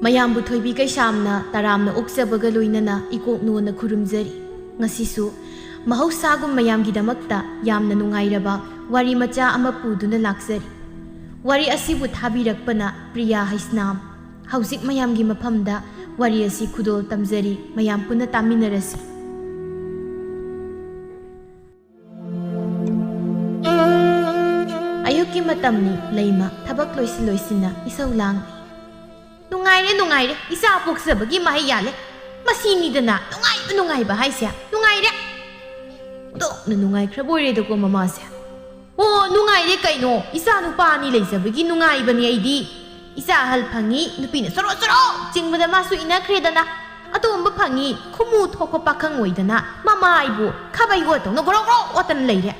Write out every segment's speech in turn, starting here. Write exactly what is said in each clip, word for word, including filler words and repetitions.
ꯃꯌꯥꯝꯕꯨ ꯊꯣꯏꯕꯤ ꯀꯩꯁꯥꯝꯅ ꯇꯔꯥꯝꯅ ꯑꯣꯛꯆꯕꯒ ꯂꯣꯏꯅꯅ ꯏꯀꯣꯛꯅꯣꯅ ꯈꯨꯔꯨꯝꯖꯔꯤ꯫ ꯉꯁꯤꯁꯨ ꯃꯍꯧꯁꯥꯒꯨꯝ ꯃꯌꯥꯝꯒꯤꯗꯃꯛꯇ ꯌꯥꯝꯅ ꯅꯨꯡꯉꯥꯏꯔꯕ ꯋꯥꯔꯤ ꯃꯆꯥ ꯑꯃ ꯄꯨꯗꯨꯅ ꯂꯥꯛꯆꯔꯤ꯫ ꯋꯥꯔꯤ ꯑꯁꯤꯕꯨ ꯊꯥꯕꯤꯔꯛꯄꯅ ꯄ꯭ꯔꯤꯌꯥ ꯍꯩꯁꯅꯥꯝ꯫ ꯍꯧꯖꯤꯛ ꯃꯌꯥꯝꯒꯤ ꯃꯐꯝꯗ ꯋꯥꯔꯤ ꯑꯁꯤ ꯈꯨꯗꯣꯜ ꯇꯝꯖꯔꯤ, ꯃꯌꯥꯝ ꯄꯨꯟꯅ ꯇꯥꯃꯤꯟꯅꯔꯁꯤ꯫ ꯑꯌꯨꯛꯀꯤ ꯃꯇꯝꯅꯤ, ꯂꯩꯃ ꯊꯕꯛ ꯂꯣꯏꯁꯤꯟ ꯂꯣꯏꯁꯤꯟꯅ ꯏꯁꯧ ꯂꯥꯡꯂꯤ꯫ "ꯅꯨꯡꯉꯥꯏꯔꯦ, ꯅꯨꯡꯉꯥꯏꯔꯦ, ꯏꯆꯥ ꯄꯣꯛꯆꯕꯒꯤ ꯃꯍꯩ ꯌꯥꯜꯂꯦ꯫ ꯃꯁꯤꯅꯤꯗꯅ ꯅꯨꯡꯉꯥꯏꯕ, ꯅꯨꯡꯉꯥꯏꯕ ꯍꯥꯏꯁꯦ, ꯅꯨꯡꯉꯥꯏꯔꯦ꯫ ꯑꯣꯟꯊꯣꯛꯅ ꯅꯨꯡꯉꯥꯏꯈ꯭ꯔꯕ ꯑꯣꯏꯔꯦꯗꯀꯣ ꯃꯃꯥꯁꯦ꯫ ꯑꯣ, ꯅꯨꯡꯉꯥꯏꯔꯦ ꯀꯩꯅꯣ, ꯏꯆꯥ ꯅꯨꯄꯥ ꯑꯅꯤ ꯂꯩꯖꯕꯒꯤ ꯅꯨꯡꯉꯥꯏꯕꯅꯦ ꯑꯩꯗꯤ꯫ ꯏꯆꯥ ꯑꯍꯜ ꯐꯪꯉꯤ, ꯅꯨꯄꯤꯅ ꯆꯣꯔꯣ ꯆꯣꯔꯣ ꯆꯤꯡꯕꯗ ꯃꯥꯁꯨ ꯏꯟꯅꯈ꯭ꯔꯦꯗꯅ꯫ ꯑꯇꯣꯝꯕ ꯐꯪꯉꯤ, ꯈꯨꯃꯨ ꯊꯣꯛꯄ ꯄꯥꯈꯪ ꯑꯣꯏꯗꯅ ꯃꯃꯥ ꯑꯩꯕꯨ ꯈꯥꯕꯩ ꯑꯣꯠꯇꯧꯅ ꯒ꯭ꯔꯣ ꯒ꯭ꯔꯣ ꯑꯣꯠꯇꯅ ꯂꯩꯔꯦ꯫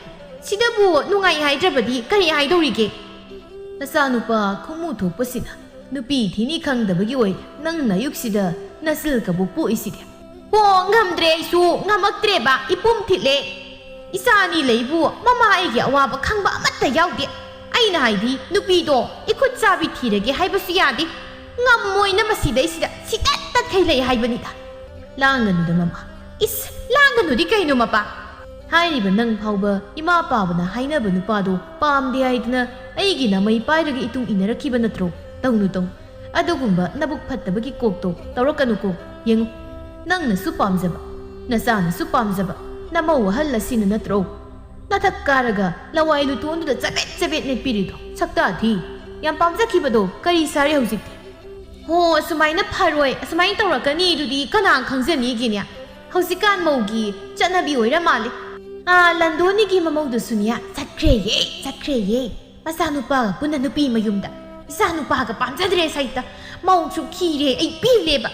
ꯁꯤꯗꯕꯨ ꯅꯨꯡꯉꯥꯏ ꯍꯥꯏꯗ꯭ꯔꯕꯗꯤ ꯀꯔꯤ ꯍꯥꯏꯗꯧꯔꯤꯒꯦ?" "ꯅꯆꯥꯅꯨꯄꯥ ꯈꯨꯃꯨ ꯊꯣꯛꯄꯁꯤꯅ ꯅꯨꯄꯤ ꯊꯤꯅꯤ ꯈꯪꯗꯕꯒꯤ ꯑꯣꯏ ꯅꯪ ꯅꯌꯨꯛꯁꯤꯗ ꯅꯆꯤꯜ ꯀꯕꯨ ꯄꯣꯛꯏꯁꯤꯗꯤ꯫" "ꯍꯣ, ꯉꯝꯗ꯭ꯔꯦ, ꯑꯩꯁꯨ ꯉꯝꯃꯛꯇ꯭ꯔꯦꯕ, ꯏꯄꯨꯝ ꯊꯤꯠꯂꯦ꯫ ꯏꯆꯥ ꯑꯅꯤ ꯂꯩꯕꯨ ꯃꯃꯥ ꯑꯩꯒꯤ ꯑꯋꯥꯕ ꯈꯪꯕ ꯑꯃꯠꯇ ꯌꯥꯎꯗꯦ꯫ ꯑꯩꯅ ꯍꯥꯏꯗꯤ ꯅꯨꯄꯤꯗꯣ ꯏꯈꯨꯠ ꯆꯥꯕꯤ ꯊꯤꯔꯒꯦ ꯍꯥꯏꯕꯁꯨ ꯌꯥꯗꯦ꯫ ꯉꯝꯃꯣꯏꯅ ꯃꯁꯤꯗꯩꯁꯤꯗ ꯁꯤꯇꯠ ꯇꯠꯈꯩ ꯂꯩ ꯍꯥꯏꯕꯅꯤꯗ꯫" "ꯂꯥꯡꯒꯅꯨꯗ ꯃꯃꯥ꯫" "ꯏꯁ, ꯂꯥꯡꯒꯅꯨꯗꯤ ꯀꯩꯅꯣ ꯃꯄꯥ?" "ꯍꯥꯏꯔꯤꯕ ꯅꯪ ꯐꯥꯎꯕ ꯏꯃꯥ ꯄꯥꯕꯅ ꯍꯥꯏꯅꯕ ꯅꯨꯄꯥꯗꯣ ꯄꯥꯝꯗꯦ ꯍꯥꯏꯗꯅ ꯑꯩꯒꯤ ꯅꯃꯩ ꯄꯥꯏꯔꯒ ꯏꯇꯨꯡ ꯏꯟꯅꯔꯛꯈꯤꯕ ꯅꯠꯇ꯭ꯔꯣ? ꯇꯧꯅꯨ, ꯇꯧꯅꯨ꯫ ꯑꯗꯨꯒꯨꯝꯕ ꯅꯕꯨꯛ ꯐꯠꯇꯕꯒꯤ ꯀꯣꯛꯇꯣ ꯇꯧꯔꯛꯀꯅꯨꯀꯣ꯫ ꯌꯦꯡꯉꯨ, ꯅꯪꯅꯁꯨ ꯄꯥꯝꯖꯕ, ꯅꯆꯥꯅꯁꯨ ꯄꯥꯝꯖꯕ, ꯅꯃꯧ ꯑꯍꯜ ꯑꯁꯤꯅ ꯅꯠꯇ꯭ꯔꯣ ꯅꯊꯛ ꯀꯥꯔꯒ ꯂꯋꯥꯏ ꯂꯨꯇꯣꯟꯗꯨꯗ ꯆꯕꯦꯠ ꯆꯕꯦꯠ ꯅꯦꯠꯄꯤꯔꯤꯗꯣ? ꯁꯛꯇꯥ ꯊꯤ꯫ ꯌꯥꯝ ꯄꯥꯝꯖꯈꯤꯕꯗꯣ ꯀꯔꯤ ꯁꯥꯔꯦ ꯍꯧꯖꯤꯛꯇꯤ?" "ꯍꯣ, ꯑꯁꯨꯃꯥꯏꯅ ꯐꯔꯣꯏ, ꯑꯁꯨꯃꯥꯏꯅ ꯇꯧꯔꯛꯀꯅꯤ ꯑꯗꯨꯗꯤ ꯀꯅꯥ ꯈꯪꯖꯅꯤꯒꯦꯅꯦ? ꯍꯧꯖꯤꯛꯀꯥꯟ ꯃꯧꯒꯤ ꯆꯠꯅꯕꯤ ꯑꯣꯏꯔ ꯃꯥꯜꯂꯦ꯫ ꯑꯥ, ꯂꯟꯗꯣꯅꯤꯒꯤ ꯃꯃꯧꯗꯨꯁꯨꯅꯦ ꯆꯠꯈ꯭ꯔꯦꯌꯦ, ꯆꯠꯈ꯭ꯔꯦꯌꯦ꯫ ꯃꯆꯥꯅꯨꯄꯥꯒ ꯄꯨꯟꯅ ꯅꯨꯄꯤ ꯃꯌꯨꯝꯗ꯫ ꯏꯆꯥꯅꯨꯄꯥꯒ ꯄꯥꯝꯖꯗ꯭ꯔꯦ ꯁꯩꯇ꯫ ꯃꯧꯁꯨ ꯈꯤꯔꯦ, ꯑꯩ ꯄꯦꯜꯂꯦꯕ꯫"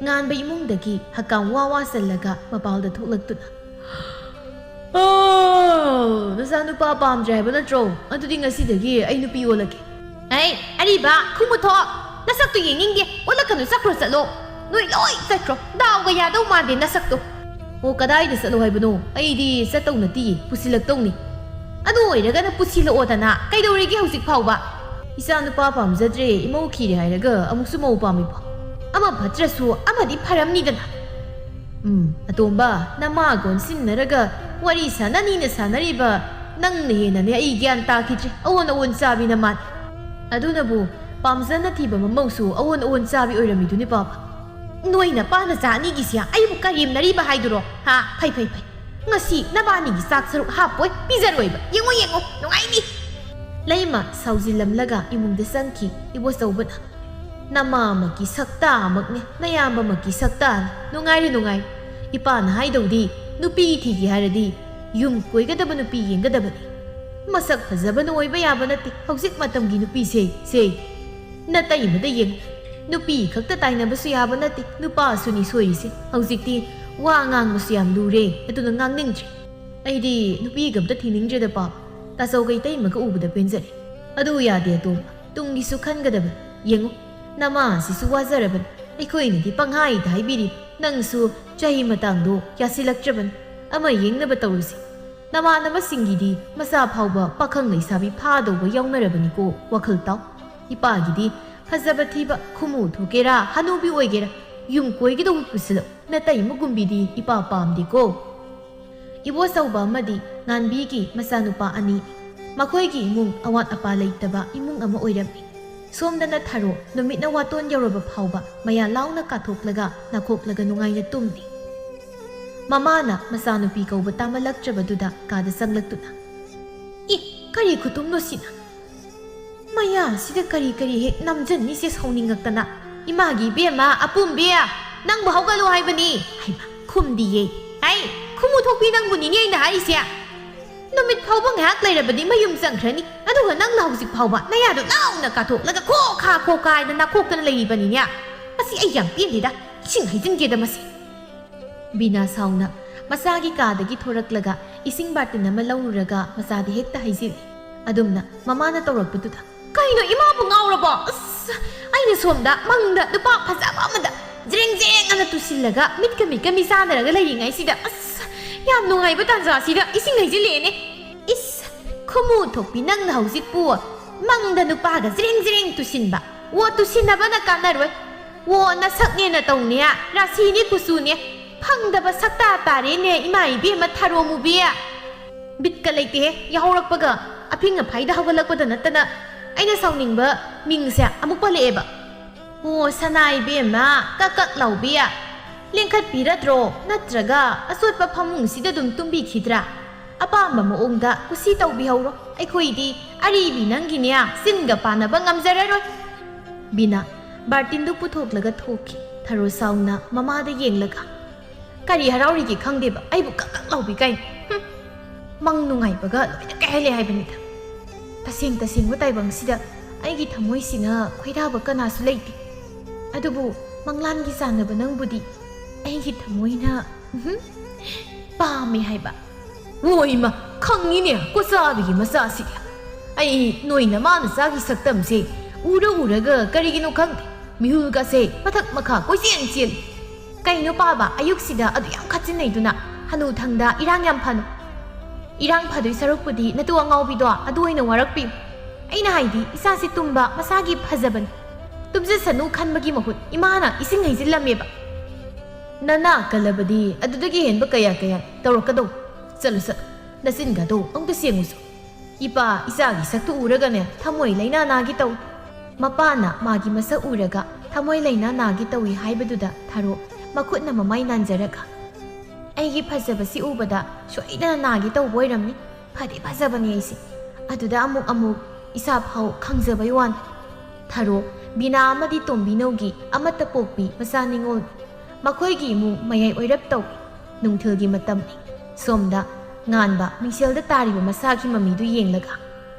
ꯉꯥꯟꯕ ꯏꯃꯨꯡꯗꯒꯤ ꯍꯀꯥꯝ ꯋꯥ ꯋꯥ ꯆꯜꯂꯒ ꯃꯄꯥꯜꯗ ꯊꯣꯛꯂꯛꯇꯨꯅ, "ꯑꯣ, ꯅꯆꯥꯅꯨꯄꯥ ꯄꯥꯝꯗ꯭ꯔꯦ ꯍꯥꯏꯕ ꯅꯠꯇ꯭ꯔꯣ? ꯑꯗꯨꯗꯤ ꯉꯁꯤꯗꯒꯤ ꯑꯩ ꯅꯨꯄꯤ ꯑꯣꯜꯂꯒꯦ꯫" "ꯑꯩ, ꯑꯔꯤꯕ, ꯈꯨꯃꯨꯊꯣꯛ, ꯅꯁꯛꯇꯨ ꯌꯦꯡꯅꯤꯡꯗꯦ, ꯑꯣꯜꯂꯛꯀꯅꯨ, ꯆꯠꯈ꯭ꯔꯣ ꯆꯠꯂꯣ꯫ ꯅꯣꯏ ꯂꯣꯏ ꯆꯠꯈ꯭ꯔꯣ, ꯗꯥꯎꯒ ꯌꯥꯗꯧ ꯃꯥꯟꯗꯦ ꯅꯁꯛꯇꯣ꯫" ꯑꯣ, ꯀꯗꯥꯏꯗ ꯆꯠꯂꯣ ꯍꯥꯏꯕꯅꯣ? ꯑꯩꯗꯤ ꯆꯠꯇꯧ ꯅꯠꯇꯤꯌꯦ, ꯄꯨꯁꯤꯜꯂꯛꯇꯧꯅꯤ꯫ ꯑꯗꯨ ꯑꯣꯏꯔꯒꯅ ꯄꯨꯁꯤꯜꯂꯛꯑꯣꯗꯅ, ꯀꯩꯗꯧꯔꯤꯒꯦ ꯍꯧꯖꯤꯛ ꯐꯥꯎꯕ? ꯏꯆꯥ ꯅꯨꯄꯥ ꯄꯥꯝꯖꯗ꯭ꯔꯦ, ꯏꯃꯧ ꯈꯤꯔꯦ ꯍꯥꯏꯔꯒ ꯑꯃꯨꯛꯁꯨ ꯃꯧ ꯄꯥꯝꯃꯤꯕꯣ? ꯑꯃ ꯐꯠꯇ꯭ꯔꯁꯨ ꯑꯃꯗꯤ ꯐꯔꯝꯅꯤꯗꯅ꯫ ꯎꯝ, ꯑꯇꯣꯝꯕ, ꯅꯃꯥꯒ ꯑꯣꯟꯁꯤꯟꯅꯔꯒ ꯋꯥꯔꯤ ꯁꯥꯟꯅꯅꯤꯅ ꯁꯥꯟꯅꯔꯤꯕ ꯅꯪꯅ ꯍꯦꯟꯅꯅꯦ ꯑꯩ ꯒ꯭ꯌꯥꯟ ꯇꯥꯈꯤꯗ꯭ꯔꯦ꯫ ꯑꯑꯣꯟ ꯑꯑꯣꯟ ꯆꯥꯕꯤ ꯅꯃꯥꯅꯦ꯫ ꯑꯗꯨꯅꯕꯨ ꯄꯥꯝꯖꯅ ꯊꯤꯕ ꯃꯃꯧꯁꯨ ꯑꯑꯣꯟ ꯑꯑꯣꯟ ꯆꯥꯕꯤ ꯑꯣꯏꯔꯝꯃꯤꯗꯨꯅꯤ ꯄꯥꯕ꯫ ꯅꯣꯏ ꯅꯄꯥ ꯅꯆꯥ ꯑꯅꯤꯒꯤꯁꯦ ꯑꯩꯕꯨ ꯀꯔꯦꯝꯅꯔꯤꯕ ꯍꯥꯏꯗꯨꯔꯣ? ꯍꯥ? ꯐꯩ, ꯐꯩ, ꯐꯩ꯫ ꯉꯁꯤ ꯅꯕꯥꯅꯤꯒꯤ ꯆꯥꯛ ꯁꯔꯨꯛ ꯍꯥꯞꯄꯣꯏ, ꯄꯤꯖꯔꯣꯏꯕ꯫ ꯌꯦꯡꯉꯣ, ꯌꯦꯡꯉꯣ, ꯅꯨꯡꯉꯥꯏꯅꯤ꯫ ꯂꯩꯃ ꯁꯥꯎꯖꯤꯜꯂꯝꯂꯒ ꯏꯃꯨꯡꯗ ꯆꯪꯈꯤ ꯏꯕꯣꯆꯧꯕꯅ꯫ ꯅꯃꯥꯃꯛꯀꯤ ꯁꯛꯇꯥꯃꯛꯅꯦ, ꯅꯌꯥꯝꯕꯃꯛꯀꯤ ꯁꯛꯇꯥꯅꯦ꯫ ꯅꯨꯡꯉꯥꯏꯔꯦ, ꯅꯨꯡꯉꯥꯏꯔꯦ꯫ ꯏꯄꯥꯅ ꯍꯥꯏꯗꯧꯗꯤ, ꯅꯨꯄꯤ ꯊꯤꯒꯦ ꯍꯥꯏꯔꯗꯤ ꯌꯨꯝ ꯀꯣꯏꯒꯗꯕ ꯅꯨꯄꯤ ꯌꯦꯡꯒꯗꯕꯅꯤ꯫ ꯃꯁꯛ ꯐꯖꯕꯅ ꯑꯣꯏꯕ ꯌꯥꯕ ꯅꯠꯇꯦ ꯍꯧꯖꯤꯛ ꯃꯇꯝꯒꯤ ꯅꯨꯄꯤꯁꯦ, ꯁꯦ꯫ ꯅꯇꯩꯃꯗ ꯌꯦꯡꯉꯨ꯫ ꯅꯨꯄꯤ ꯈꯛꯇ ꯇꯥꯏꯅꯕꯁꯨ ꯌꯥꯕ ꯅꯠꯇꯦ, ꯅꯨꯄꯥꯁꯨꯅꯤ ꯁꯣꯏꯔꯤꯁꯦ꯫ ꯍꯧꯖꯤꯛꯇꯤ ꯋꯥ ꯉꯥꯡꯕꯁꯨ ꯌꯥꯝ ꯂꯨꯔꯦ, ꯑꯗꯨꯅ ꯉꯥꯡꯅꯤꯡꯗ꯭ꯔꯦ꯫ ꯑꯩꯗꯤ ꯅꯨꯄꯤꯒ ꯑꯝꯇ ꯊꯤꯅꯤꯡꯗ꯭ꯔꯦꯗ ꯄꯥꯕ꯫ ꯇꯥꯆꯧꯒ ꯏꯇꯩꯃꯒ ꯎꯕꯗ ꯄꯦꯟꯖꯔꯦ꯫ ꯑꯗꯨ ꯌꯥꯗꯦ ꯑꯇꯣꯝꯕ, ꯇꯨꯡꯒꯤꯁꯨ ꯈꯟꯒꯗꯕꯅꯤ꯫ ꯌꯦꯡꯉꯨ, ꯅꯃꯥ ꯑꯁꯤꯁꯨ ꯋꯥꯖꯔꯕꯅꯤ꯫ ꯑꯩꯈꯣꯏꯅꯗꯤ ꯄꯪꯍꯥꯏꯗ ꯍꯥꯏꯕꯤꯔꯤ, ꯅꯪꯁꯨ ꯆꯍꯤ ꯃꯇꯥꯡꯗꯣ ꯌꯥꯁꯤꯜꯂꯛꯇ꯭ꯔꯕꯅꯤ꯫ ꯑꯃ ꯌꯦꯡꯅꯕ ꯇꯧꯔꯨꯁꯤ꯫ ꯅꯃꯥꯟꯅꯕꯁꯤꯡꯒꯤꯗꯤ ꯃꯆꯥ ꯐꯥꯎꯕ ꯄꯥꯈꯪ ꯂꯩꯁꯥꯕꯤ ꯐꯥꯗꯧꯕ ꯌꯥꯎꯅꯔꯕꯅꯤꯀꯣ, ꯋꯥꯈꯜ ꯇꯥꯎ꯫ ꯏꯄꯥꯒꯤꯗꯤ ꯐꯖꯕ ꯊꯤꯕ, ꯈꯨꯃꯨ ꯊꯣꯛꯀꯦꯔꯥ, ꯍꯅꯨꯕꯤ ꯑꯣꯏꯒꯦꯔꯥ, ꯌꯨꯝ ꯀꯣꯏꯒꯗꯧꯕ ꯄꯨꯁꯤꯜꯂꯛ꯫ ꯅꯇꯩꯃꯒꯨꯝꯕꯤꯗꯤ ꯏꯄꯥ ꯄꯥꯝꯗꯦꯀꯣ꯫ ꯏꯕꯣꯆꯧꯕ ꯑꯃꯗꯤ ꯉꯥꯟꯕꯤꯒꯤ ꯃꯆꯥꯅꯨꯄꯥ ꯑꯅꯤ꯫ ꯃꯈꯣꯏꯒꯤ ꯏꯃꯨꯡ ꯑꯋꯥꯠ ꯑꯄꯥ ꯂꯩꯇꯕ ꯏꯃꯨꯡ ꯑꯃ ꯑꯣꯏꯔꯝꯃꯤ꯫ ꯁꯣꯝꯗꯅ ꯊꯔꯣ, ꯅꯨꯃꯤꯠꯅ ꯋꯥꯇꯣꯟ ꯌꯧꯔꯕ ꯐꯥꯎꯕ ꯃꯌꯥ ꯂꯥꯎꯅ ꯀꯥꯊꯣꯛꯂꯒ ꯅꯥꯈꯣꯛꯂꯒ ꯅꯨꯡꯉꯥꯏꯅ ꯇꯨꯝꯂꯤ꯫ ꯃꯃꯥꯅ ꯃꯆꯥꯅꯨꯄꯤ ꯀꯧꯕ ꯇꯥꯃꯜꯂꯛꯇ꯭ꯔꯕꯗꯨꯗ ꯀꯥꯗ ꯆꯪꯂꯛꯇꯨꯅ, "ꯑꯦ, ꯀꯔꯤ ꯈꯨꯇꯨꯝꯅꯣ ꯁꯤꯅ? ꯃꯌꯥꯁꯤꯗ ꯀꯔꯤ ꯀꯔꯤ ꯍꯦꯛ ꯅꯝꯖꯟꯅꯤꯁꯦ ꯁꯥꯎꯅꯤꯡꯉꯛꯇꯅ꯫ ꯏꯃꯥꯒꯤ ꯏꯕꯦꯝꯃ, ꯑꯄꯨꯝꯕꯤ, ꯅꯪꯕꯨ ꯍꯧꯒꯠꯂꯣ ꯍꯥꯏꯕꯅꯤ꯫ ꯍꯩꯃꯥ, ꯈꯨꯝꯗꯤꯌꯦ꯫ ꯍꯩ, ꯈꯨꯃꯨ ꯊꯣꯛꯄꯤ, ꯅꯪꯕꯨꯅꯤꯅꯦ ꯑꯩꯅ ꯍꯥꯏꯔꯤꯁꯦ꯫ ꯅꯨꯃꯤꯠ ꯐꯥꯎꯕ ꯉꯥꯏꯍꯥꯛ ꯂꯩꯔꯕꯗꯤ ꯃꯌꯨꯝ ꯆꯪꯈ꯭ꯔꯅꯤ꯫ ꯑꯗꯨꯒ ꯅꯪꯅ ꯍꯧꯖꯤꯛ ꯐꯥꯎꯕ ꯅꯌꯥꯗꯣ ꯂꯥꯎꯅ ꯀꯥꯊꯣꯛꯂꯒ ꯈꯣ ꯈꯥ ꯈꯣ ꯈꯥ ꯍꯥꯏꯅ ꯅꯥꯈꯣꯛꯇꯅ ꯂꯩꯔꯤꯕꯅꯤꯅꯦ꯫ ꯃꯁꯤ ꯑꯩ ꯌꯥꯝ ꯄꯦꯟꯗꯦꯗ꯫ ꯏꯁꯤꯡ ꯍꯩꯖꯤꯟꯒꯦꯗ ꯃꯁꯤ꯫" ꯕꯤꯅꯥ ꯁꯥꯎꯅ ꯃꯆꯥꯒꯤ ꯀꯥꯗꯒꯤ ꯊꯣꯔꯛꯂꯒ ꯏꯁꯤꯡ ꯕꯥꯔꯇꯤꯟ ꯑꯃ ꯂꯧꯔꯨꯔꯒ ꯃꯆꯥꯗ ꯍꯦꯛꯇ ꯍꯩꯖꯤꯜꯂꯤ꯫ ꯑꯗꯨꯝꯅ ꯃꯃꯥꯅ ꯇꯧꯔꯛꯄꯗꯨꯗ, "ꯀꯩꯅꯣ, ꯏꯃꯥꯕꯨ ꯉꯥꯎꯔꯕꯣ? ꯑꯁ, ꯑꯩꯅ ꯁꯣꯝꯗ ꯃꯪꯗ ꯅꯨꯄꯥ ꯐꯖꯕ ꯑꯃꯗ ꯖ꯭ꯔꯦꯡ ꯖ꯭ꯔꯦꯡ ꯑꯅ ꯇꯨꯁꯤꯜꯂꯒ ꯃꯤꯠꯀ ꯃꯤꯠꯀ ꯃꯤꯆꯥꯟꯅꯔꯒ ꯂꯩꯔꯤꯉꯩꯁꯤꯗ, ꯑꯁ, ꯌꯥꯝ ꯅꯨꯡꯉꯥꯏꯕ ꯇꯥꯟꯖꯥꯁꯤꯗ ꯏꯁꯤꯡ ꯍꯩꯖꯤꯜꯂꯛꯑꯦꯅꯦ꯫ ꯏꯁ, ꯈꯨꯃꯨ ꯊꯣꯛꯄꯤ, ꯅꯪꯅ ꯍꯧꯖꯤꯛꯄꯨ ꯃꯪꯗ ꯅꯨꯄꯥꯒ ꯖ꯭ꯔꯦꯡ ꯖ꯭ꯔꯦꯡ ꯇꯨꯁꯤꯟꯕ? ꯑꯣ, ꯇꯨꯁꯤꯟꯅꯕꯅ ꯀꯥꯟꯅꯔꯣꯏ꯫ ꯑꯣ, ꯅꯁꯛꯅꯦ ꯅꯇꯧꯅꯦ, ꯔꯥꯁꯤꯅꯦ ꯀꯨꯆꯨꯅꯦ, ꯐꯪꯗꯕ ꯁꯛꯇꯥ ꯇꯥꯔꯦꯅꯦ ꯏꯃꯥ ꯏꯕꯦꯝꯃ ꯊꯔꯣ ꯃꯨꯕꯤ꯫ ꯕꯤꯠꯀ ꯂꯩꯇꯦꯍꯦ, ꯌꯥꯍꯧꯔꯛꯄꯒ ꯑꯐꯤꯡ ꯑꯐꯥꯏꯗ ꯍꯧꯒꯠꯂꯛꯄꯗ ꯅꯠꯇꯅ ꯑꯩꯅ ꯁꯥꯎꯅꯤꯡꯕ ꯃꯤꯡꯁꯦ ꯑꯃꯨꯛ ꯄꯜꯂꯛꯑꯦꯕ꯫ ꯑꯣ, ꯁꯅꯥ ꯏꯕꯦꯝꯃ, ꯀꯛ ꯀꯛ ꯂꯥꯎꯕꯤ, ꯂꯦꯡꯈꯠꯄꯤꯔꯗ꯭ꯔꯣ? ꯅꯠꯇ꯭ꯔꯒ ꯑꯆꯣꯠꯄ ꯐꯃꯨꯡꯁꯤꯗ ꯑꯗꯨꯝ ꯇꯨꯝꯕꯤꯈꯤꯗ꯭ꯔꯥ? ꯑꯄꯥꯝꯕ ꯃꯑꯣꯡꯗ ꯀꯨꯁꯤ ꯇꯧꯕꯤꯍꯧꯔꯣ, ꯑꯩꯈꯣꯏꯗꯤ ꯑꯔꯤꯕꯤ ꯅꯪꯒꯤꯅꯦ ꯆꯤꯟꯒ ꯄꯥꯟꯅꯕ ꯉꯝꯖꯔꯔꯣꯏ꯫ ꯕꯤꯅꯥ ꯕꯥꯔꯇꯤꯟꯗꯨ ꯄꯨꯊꯣꯛꯂꯒ ꯊꯣꯛꯈꯤ꯫ ꯊꯔꯣ ꯁꯥꯎꯅ ꯃꯃꯥꯗ ꯌꯦꯡꯂꯒ, "ꯀꯔꯤ ꯍꯔꯥꯎꯔꯤꯒꯦ ꯈꯪꯗꯦꯕ, ꯑꯩꯕꯨ ꯀꯛ ꯀꯛ ꯂꯥꯎꯕꯤ ꯀꯥꯏꯅ꯫ ꯍꯨꯝ, ꯃꯪ ꯅꯨꯡꯉꯥꯏꯕꯒ ꯂꯣꯏꯅ ꯀꯥꯏꯍꯜꯂꯦ ꯍꯥꯏꯕꯅꯤꯗ꯫ ꯇꯁꯦꯡ ꯇꯁꯦꯡꯕ ꯇꯥꯏꯕꯪꯁꯤꯗ ꯑꯩꯒꯤ ꯊꯃꯣꯏꯁꯤꯅ ꯈꯣꯏꯗꯥꯕ ꯀꯅꯥꯁꯨ ꯂꯩꯇꯦ꯫ ꯑꯗꯨꯕꯨ ꯃꯪꯂꯥꯟꯒꯤ ꯆꯥꯟꯅꯕ ꯅꯪꯕꯨꯗꯤ ꯑꯩꯒꯤ ꯊꯃꯣꯏꯅ, ꯎꯝꯍꯨꯝ, ꯄꯥꯝꯃꯦ ꯍꯥꯏꯕ꯫" "ꯍꯣꯏꯃ, ꯈꯪꯉꯤꯅꯦ ꯀꯣꯆꯥꯕꯤꯒꯤ ꯃꯆꯥꯁꯤꯗꯤ꯫ ꯑꯩ ꯅꯣꯏ ꯅꯃꯥ ꯅꯆꯥꯒꯤ ꯁꯛꯇꯝꯁꯦ ꯎꯔ ꯎꯔꯒ ꯀꯔꯤꯒꯤꯅꯣ ꯈꯪꯗꯦ, ꯃꯤꯍꯨꯜꯒꯁꯦ ꯃꯊꯛ ꯃꯈꯥ ꯀꯣꯏꯆꯦꯟ ꯆꯦꯜꯂꯤ꯫ ꯀꯩꯅꯣ ꯄꯥꯕ, ꯑꯌꯨꯛꯁꯤꯗ ꯑꯗꯨ ꯌꯥꯝ ꯈꯠꯆꯤꯟꯅꯩꯗꯨꯅ? ꯍꯅꯨꯊꯪꯗ ꯏꯔꯥꯡ ꯌꯥꯝ ꯐꯅꯨ꯫ ꯏꯔꯥꯡ ꯐꯗꯣꯏ ꯁꯔꯨꯛꯄꯨꯗꯤ ꯅꯇꯨ ꯑꯉꯥꯎꯕꯤꯗꯣ ꯑꯗꯨ ꯑꯣꯏꯅ ꯋꯥꯔꯛꯄꯤꯌꯨ꯫ ꯑꯩꯅ ꯍꯥꯏꯗꯤ, ꯏꯆꯥꯁꯤ ꯇꯨꯝꯕ ꯃꯁꯥꯒꯤ ꯐꯖꯕꯅꯤ, ꯇꯨꯝꯖꯁꯅꯨ ꯈꯟꯕꯒꯤ ꯃꯍꯨꯠ ꯏꯃꯥꯅ ꯏꯁꯤꯡ ꯍꯩꯖꯤꯜꯂꯝꯃꯦꯕ꯫" "ꯅꯅꯥ ꯀꯜꯂꯕꯗꯤ ꯑꯗꯨꯗꯒꯤ ꯍꯦꯟꯕ ꯀꯌꯥ ꯀꯌꯥ ꯇꯧꯔꯛꯀꯗꯧ? ꯆꯠꯂꯨ ꯆꯠꯂꯨ, ꯅꯆꯤꯟꯒꯗꯣ ꯑꯃꯨꯛꯇ ꯁꯦꯡꯉꯨꯁꯨ꯫ ꯏꯄꯥ ꯏꯆꯥꯒꯤ ꯁꯛꯇꯨ ꯎꯔꯒꯅꯦ ꯊꯃꯣꯏ ꯂꯩꯅꯥ ꯅꯥꯒꯦ ꯇꯧꯏ꯫" ꯃꯄꯥꯅ ꯃꯥꯒꯤ ꯃꯁꯛ ꯎꯔꯒ ꯊꯃꯣꯏ ꯂꯩꯅꯥ ꯅꯥꯒꯦ ꯇꯧꯏ ꯍꯥꯏꯕꯗꯨꯗ ꯊꯔꯣ ꯃꯈꯨꯠꯅ ꯃꯃꯥꯏ ꯅꯥꯟꯖꯔꯒ, "ꯑꯩꯒꯤ ꯐꯖꯕꯁꯤ ꯎꯕꯗ ꯁꯣꯏꯗꯅ ꯅꯥꯒꯦ ꯇꯧꯕ ꯑꯣꯏꯔꯝꯅꯤ꯫ ꯐꯗꯤ ꯐꯖꯕꯅꯤ ꯑꯩꯁꯦ꯫ ꯑꯗꯨꯗ ꯑꯃꯨꯛ ꯑꯃꯨꯛ ꯏꯁꯥ ꯐꯥꯎ ꯈꯪꯖꯕꯩ ꯋꯥꯅꯤ꯫" ꯊꯔꯣ, ꯕꯤꯅꯥ ꯑꯃꯗꯤ ꯇꯣꯝꯕꯤꯅꯧꯒꯤ ꯑꯃꯠꯇ ꯄꯣꯛꯄꯤ ꯃꯆꯥ ꯅꯤꯉꯣꯜ꯫ ꯃꯈꯣꯏꯒꯤ ꯏꯃꯨꯡ ꯃꯌꯥꯏ ꯑꯣꯏꯔꯞ ꯇꯧꯏ꯫ ꯅꯨꯡꯊꯤꯜꯒꯤ ꯃꯇꯝꯅꯤ꯫ ꯁꯣꯝꯗ ꯉꯥꯟꯕ ꯃꯤꯡꯁꯦꯜꯗ ꯇꯥꯔꯤꯕ ꯃꯁꯥꯒꯤ ꯃꯃꯤꯗꯨ ꯌꯦꯡꯂꯒ,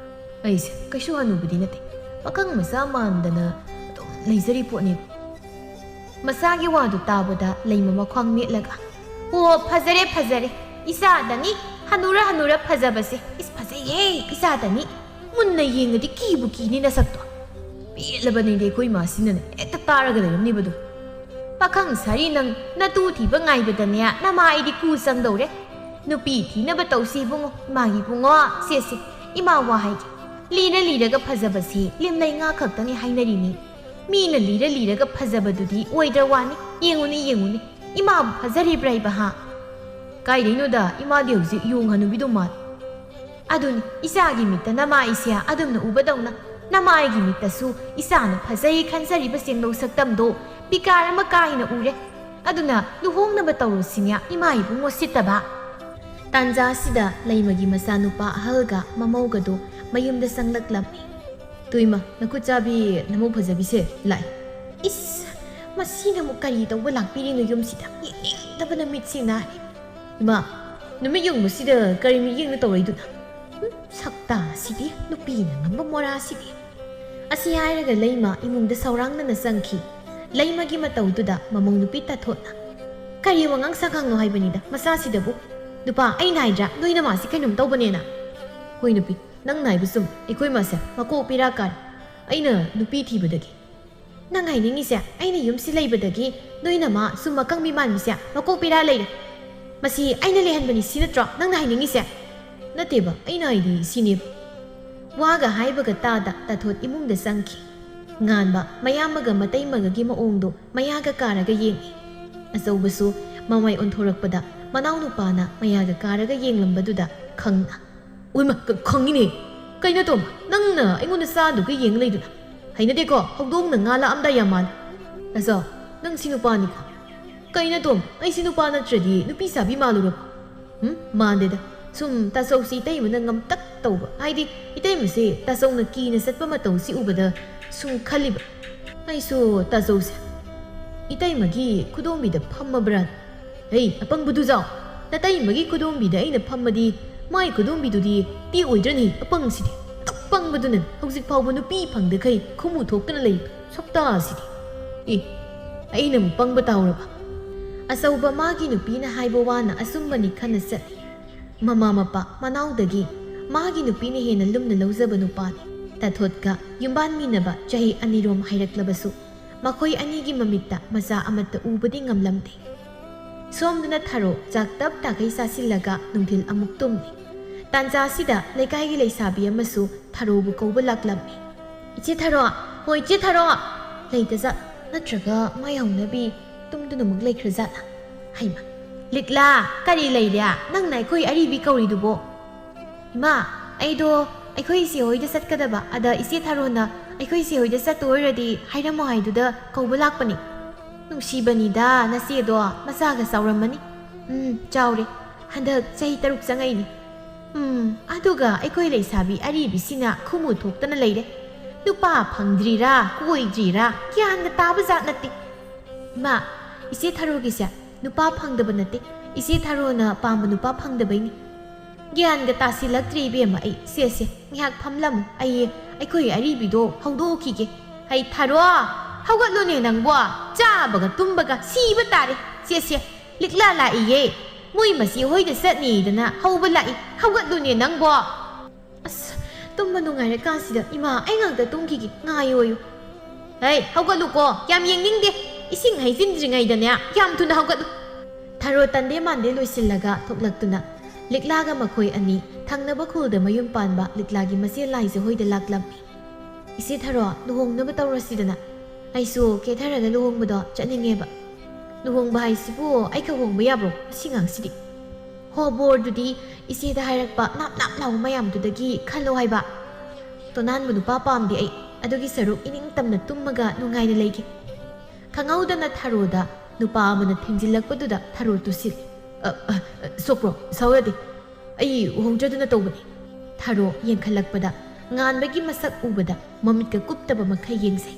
"ꯑꯩꯁꯦ ꯀꯩꯁꯨ ꯍꯅꯨꯕꯗꯤ ꯅꯠꯇꯦ, ꯄꯥꯈꯪ ꯃꯆꯥ ꯃꯥꯟꯗꯅ ꯑꯗꯨꯝ ꯂꯩꯖꯔꯤ ꯄꯣꯠꯅꯤ꯫" ꯃꯁꯥꯒꯤ ꯋꯥꯗꯨ ꯇꯥꯕꯗ ꯂꯩꯃ ꯃꯈ꯭ꯋꯥꯡ ꯅꯦꯠꯂꯒ, "ꯑꯣ, ꯐꯖꯔꯦ, ꯐꯖꯔꯦ, ꯏꯆꯥꯗꯅꯤ ꯍꯅꯨꯔ ꯍꯅꯨꯔ ꯐꯖꯕꯁꯦ꯫ ꯏꯁ, ꯐꯖꯩꯍꯦ, ꯏꯆꯥꯗꯅꯤ꯫ ꯃꯨꯟꯅ ꯌꯦꯡꯉꯗꯤ ꯀꯤꯕꯨ ꯀꯤꯅꯤ ꯅꯁꯛꯇꯣ꯫ ꯄꯦꯜꯂꯕꯅꯤꯗꯤ ꯑꯩꯈꯣꯏ ꯏꯃꯥꯁꯤꯅꯅꯦ ꯍꯦꯛꯇ ꯇꯥꯔꯒ ꯂꯩꯔꯝꯅꯤꯕꯗꯣ꯫" "ꯄꯥꯈꯪ ꯁꯥꯔꯤ ꯅꯪ, ꯅꯇꯨ ꯊꯤꯕ ꯉꯥꯏꯕꯗꯅꯦ ꯅꯃꯥ ꯑꯩꯗꯤ ꯀꯨ ꯆꯪꯗꯧꯔꯦ꯫ ꯅꯨꯄꯤ ꯊꯤꯅꯕ ꯇꯧꯁꯤ ꯏꯕꯨꯡꯉꯣ, ꯏꯃꯥꯒꯤ ꯏꯕꯨꯡꯉꯣ, ꯁꯦ ꯁꯦ, ꯏꯃꯥ ꯋꯥ ꯍꯥꯏꯒꯦ꯫ ꯂꯤꯔ ꯂꯤꯔꯒ ꯐꯖꯕꯁꯤ ꯂꯤꯝꯂꯩ ꯉꯥ ꯈꯛꯇꯅꯤ ꯍꯥꯏꯅꯔꯤꯅꯤ꯫ ꯃꯤꯅ ꯂꯤꯔ ꯂꯤꯔꯒ ꯐꯖꯕꯗꯨꯗꯤ ꯑꯣꯏꯗ꯭ꯔ ꯋꯥꯅꯤ꯫ ꯌꯦꯡꯉꯨꯅꯦ, ꯌꯦꯡꯉꯨꯅꯦ, ꯏꯃꯥꯕꯨ ꯐꯖꯔꯤꯕ꯭ꯔꯥ ꯏꯕ ꯍꯥ?" "ꯀꯥꯏꯗꯩꯅꯣꯗ, ꯏꯃꯥꯗꯤ ꯍꯧꯖꯤꯛ ꯌꯣꯡ ꯍꯅꯨꯕꯤꯗꯧ ꯃꯥꯜꯂꯤ꯫" "ꯑꯗꯨꯅꯤ, ꯏꯆꯥꯒꯤ ꯃꯤꯠꯇ ꯅꯃꯥ ꯑꯩꯁꯦ ꯑꯗꯨꯝꯅ ꯎꯕꯗꯧꯅ, ꯅꯃꯥ ꯑꯩꯒꯤ ꯃꯤꯠꯇꯁꯨ ꯏꯆꯥꯅ ꯐꯖꯩ ꯈꯟꯖꯔꯤꯕ ꯁꯦꯡꯗꯧ ꯁꯛꯇꯝꯗꯣ ꯕꯤꯀꯥꯔ ꯑꯃ ꯀꯥꯏꯅ ꯎꯔꯦ꯫ ꯑꯗꯨꯅ ꯂꯨꯍꯣꯡꯅꯕ ꯇꯧꯔꯨꯁꯤꯅꯦ, ꯏꯃꯥ ꯏꯕꯨꯡꯉꯣ ꯁꯤꯠꯇꯕ꯫" ꯇꯥꯟꯖꯥꯁꯤꯗ ꯂꯩꯃꯒꯤ ꯃꯆꯥꯅꯨꯄꯥ ꯑꯍꯜꯒ ꯃꯃꯧꯒꯗꯣ ꯃꯌꯨꯝꯗ ꯆꯪꯂꯛꯂꯝꯃꯤ꯫ "ꯇꯨ ꯏꯃꯥ, ꯅꯈꯨꯠ ꯆꯥꯕꯤ ꯅꯃꯧ ꯐꯖꯕꯤꯁꯦ ꯂꯥꯛꯑꯦ꯫" "ꯏꯁ, ꯃꯁꯤꯅ ꯑꯃꯨꯛ ꯀꯔꯤ ꯇꯧꯕ ꯂꯥꯛꯄꯤꯔꯤꯅꯣ ꯌꯨꯝꯁꯤꯗ? ꯌꯦꯡꯅꯤꯡꯗꯕꯅ ꯃꯤꯠꯁꯤ ꯅꯥꯔꯦ꯫" "ꯏꯃꯥ, ꯅꯨꯃꯤꯠ ꯌꯨꯡꯕꯁꯤꯗ ꯀꯔꯤ ꯃꯤꯠꯌꯦꯡꯅ ꯇꯧꯔꯛꯏꯗꯨꯅ? ꯍꯨꯝ, ꯁꯛꯇꯥꯁꯤꯗꯤ, ꯅꯨꯄꯤꯅ ꯉꯝꯕ ꯃꯣꯔꯥꯁꯤꯗꯤ꯫" ꯑꯁꯤ ꯍꯥꯏꯔꯒ ꯂꯩꯃ ꯏꯃꯨꯡꯗ ꯁꯧꯔꯥꯡꯅꯅ ꯆꯪꯈꯤ꯫ ꯂꯩꯃꯒꯤ ꯃꯇꯧꯗꯨꯗ ꯃꯃꯧ ꯅꯨꯄꯤ ꯇꯥꯊꯣꯠꯅ, "ꯀꯔꯤ ꯋꯥꯉꯥꯡ ꯁꯉꯥꯡꯅꯣ ꯍꯥꯏꯕꯅꯤꯗ ꯃꯆꯥꯁꯤꯗꯕꯨ? ꯅꯨꯄꯥ, ꯑꯩꯅ ꯍꯥꯏꯗ꯭ꯔꯥ ꯅꯣꯏ ꯅꯃꯥꯁꯤ ꯀꯩꯅꯣꯝ ꯇꯧꯕꯅꯦꯅ?" "ꯍꯣꯏ ꯅꯨꯄꯤ, ꯅꯪ ꯅꯥꯏꯕ ꯆꯨꯝ, ꯑꯩꯈꯣꯏ ꯃꯥꯁꯦ ꯃꯀꯣꯛ ꯄꯤꯔꯥ ꯀꯥꯔꯦ꯫ ꯑꯩꯅ ꯅꯨꯄꯤ ꯊꯤꯕꯗꯒꯤ꯫" "ꯅꯪ ꯍꯥꯏꯅꯤꯡꯉꯤꯁꯦ ꯑꯩꯅ ꯌꯨꯝꯁꯤ ꯂꯩꯕꯗꯒꯤ ꯅꯣꯏ ꯅꯃꯥ ꯁꯨꯝ ꯃꯀꯪꯕꯤ ꯃꯥꯟꯕꯤꯁꯦ ꯃꯀꯣꯛ ꯄꯤꯔꯥ ꯂꯩꯔꯦ? ꯃꯁꯤ ꯑꯩꯅ ꯂꯩꯍꯟꯕꯅꯤ ꯁꯤ ꯅꯠꯇ꯭ꯔꯣ ꯅꯪꯅ ꯍꯥꯏꯅꯤꯡꯉꯤꯁꯦ?" "ꯅꯠꯇꯦꯕ, ꯑꯩꯅ ꯍꯥꯏꯗꯤ ꯁꯤꯅꯦꯕ꯫" ꯋꯥꯒ ꯍꯥꯏꯕꯒ ꯇꯥꯗ ꯇꯥꯊꯣꯠ ꯏꯃꯨꯡꯗ ꯆꯪꯈꯤ꯫ ꯉꯥꯟꯕ ꯃꯌꯥꯝꯕꯒ ꯃꯇꯩꯃꯒꯒꯤ ꯃꯑꯣꯡꯗꯣ ꯃꯌꯥꯒ ꯀꯥꯔꯒ ꯌꯦꯡꯉꯤ꯫ ꯑꯆꯧꯕꯁꯨ ꯃꯃꯥꯏ ꯑꯣꯟꯊꯣꯔꯛꯄꯗ ꯃꯅꯥꯎꯅꯨꯄꯥꯅ ꯃꯌꯥꯒ ꯀꯥꯔꯒ ꯌꯦꯡꯂꯝꯕꯗꯨꯗ ꯈꯪꯅ, "ꯎꯏꯃ, ꯈꯪꯉꯤꯅꯦ꯫ ꯀꯩꯅꯣ ꯇꯣꯝꯕ, ꯅꯪꯅ ꯑꯩꯉꯣꯟꯗ ꯆꯥꯗꯨꯒ ꯌꯦꯡ ꯂꯩꯗꯨꯅ? ꯍꯩꯅꯗꯦꯀꯣ, ꯍꯧꯗꯣꯡꯅ ꯉꯥ ꯂꯥꯛꯑꯝꯗꯥꯏ ꯌꯥꯝ ꯃꯥꯜꯂꯦ꯫ ꯇꯥꯆꯧ, ꯅꯪ ꯁꯤ ꯅꯨꯄꯥꯅꯤꯀꯣ?" "ꯀꯩꯅꯣ ꯇꯣꯝꯕ, ꯑꯩ ꯁꯤ ꯅꯨꯄꯥ ꯅꯠꯇ꯭ꯔꯗꯤ ꯅꯨꯄꯤ ꯁꯥꯕꯤ ꯃꯥꯜꯂꯨꯔꯕꯣ?" "ꯎꯝ, ꯃꯥꯟꯗꯦꯗ꯫ ꯁꯨꯝ ꯇꯥꯆꯧꯁꯤ ꯏꯇꯩꯃꯅ ꯉꯝꯇꯛ ꯇꯧꯕ, ꯍꯥꯏꯗꯤ ꯏꯇꯩꯃꯁꯦ ꯇꯥꯆꯧꯅ ꯀꯤꯅ ꯆꯠꯄ ꯃꯇꯧꯁꯤ ꯎꯕꯗ ꯁꯨꯝ ꯈꯜꯂꯤꯕ꯫ ꯑꯩꯁꯨ ꯇꯥꯆꯧꯁꯦ ꯏꯇꯩꯃꯒꯤ ꯈꯨꯗꯣꯝꯕꯤꯗ ꯐꯝꯃꯕ꯭ꯔꯥ? ꯍꯩ, ꯑꯄꯪꯕꯗꯨ ꯖꯥꯎ! ꯅꯇꯩꯃꯒꯤ ꯈꯨꯗꯣꯝꯕꯤꯗ ꯑꯩꯅ ꯐꯝꯃꯗꯤ ꯃꯥꯏ ꯈꯨꯗꯣꯝꯕꯤꯗꯨꯗꯤ ꯇꯤ ꯑꯣꯏꯗ꯭ꯔꯅꯤ, ꯑꯄꯪꯁꯤꯗꯤ꯫ ꯑꯗꯨꯛ ꯄꯪꯕꯗꯨꯅ ꯍꯧꯖꯤꯛ ꯐꯥꯎꯕ ꯅꯨꯄꯤ ꯐꯪꯗꯈꯩ ꯈꯨꯃꯨ ꯊꯣꯛꯇꯅ ꯂꯩ꯫ ꯁꯛꯇꯥꯁꯤꯗꯤ꯫ ꯑꯦ, ꯑꯩꯅ ꯑꯃꯨꯛ ꯄꯪꯕ ꯇꯥꯎꯔꯕ?" ꯑꯆꯧꯕ ꯃꯥꯒꯤ ꯅꯨꯄꯤꯅ ꯍꯥꯏꯕ ꯋꯥꯅ ꯑꯆꯨꯝꯕꯅꯤ ꯈꯟꯅ ꯆꯠꯂꯤ꯫ ꯃꯃꯥ ꯃꯄꯥ ꯃꯅꯥꯎꯗꯒꯤ ꯃꯥꯒꯤ ꯅꯨꯄꯤꯅ ꯍꯦꯟꯅ ꯂꯨꯝꯅ ꯂꯧꯖꯕ ꯅꯨꯄꯥꯅꯤ꯫ ꯇꯥꯊꯣꯠꯀ ꯌꯨꯝꯕꯥꯟꯃꯤꯟꯅꯕ ꯆꯍꯤ ꯑꯅꯤꯔꯣꯝ ꯍꯥꯏꯔꯛꯂꯕꯁꯨ, ꯃꯈꯣꯏ ꯑꯅꯤꯒꯤ ꯃꯃꯤꯠꯇ ꯃꯆꯥ ꯑꯃꯠꯇ ꯎꯕꯗꯤ ꯉꯝꯂꯝꯗꯦ꯫ ꯁꯣꯝꯗꯅ ꯊꯔꯣ ꯆꯥꯛ ꯇꯞ ꯇꯥꯈꯩ ꯆꯥꯁꯤꯜꯂꯒ ꯅꯨꯡꯊꯤꯜ ꯑꯃꯨꯛ ꯇꯨꯝꯃꯤ꯫ ꯇꯥꯟꯖꯥꯁꯤꯗ ꯂꯩꯀꯥꯏꯒꯤ ꯂꯩꯁꯥꯕꯤ ꯑꯃꯁꯨ ꯊꯔꯣꯕꯨ ꯀꯧꯕ ꯂꯥꯛꯂꯝꯃꯤ꯫ "ꯏꯆꯦ ꯊꯔꯣ, ꯍꯣ ꯏꯆꯦ ꯊꯔꯣ!" ꯂꯩꯇꯖꯥꯠ ꯅꯠꯇ꯭ꯔꯒ ꯃꯥꯏ ꯍꯧꯅꯕꯤ ꯇꯨꯝꯗꯨꯅꯃꯨꯛ ꯂꯩꯈ꯭ꯔꯖꯥꯠꯂꯥ? ꯍꯩꯃ, "ꯂꯤꯛꯂꯥ, ꯀꯔꯤ ꯂꯩꯔꯦ? ꯅꯪꯅ ꯑꯩꯈꯣꯏ ꯑꯔꯤꯕꯤ ꯀꯧꯔꯤꯗꯨꯕꯣ?" "ꯏꯃꯥ, ꯑꯩꯗꯣ ꯑꯩꯈꯣꯏ ꯏꯆꯦ ꯍꯣꯏꯗ ꯆꯠꯀꯗꯕ, ꯑꯗ ꯏꯆꯦ ꯊꯔꯣꯅ ꯑꯩꯈꯣꯏ ꯏꯆꯦ ꯍꯣꯏꯗ ꯆꯠꯇꯣꯏ ꯑꯣꯏꯔꯗꯤ ꯍꯥꯏꯔꯝꯃꯣ ꯍꯥꯏꯗꯨꯗ ꯀꯧꯕ ꯂꯥꯛꯄꯅꯤ꯫" "ꯅꯨꯡꯁꯤꯕꯅꯤꯗ ꯅꯆꯦꯗꯣ, ꯃꯆꯥꯒ ꯆꯥꯎꯔꯝꯃꯅꯤ꯫" "ꯎꯝ, ꯆꯥꯎꯔꯦ꯫ ꯍꯟꯗꯛ ꯆꯍꯤ ꯇꯔꯨꯛ ꯆꯪꯉꯛꯏꯅꯤ꯫" "ꯎꯝ, ꯑꯗꯨꯒ ꯑꯩꯈꯣꯏ ꯂꯩꯁꯥꯕꯤ ꯑꯔꯤꯕꯤꯁꯤꯅ ꯈꯨꯃꯨ ꯊꯣꯛꯇꯅ ꯂꯩꯔꯦ꯫ ꯅꯨꯄꯥ ꯐꯪꯗ꯭ꯔꯤꯔꯥ ꯀꯣꯏꯗ꯭ꯔꯤꯔꯥ ꯒ꯭ꯌꯥꯟꯒ ꯇꯥꯕ ꯖꯥꯠ ꯅꯠꯇꯦ꯫" "ꯏꯃꯥ, ꯏꯆꯦ ꯊꯔꯣꯒꯤꯁꯦ ꯅꯨꯄꯥ ꯐꯪꯗꯕ ꯅꯠꯇꯦ, ꯏꯆꯦ ꯊꯔꯣꯅ ꯄꯥꯝꯕ ꯅꯨꯄꯥ ꯐꯪꯗꯕꯩꯅꯤ꯫" "ꯒ꯭ꯌꯥꯟꯒ ꯇꯥꯁꯤꯜꯂꯛꯇ꯭ꯔꯦ ꯏꯕꯦꯝꯃ ꯑꯩ꯫ ꯁꯦ, ꯁꯦ, ꯉꯥꯏꯍꯥꯛ ꯐꯝꯂꯝꯃꯨ, ꯑꯩ ꯑꯩꯈꯣꯏ ꯑꯔꯤꯕꯤꯗꯣ ꯍꯧꯗꯣꯛꯎꯈꯤꯒꯦ꯫" "ꯍꯩ ꯊꯔꯣ, ꯍꯧꯒꯠꯂꯨꯅꯦ ꯅꯪꯕꯣ, ꯆꯥꯕꯒ ꯇꯨꯝꯕꯒ ꯁꯤꯕ ꯇꯥꯔꯦ꯫ ꯁꯦ, ꯁꯦ, ꯂꯤꯛꯂꯥ ꯂꯥꯛꯏꯌꯦ, ꯃꯣꯏ ꯃꯆꯦ ꯍꯣꯏꯗ ꯆꯠꯅꯤꯗꯅ ꯍꯧꯕ ꯂꯥꯛꯏ, ꯍꯧꯒꯠꯂꯨꯅꯦ ꯅꯪꯕꯣ꯫" "ꯑꯁ, ꯇꯨꯝꯕ ꯅꯨꯡꯉꯥꯏꯔꯀꯥꯟꯁꯤꯗ ꯏꯃꯥ, ꯑꯩ ꯉꯥꯛꯇ ꯇꯨꯝꯈꯤꯒꯦ, ꯉꯥꯏꯌꯣꯌꯨ꯫" "ꯍꯩ, ꯍꯧꯒꯠꯂꯨꯀꯣ, ꯌꯥꯝ ꯌꯦꯡꯅꯤꯡꯗꯦ꯫ ꯏꯁꯤꯡ ꯍꯩꯖꯤꯟꯗ꯭ꯔꯤꯉꯩꯗꯅꯦ ꯌꯥꯝ ꯊꯨꯅ ꯍꯧꯒꯠꯂꯨ꯫" ꯊꯔꯣ ꯇꯟꯗꯦ ꯃꯥꯟꯗꯦ ꯂꯣꯏꯁꯤꯜꯂꯒ ꯊꯣꯛꯂꯛꯇꯨꯅ ꯂꯤꯛꯂꯥꯒ ꯃꯈꯣꯏ ꯑꯅꯤ ꯊꯪꯅꯕ ꯈꯨꯜꯗ ꯃꯌꯨꯝ ꯄꯥꯟꯕ ꯂꯤꯛꯂꯥꯒꯤ ꯃꯆꯦ ꯂꯥꯏꯖ ꯍꯣꯏꯗ ꯂꯥꯛꯂꯝꯃꯤ꯫ "ꯏꯆꯦ ꯊꯔꯣ, ꯂꯨꯍꯣꯡꯅꯕ ꯇꯧꯔꯁꯤꯗꯅ꯫ ꯑꯩꯁꯨ ꯀꯦꯊꯔꯒ ꯂꯨꯍꯣꯡꯕꯗꯣ ꯆꯠꯅꯤꯡꯉꯦꯕ꯫" "ꯂꯨꯍꯣꯡꯕ ꯍꯥꯏꯁꯤꯕꯨ ꯑꯩꯒ ꯍꯣꯡꯕ ꯌꯥꯕ꯭ꯔꯣ? ꯃꯁꯤ ꯉꯥꯡꯁꯤꯗꯤ꯫" "ꯍꯣ, ꯕꯣꯔꯗꯨꯗꯤ ꯏꯆꯦꯗ ꯍꯥꯏꯔꯛꯄ ꯅꯥꯞ ꯅꯥꯞ ꯂꯥꯎꯕ ꯃꯌꯥꯝꯗꯨꯗꯒꯤ ꯈꯜꯂꯣ ꯍꯥꯏꯕ꯫" "ꯇꯣꯅꯥꯟꯕ ꯅꯨꯄꯥ ꯄꯥꯝꯗꯦ ꯑꯩ꯫ ꯑꯗꯨꯒꯤ ꯁꯔꯨꯛ ꯏꯅꯤꯡ ꯇꯝꯅ ꯇꯨꯝꯃꯒ ꯅꯨꯡꯉꯥꯏꯅ ꯂꯩꯒꯦ꯫" ꯈꯪꯍꯧꯗꯅ ꯊꯔꯣꯗ ꯅꯨꯄꯥ ꯑꯃꯅ ꯊꯦꯡꯖꯤꯜꯂꯛꯄꯗꯨꯗ ꯊꯔꯣ ꯇꯨꯁꯤꯜꯂꯤ꯫ "ꯑ, ꯑ, ꯑ, ꯁꯣꯛꯄ꯭ꯔꯣ? ꯁꯥꯎ ꯌꯥꯗꯦ꯫ ꯑꯩ ꯎꯍꯧꯗ꯭ꯔꯗꯅ ꯇꯧꯕꯅꯤ꯫" ꯊꯔꯣ ꯌꯦꯡꯈꯠꯂꯛꯄꯗ ꯉꯥꯟꯕꯒꯤ ꯃꯁꯛ ꯎꯕꯗ ꯃꯃꯤꯠꯀ ꯀꯨꯞꯇꯕ ꯃꯈꯩ ꯌꯦꯡꯖꯩ꯫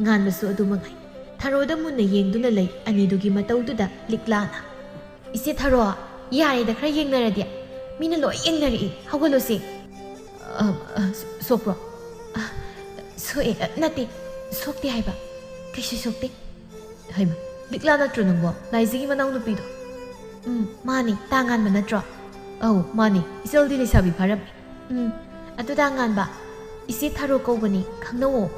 ꯉꯥꯟꯕꯁꯨ ꯑꯗꯨ ꯃꯉꯥꯏ꯫ ꯊꯔꯣꯗ ꯃꯨꯟꯅ ꯌꯦꯡꯗꯨꯅ ꯂꯩ꯫ ꯑꯅꯤꯗꯨꯒꯤ ꯃꯇꯧꯗꯨꯗ ꯂꯤꯛꯂꯥꯅ, "ꯏꯆꯦ ꯊꯔꯣ, ꯌꯥꯔꯦꯗ, ꯈꯔ ꯌꯦꯡꯅꯔꯗꯤ꯫ ꯃꯤꯅ ꯂꯣꯏ ꯌꯦꯡꯅꯔꯛꯏ꯫ ꯍꯧꯒꯠꯂꯨꯁꯦ꯫" "ꯑ, ꯑ, ꯁꯣꯛꯄ꯭ꯔꯣ?" "ꯑ, ꯁꯣꯛꯑꯦ, ꯑ, ꯅꯠꯇꯦ, ꯁꯣꯛꯇꯦ ꯍꯥꯏꯕ꯫ ꯀꯩꯁꯨ ꯁꯣꯛꯇꯦ꯫" "ꯍꯩꯃ, ꯂꯤꯛꯂꯥ ꯅꯠꯇ꯭ꯔꯣ ꯅꯪꯕꯣ? ꯂꯥꯏꯖꯒꯤ ꯃꯅꯥꯎꯅꯨꯄꯤꯗꯣ?" "ꯎꯝ, ꯃꯥꯅꯤ꯫ ꯇꯥꯉꯥꯟꯕ ꯅꯠꯇ꯭ꯔꯣ?" "ꯑꯧ, ꯃꯥꯅꯤ꯫ ꯏꯆꯜꯗꯤ ꯂꯩꯁꯥꯕꯤ ꯐꯥꯔꯝꯃꯤ꯫" "ꯎꯝ, ꯑꯗꯨ ꯇꯥꯉꯥꯟꯕ, ꯏꯆꯦ ꯊꯔꯣ ꯀꯧꯕꯅꯤ, ꯈꯪꯅꯧꯑꯣ꯫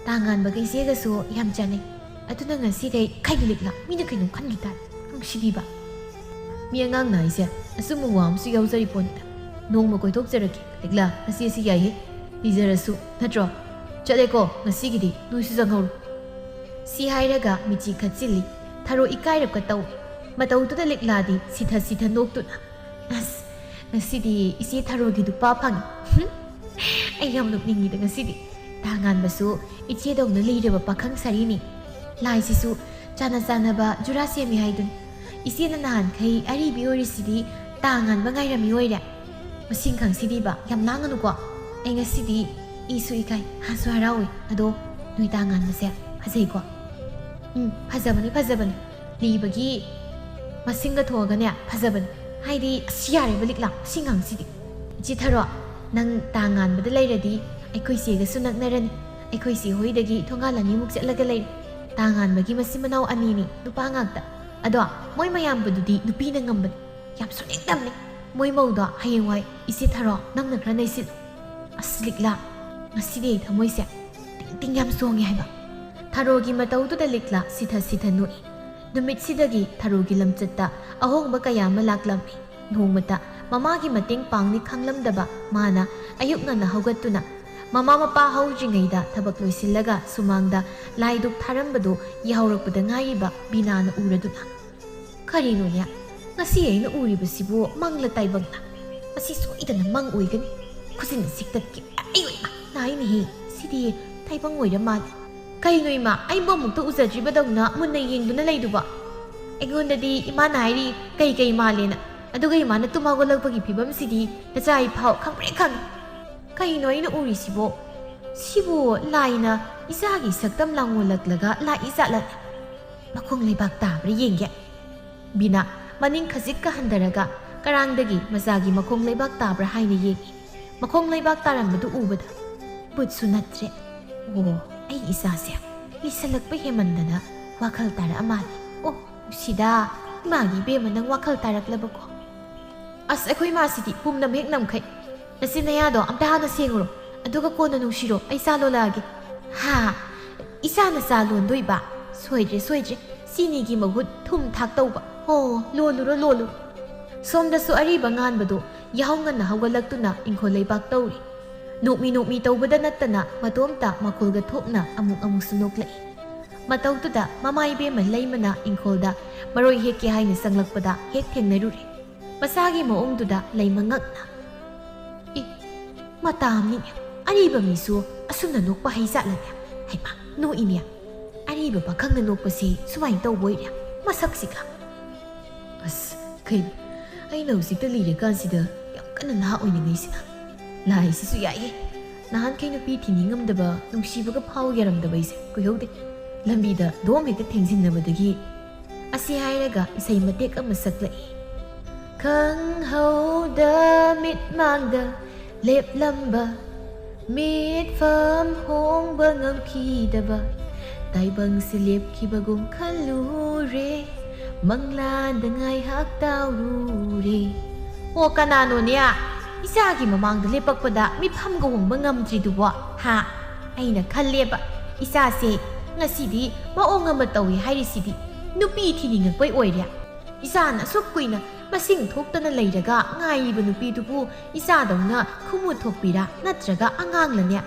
ꯇꯥꯉꯥꯟꯕꯒ ꯏꯆꯦꯒꯁꯨ ꯌꯥꯝ ꯆꯥꯟꯅꯩ꯫" ꯑꯗꯨꯅ ꯉꯁꯤꯗꯩ ꯈꯩꯅ ꯂꯤꯛꯂꯥ, ꯃꯤꯅ ꯀꯩꯅꯣ ꯈꯟꯈꯤ ꯇꯥꯔꯦ꯫ ꯅꯨꯡꯁꯤꯕꯤꯕ꯫ ꯃꯤ ꯑꯉꯥꯡꯅ ꯍꯥꯏꯁꯦ ꯑꯆꯨꯝꯕ ꯋꯥ ꯑꯃꯁꯨ ꯌꯥꯎꯖꯔꯤ ꯄꯣꯠꯅꯤꯗ꯫ ꯅꯣꯡꯃ ꯀꯣꯏꯊꯣꯛꯆꯔꯛꯀꯦ ꯂꯤꯛꯂꯥ, ꯉꯁꯤ ꯑꯁꯤ ꯌꯥꯏꯍꯦ꯫ ꯂꯤꯖꯔꯁꯨ ꯅꯠꯇ꯭ꯔꯣ? ꯆꯠꯂꯦꯀꯣ ꯉꯁꯤꯒꯤꯗꯤ, ꯅꯣꯏꯁꯨ ꯆꯪꯍꯧꯔꯣ꯫ ꯁꯤ ꯍꯥꯏꯔꯒ ꯃꯤꯆꯤ ꯈꯠꯆꯤꯜꯂꯤ꯫ ꯊꯔꯣ ꯏꯀꯥꯏꯔꯞꯀ ꯇꯧꯏ꯫ ꯃꯇꯧꯗꯨꯗ ꯂꯤꯛꯂꯥꯗꯤ ꯁꯤꯊ ꯁꯤꯊ ꯅꯣꯛꯇꯨꯅ, "ꯑꯁ, ꯉꯁꯤꯗꯤ ꯏꯆꯦ ꯊꯔꯣꯒꯤ ꯅꯨꯄꯥ ꯐꯪꯉꯤ꯫ ꯍꯨꯝ, ꯑꯩ ꯌꯥꯝ ꯅꯣꯛꯅꯤꯡꯉꯤꯗ ꯉꯁꯤꯗꯤ꯫ ꯇꯥꯉꯥꯟꯕꯁꯨ ꯏꯆꯦꯗꯧꯅ ꯂꯤꯔꯕ ꯄꯥꯈꯪ ꯁꯥꯔꯤꯅꯤ꯫ ꯂꯥꯏꯁꯤꯁꯨ ꯆꯥꯅ ꯆꯥꯅꯕ ꯖꯨꯔꯥ ꯁꯦꯝꯃꯤ ꯍꯥꯏꯗꯨꯅꯤ꯫ ꯏꯆꯦꯅ ꯅꯍꯥꯟꯈꯩ ꯑꯔꯤꯕꯤ ꯑꯣꯏꯔꯤꯁꯤꯗꯤ ꯇꯥꯉꯥꯟꯕ ꯉꯥꯏꯔꯝꯃꯤ ꯑꯣꯏꯔꯦ꯫ ꯃꯁꯤꯡ ꯈꯪꯁꯤꯗꯤꯕ, ꯌꯥꯝ ꯂꯥꯡꯒꯅꯨꯀꯣ꯫ ꯑꯩ ꯉꯁꯤꯗꯤ ꯏꯁꯨ ꯏꯀꯥꯏ, ꯍꯥꯁꯨ ꯍꯔꯥꯎꯏ꯫ ꯑꯗꯣ ꯅꯣꯏ ꯇꯥꯉꯥꯟꯕꯁꯦ ꯐꯖꯩꯀꯣ?" "ꯎꯝ, ꯐꯖꯕꯅꯤ, ꯐꯖꯕꯅꯤ꯫ ꯂꯤꯕꯒꯤ ꯃꯁꯤꯡꯒ ꯊꯣꯛꯑꯒꯅꯦ ꯐꯖꯕꯅꯤ꯫ ꯍꯥꯏꯗꯤ, ꯑꯁ, ꯌꯥꯔꯦꯕ ꯂꯤꯛꯂꯥ, ꯁꯤ ꯉꯥꯡꯁꯤꯗꯤ꯫ ꯏꯆꯦ ꯊꯔꯣ, ꯅꯪ ꯇꯥꯉꯥꯟꯕꯗ ꯂꯩꯔꯗꯤ ꯑꯩꯈꯣꯏ ꯆꯦꯒꯁꯨ ꯅꯛꯅꯔꯅꯤ꯫ ꯑꯩꯈꯣꯏ ꯆꯦ ꯍꯣꯏꯗꯒꯤ ꯊꯣꯡꯒꯥꯜ ꯑꯅꯤꯃꯨꯛ ꯆꯠꯂꯒ ꯂꯩꯔꯦ꯫ ꯇꯥꯉꯥꯟꯕꯒꯤ ꯃꯆꯤꯟ ꯃꯅꯥꯎ ꯑꯅꯤꯅꯤ, ꯅꯨꯄꯥ ꯉꯥꯛꯇ꯫ ꯑꯗꯣ ꯃꯣꯏ ꯃꯌꯥꯝꯕꯗꯨꯗꯤ ꯅꯨꯄꯤꯅ ꯉꯝꯕꯅꯤ꯫ ꯌꯥꯝ ꯁꯨꯅꯤꯡꯗꯕꯅꯤ꯫ ꯃꯣꯏ ꯃꯧꯗꯣ ꯍꯌꯦꯡꯋꯥꯏ ꯏꯆꯦ ꯊꯔꯣ, ꯅꯪꯅ ꯈꯔ ꯅꯩꯁꯤꯜꯂꯨ꯫ ꯑꯁ ꯂꯤꯛꯂꯥ, ꯉꯁꯤꯗꯤ ꯑꯩ ꯊꯃꯣꯏꯁꯦ ꯇꯤꯡ ꯇꯤꯡ ꯌꯥꯝ ꯆꯣꯡꯉꯦ ꯍꯥꯏꯕ꯫" ꯊꯔꯣꯒꯤ ꯃꯇꯧꯗꯨꯗ ꯂꯤꯛꯂꯥ ꯁꯤꯊ ꯁꯤꯊ ꯅꯣꯛꯏ꯫ ꯅꯨꯃꯤꯠꯁꯤꯗꯒꯤ ꯊꯔꯣꯒꯤ ꯂꯝꯆꯠꯇ ꯑꯍꯣꯡꯕ ꯀꯌꯥ ꯑꯃ ꯂꯥꯛꯂꯝꯃꯤ꯫ ꯅꯣꯡꯃꯇ ꯃꯃꯥꯒꯤ ꯃꯇꯦꯡ ꯄꯥꯡꯅꯤ ꯈꯪꯂꯝꯗꯕ ꯃꯥꯅ ꯑꯌꯨꯛ ꯉꯟꯅ ꯍꯧꯒꯠꯇꯨꯅ ꯃꯃꯥ ꯃꯄꯥ ꯍꯧꯗ꯭ꯔꯤꯉꯩꯗ ꯊꯕꯛ ꯂꯣꯏꯁꯤꯜꯂꯒ ꯁꯨꯃꯥꯡꯗ ꯂꯥꯏ ꯙꯨꯞ ꯊꯥꯔꯝꯕꯗꯨ ꯌꯥꯍꯧꯔꯛꯄꯗ ꯉꯥꯏꯔꯤꯕ ꯕꯤꯅꯥꯅ ꯎꯔꯗꯨꯅ, "ꯀꯔꯤꯅꯣꯅꯦ? ꯉꯁꯤ ꯑꯩꯅ ꯎꯔꯤꯕꯁꯤꯕꯨ ꯃꯪꯂ ꯇꯥꯏꯕꯪꯂ? ꯃꯁꯤ ꯁꯣꯏꯗꯅ ꯃꯪ ꯑꯣꯏꯒꯅꯤ꯫ ꯈꯨꯖꯤꯟ ꯁꯤꯛꯇꯠꯀꯦ꯫ ꯑꯩꯌꯣ ꯏꯃꯥ, ꯅꯥꯏꯅꯦꯍꯦ꯫ ꯁꯤꯗꯤ ꯇꯥꯏꯕꯪ ꯑꯣꯏꯔ ꯃꯥꯜꯂꯦ꯫ ꯀꯩꯅꯣ ꯏꯃꯥ, ꯑꯩꯕꯨ ꯑꯃꯨꯛꯇ ꯎꯖꯗ꯭ꯔꯤꯕꯗꯧꯅ ꯃꯨꯟꯅ ꯌꯦꯡꯗꯨꯅ ꯂꯩꯗꯨꯕꯣ?" "ꯑꯩꯉꯣꯟꯗꯗꯤ ꯏꯃꯥꯅ ꯍꯥꯏꯔꯤ ꯀꯩ ꯀꯩ ꯃꯥꯜꯂꯦꯅ꯫ ꯑꯗꯨꯒ ꯏꯃꯥꯅ ꯇꯨꯝ ꯍꯧꯒꯠꯂꯛꯄꯒꯤ ꯐꯤꯕꯝꯁꯤꯗꯤ ꯅꯆꯥ ꯏꯐꯥꯎ ꯈꯪꯄ꯭ꯔꯦꯛ ꯈꯪꯉꯤ꯫ ꯀꯩꯅꯣ ꯑꯩꯅ ꯎꯔꯤꯁꯤꯕꯣ? ꯁꯤꯕꯨ ꯂꯥꯏꯅ ꯏꯆꯥꯒꯤ ꯁꯛꯇꯝ ꯂꯥꯡꯑꯣꯜꯂꯛꯂꯒ ꯂꯥꯛꯏ ꯖꯥꯠꯂꯅꯦ? ꯃꯈꯣꯡ ꯂꯩꯕꯥꯛ ꯇꯥꯕ꯭ꯔꯥ ꯌꯦꯡꯒꯦ꯫" ꯕꯤꯅꯥ ꯃꯅꯤꯡ ꯈꯖꯤꯛꯀ ꯍꯟꯊꯔꯒ ꯀꯔꯥꯡꯗꯒꯤ ꯃꯆꯥꯒꯤ ꯃꯈꯣꯡ ꯂꯩꯕꯥꯛ ꯇꯥꯕ꯭ꯔꯥ ꯍꯥꯏꯅ ꯌꯦꯡꯏ꯫ ꯃꯈꯣꯡ ꯂꯩꯕꯥꯛ ꯇꯥꯔꯝꯕꯗꯨ ꯎꯕꯗ ꯕꯨꯠꯁꯨ ꯅꯠꯇ꯭ꯔꯦ꯫ "ꯑꯣ, ꯑꯩ ꯏꯆꯥꯁꯦ ꯂꯤꯁꯜꯂꯛꯄ ꯍꯦꯟꯃꯟꯗꯅ ꯋꯥꯈꯜ ꯇꯥꯔꯛꯑ ꯃꯥꯜꯂꯦ꯫ ꯑꯣ, ꯅꯨꯡꯁꯤꯗ, ꯏꯃꯥꯒꯤ ꯏꯕꯦꯝꯃ ꯅꯪ ꯋꯥꯈꯜ ꯇꯥꯔꯛꯂꯕꯀꯣ?" "ꯑꯁ, ꯑꯩꯈꯣꯏ ꯃꯥꯁꯤꯗꯤ ꯄꯨꯝꯅꯃꯛ ꯍꯦꯛ ꯅꯝꯈꯩ꯫ ꯅꯆꯤꯟ ꯅꯌꯥꯗꯣ ꯑꯝꯇ ꯍꯥꯟꯅ ꯁꯦꯡꯉꯨꯔꯣ, ꯑꯗꯨꯒ ꯀꯣꯟꯅ ꯅꯨꯡꯁꯤꯔꯣ, ꯑꯩ ꯆꯥ ꯂꯣꯜꯂꯛꯑꯒꯦ꯫" "ꯍꯥ? ꯏꯆꯥꯅ ꯆꯥ ꯂꯣꯟꯗꯣꯏꯕ? "ꯁꯣꯏꯗ꯭ꯔꯦ, ꯁꯣꯏꯗ꯭ꯔꯦ, ꯆꯤꯅꯤꯒꯤ ꯃꯍꯨꯠ ꯊꯨꯝ ꯊꯥꯛ ꯇꯧꯕ꯫ ꯑꯣ, ꯂꯣꯜꯂꯨꯔꯣ, ꯂꯣꯜꯂꯨꯔꯣ"꯫ ꯁꯣꯝꯗꯁꯨ ꯑꯔꯤꯕ ꯉꯥꯟꯕꯗꯨ ꯌꯥꯍꯧ ꯉꯟꯅ ꯍꯧꯒꯠꯂꯛꯇꯨꯅ ꯏꯪꯈꯣꯜ ꯂꯩꯕꯥꯛ ꯇꯧꯔꯤ꯫ ꯅꯣꯛꯃꯤ ꯅꯣꯛꯃꯤ ꯇꯧꯕꯗ ꯅꯠꯇꯅ ꯃꯇꯣꯝꯇ ꯃꯈꯣꯜꯒ ꯊꯣꯛꯅ ꯑꯃꯨꯛ ꯑꯃꯨꯛꯁꯨ ꯅꯣꯛꯂꯛꯏ꯫ ꯃꯇꯧꯗꯨꯗ ꯃꯃꯥ ꯏꯕꯦꯝꯃ ꯂꯩꯃꯅ ꯏꯪꯈꯣꯜꯗ ꯃꯔꯣꯏ ꯍꯦꯛꯀꯦ ꯍꯥꯏꯅ ꯆꯪꯂꯛꯄꯗ ꯍꯦꯛ ꯊꯦꯡꯅꯔꯨꯔꯦ꯫ ꯃꯆꯥꯒꯤ ꯃꯑꯣꯡꯗꯨꯗ ꯂꯩꯃ ꯉꯛꯅ, "ꯑꯦ, ꯃꯇꯥꯝꯅꯤꯅꯦ, ꯑꯔꯤꯕ ꯃꯤꯁꯨ ꯑꯁꯨꯝꯅ ꯅꯣꯛꯄ ꯍꯩꯖꯥꯠꯂꯅꯦ? ꯍꯩꯃꯥ, ꯅꯣꯛꯏꯅꯦ, ꯑꯔꯤꯕ ꯄꯥꯈꯪꯅ ꯅꯣꯛꯄꯁꯦ ꯁꯨꯃꯥꯏꯅ ꯇꯧꯕ ꯑꯣꯏꯔꯦ, ꯃꯁꯛꯁꯤꯒ"꯫ ꯑꯁ, ꯀꯩꯅꯣ, ꯑꯩꯅ ꯍꯧꯖꯤꯛꯇ ꯂꯤꯔꯀꯥꯟꯁꯤꯗ ꯌꯥꯝ ꯀꯟꯅ ꯅꯍꯥ ꯑꯣꯏꯅꯤꯡꯉꯩꯁꯤꯅ꯫ ꯂꯥꯏꯁꯤꯁꯨ ꯌꯥꯏꯍꯦ꯫ ꯅꯍꯥꯟꯈꯩ ꯅꯨꯄꯤ ꯊꯤꯅꯤꯡꯉꯝꯗꯕ, ꯅꯨꯡꯁꯤꯕꯒ ꯐꯥꯎ ꯌꯥꯔꯝꯗꯕ ꯑꯩꯁꯦ ꯀꯨꯏꯍꯧꯗꯦ꯫ ꯂꯝꯕꯤꯗ ꯗꯣꯝ ꯍꯦꯛꯇ ꯊꯦꯡꯖꯤꯟꯅꯕꯗꯒꯤ꯫ ꯑꯁꯤ ꯍꯥꯏꯔꯒ ꯏꯁꯩ ꯃꯇꯦꯛ ꯑꯃ ꯁꯛꯂꯛꯏ꯫ "ꯈꯪꯍꯧꯗ ꯃꯤꯠꯃꯥꯡꯗ ꯂꯦꯞꯂꯝꯕ, ꯃꯤꯠꯐꯝ ꯍꯣꯡꯕ ꯉꯝꯈꯤꯗꯕ, ꯇꯥꯏꯕꯪꯁꯤ ꯂꯦꯞꯈꯤꯕꯒꯨꯝ ꯈꯜꯂꯨꯔꯦ, ꯃꯪꯂꯥꯟꯗ ꯉꯥꯏꯍꯥꯛ ꯇꯥꯎꯔꯨꯔꯦ"꯫ ꯑꯣ, ꯀꯅꯥꯅꯣꯅꯦ? ꯏꯆꯥꯒꯤ ꯃꯃꯥꯡꯗ ꯂꯦꯞꯄꯛꯄꯗ ꯃꯤꯐꯝꯒ ꯍꯣꯡꯕ ꯉꯝꯗ꯭ꯔꯤꯗꯨꯕꯣ? ꯍꯥ? ꯑꯩꯅ ꯈꯜꯂꯦꯕ, ꯏꯆꯥꯁꯦ ꯉꯁꯤꯗꯤ ꯃꯑꯣꯡ ꯑꯃ ꯇꯧꯏ ꯍꯥꯏꯔꯤꯁꯤꯗꯤ ꯅꯨꯄꯤ ꯊꯤꯅꯤꯡꯉꯛꯄꯩ ꯑꯣꯏꯔꯦ꯫ ꯏꯆꯥꯅ ꯑꯁꯨꯛ ꯀꯨꯏꯅ ꯃꯁꯤꯡ ꯊꯣꯛꯇꯅ ꯂꯩꯔꯒ ꯉꯥꯏꯔꯤꯕ ꯅꯨꯄꯤꯗꯨꯕꯨ ꯏꯆꯥꯗꯧꯅ ꯈꯨꯃꯨ ꯊꯣꯛꯄꯤꯔꯥ ꯅꯠꯇ꯭ꯔꯒ ꯑꯉꯥꯡꯂꯅꯦ?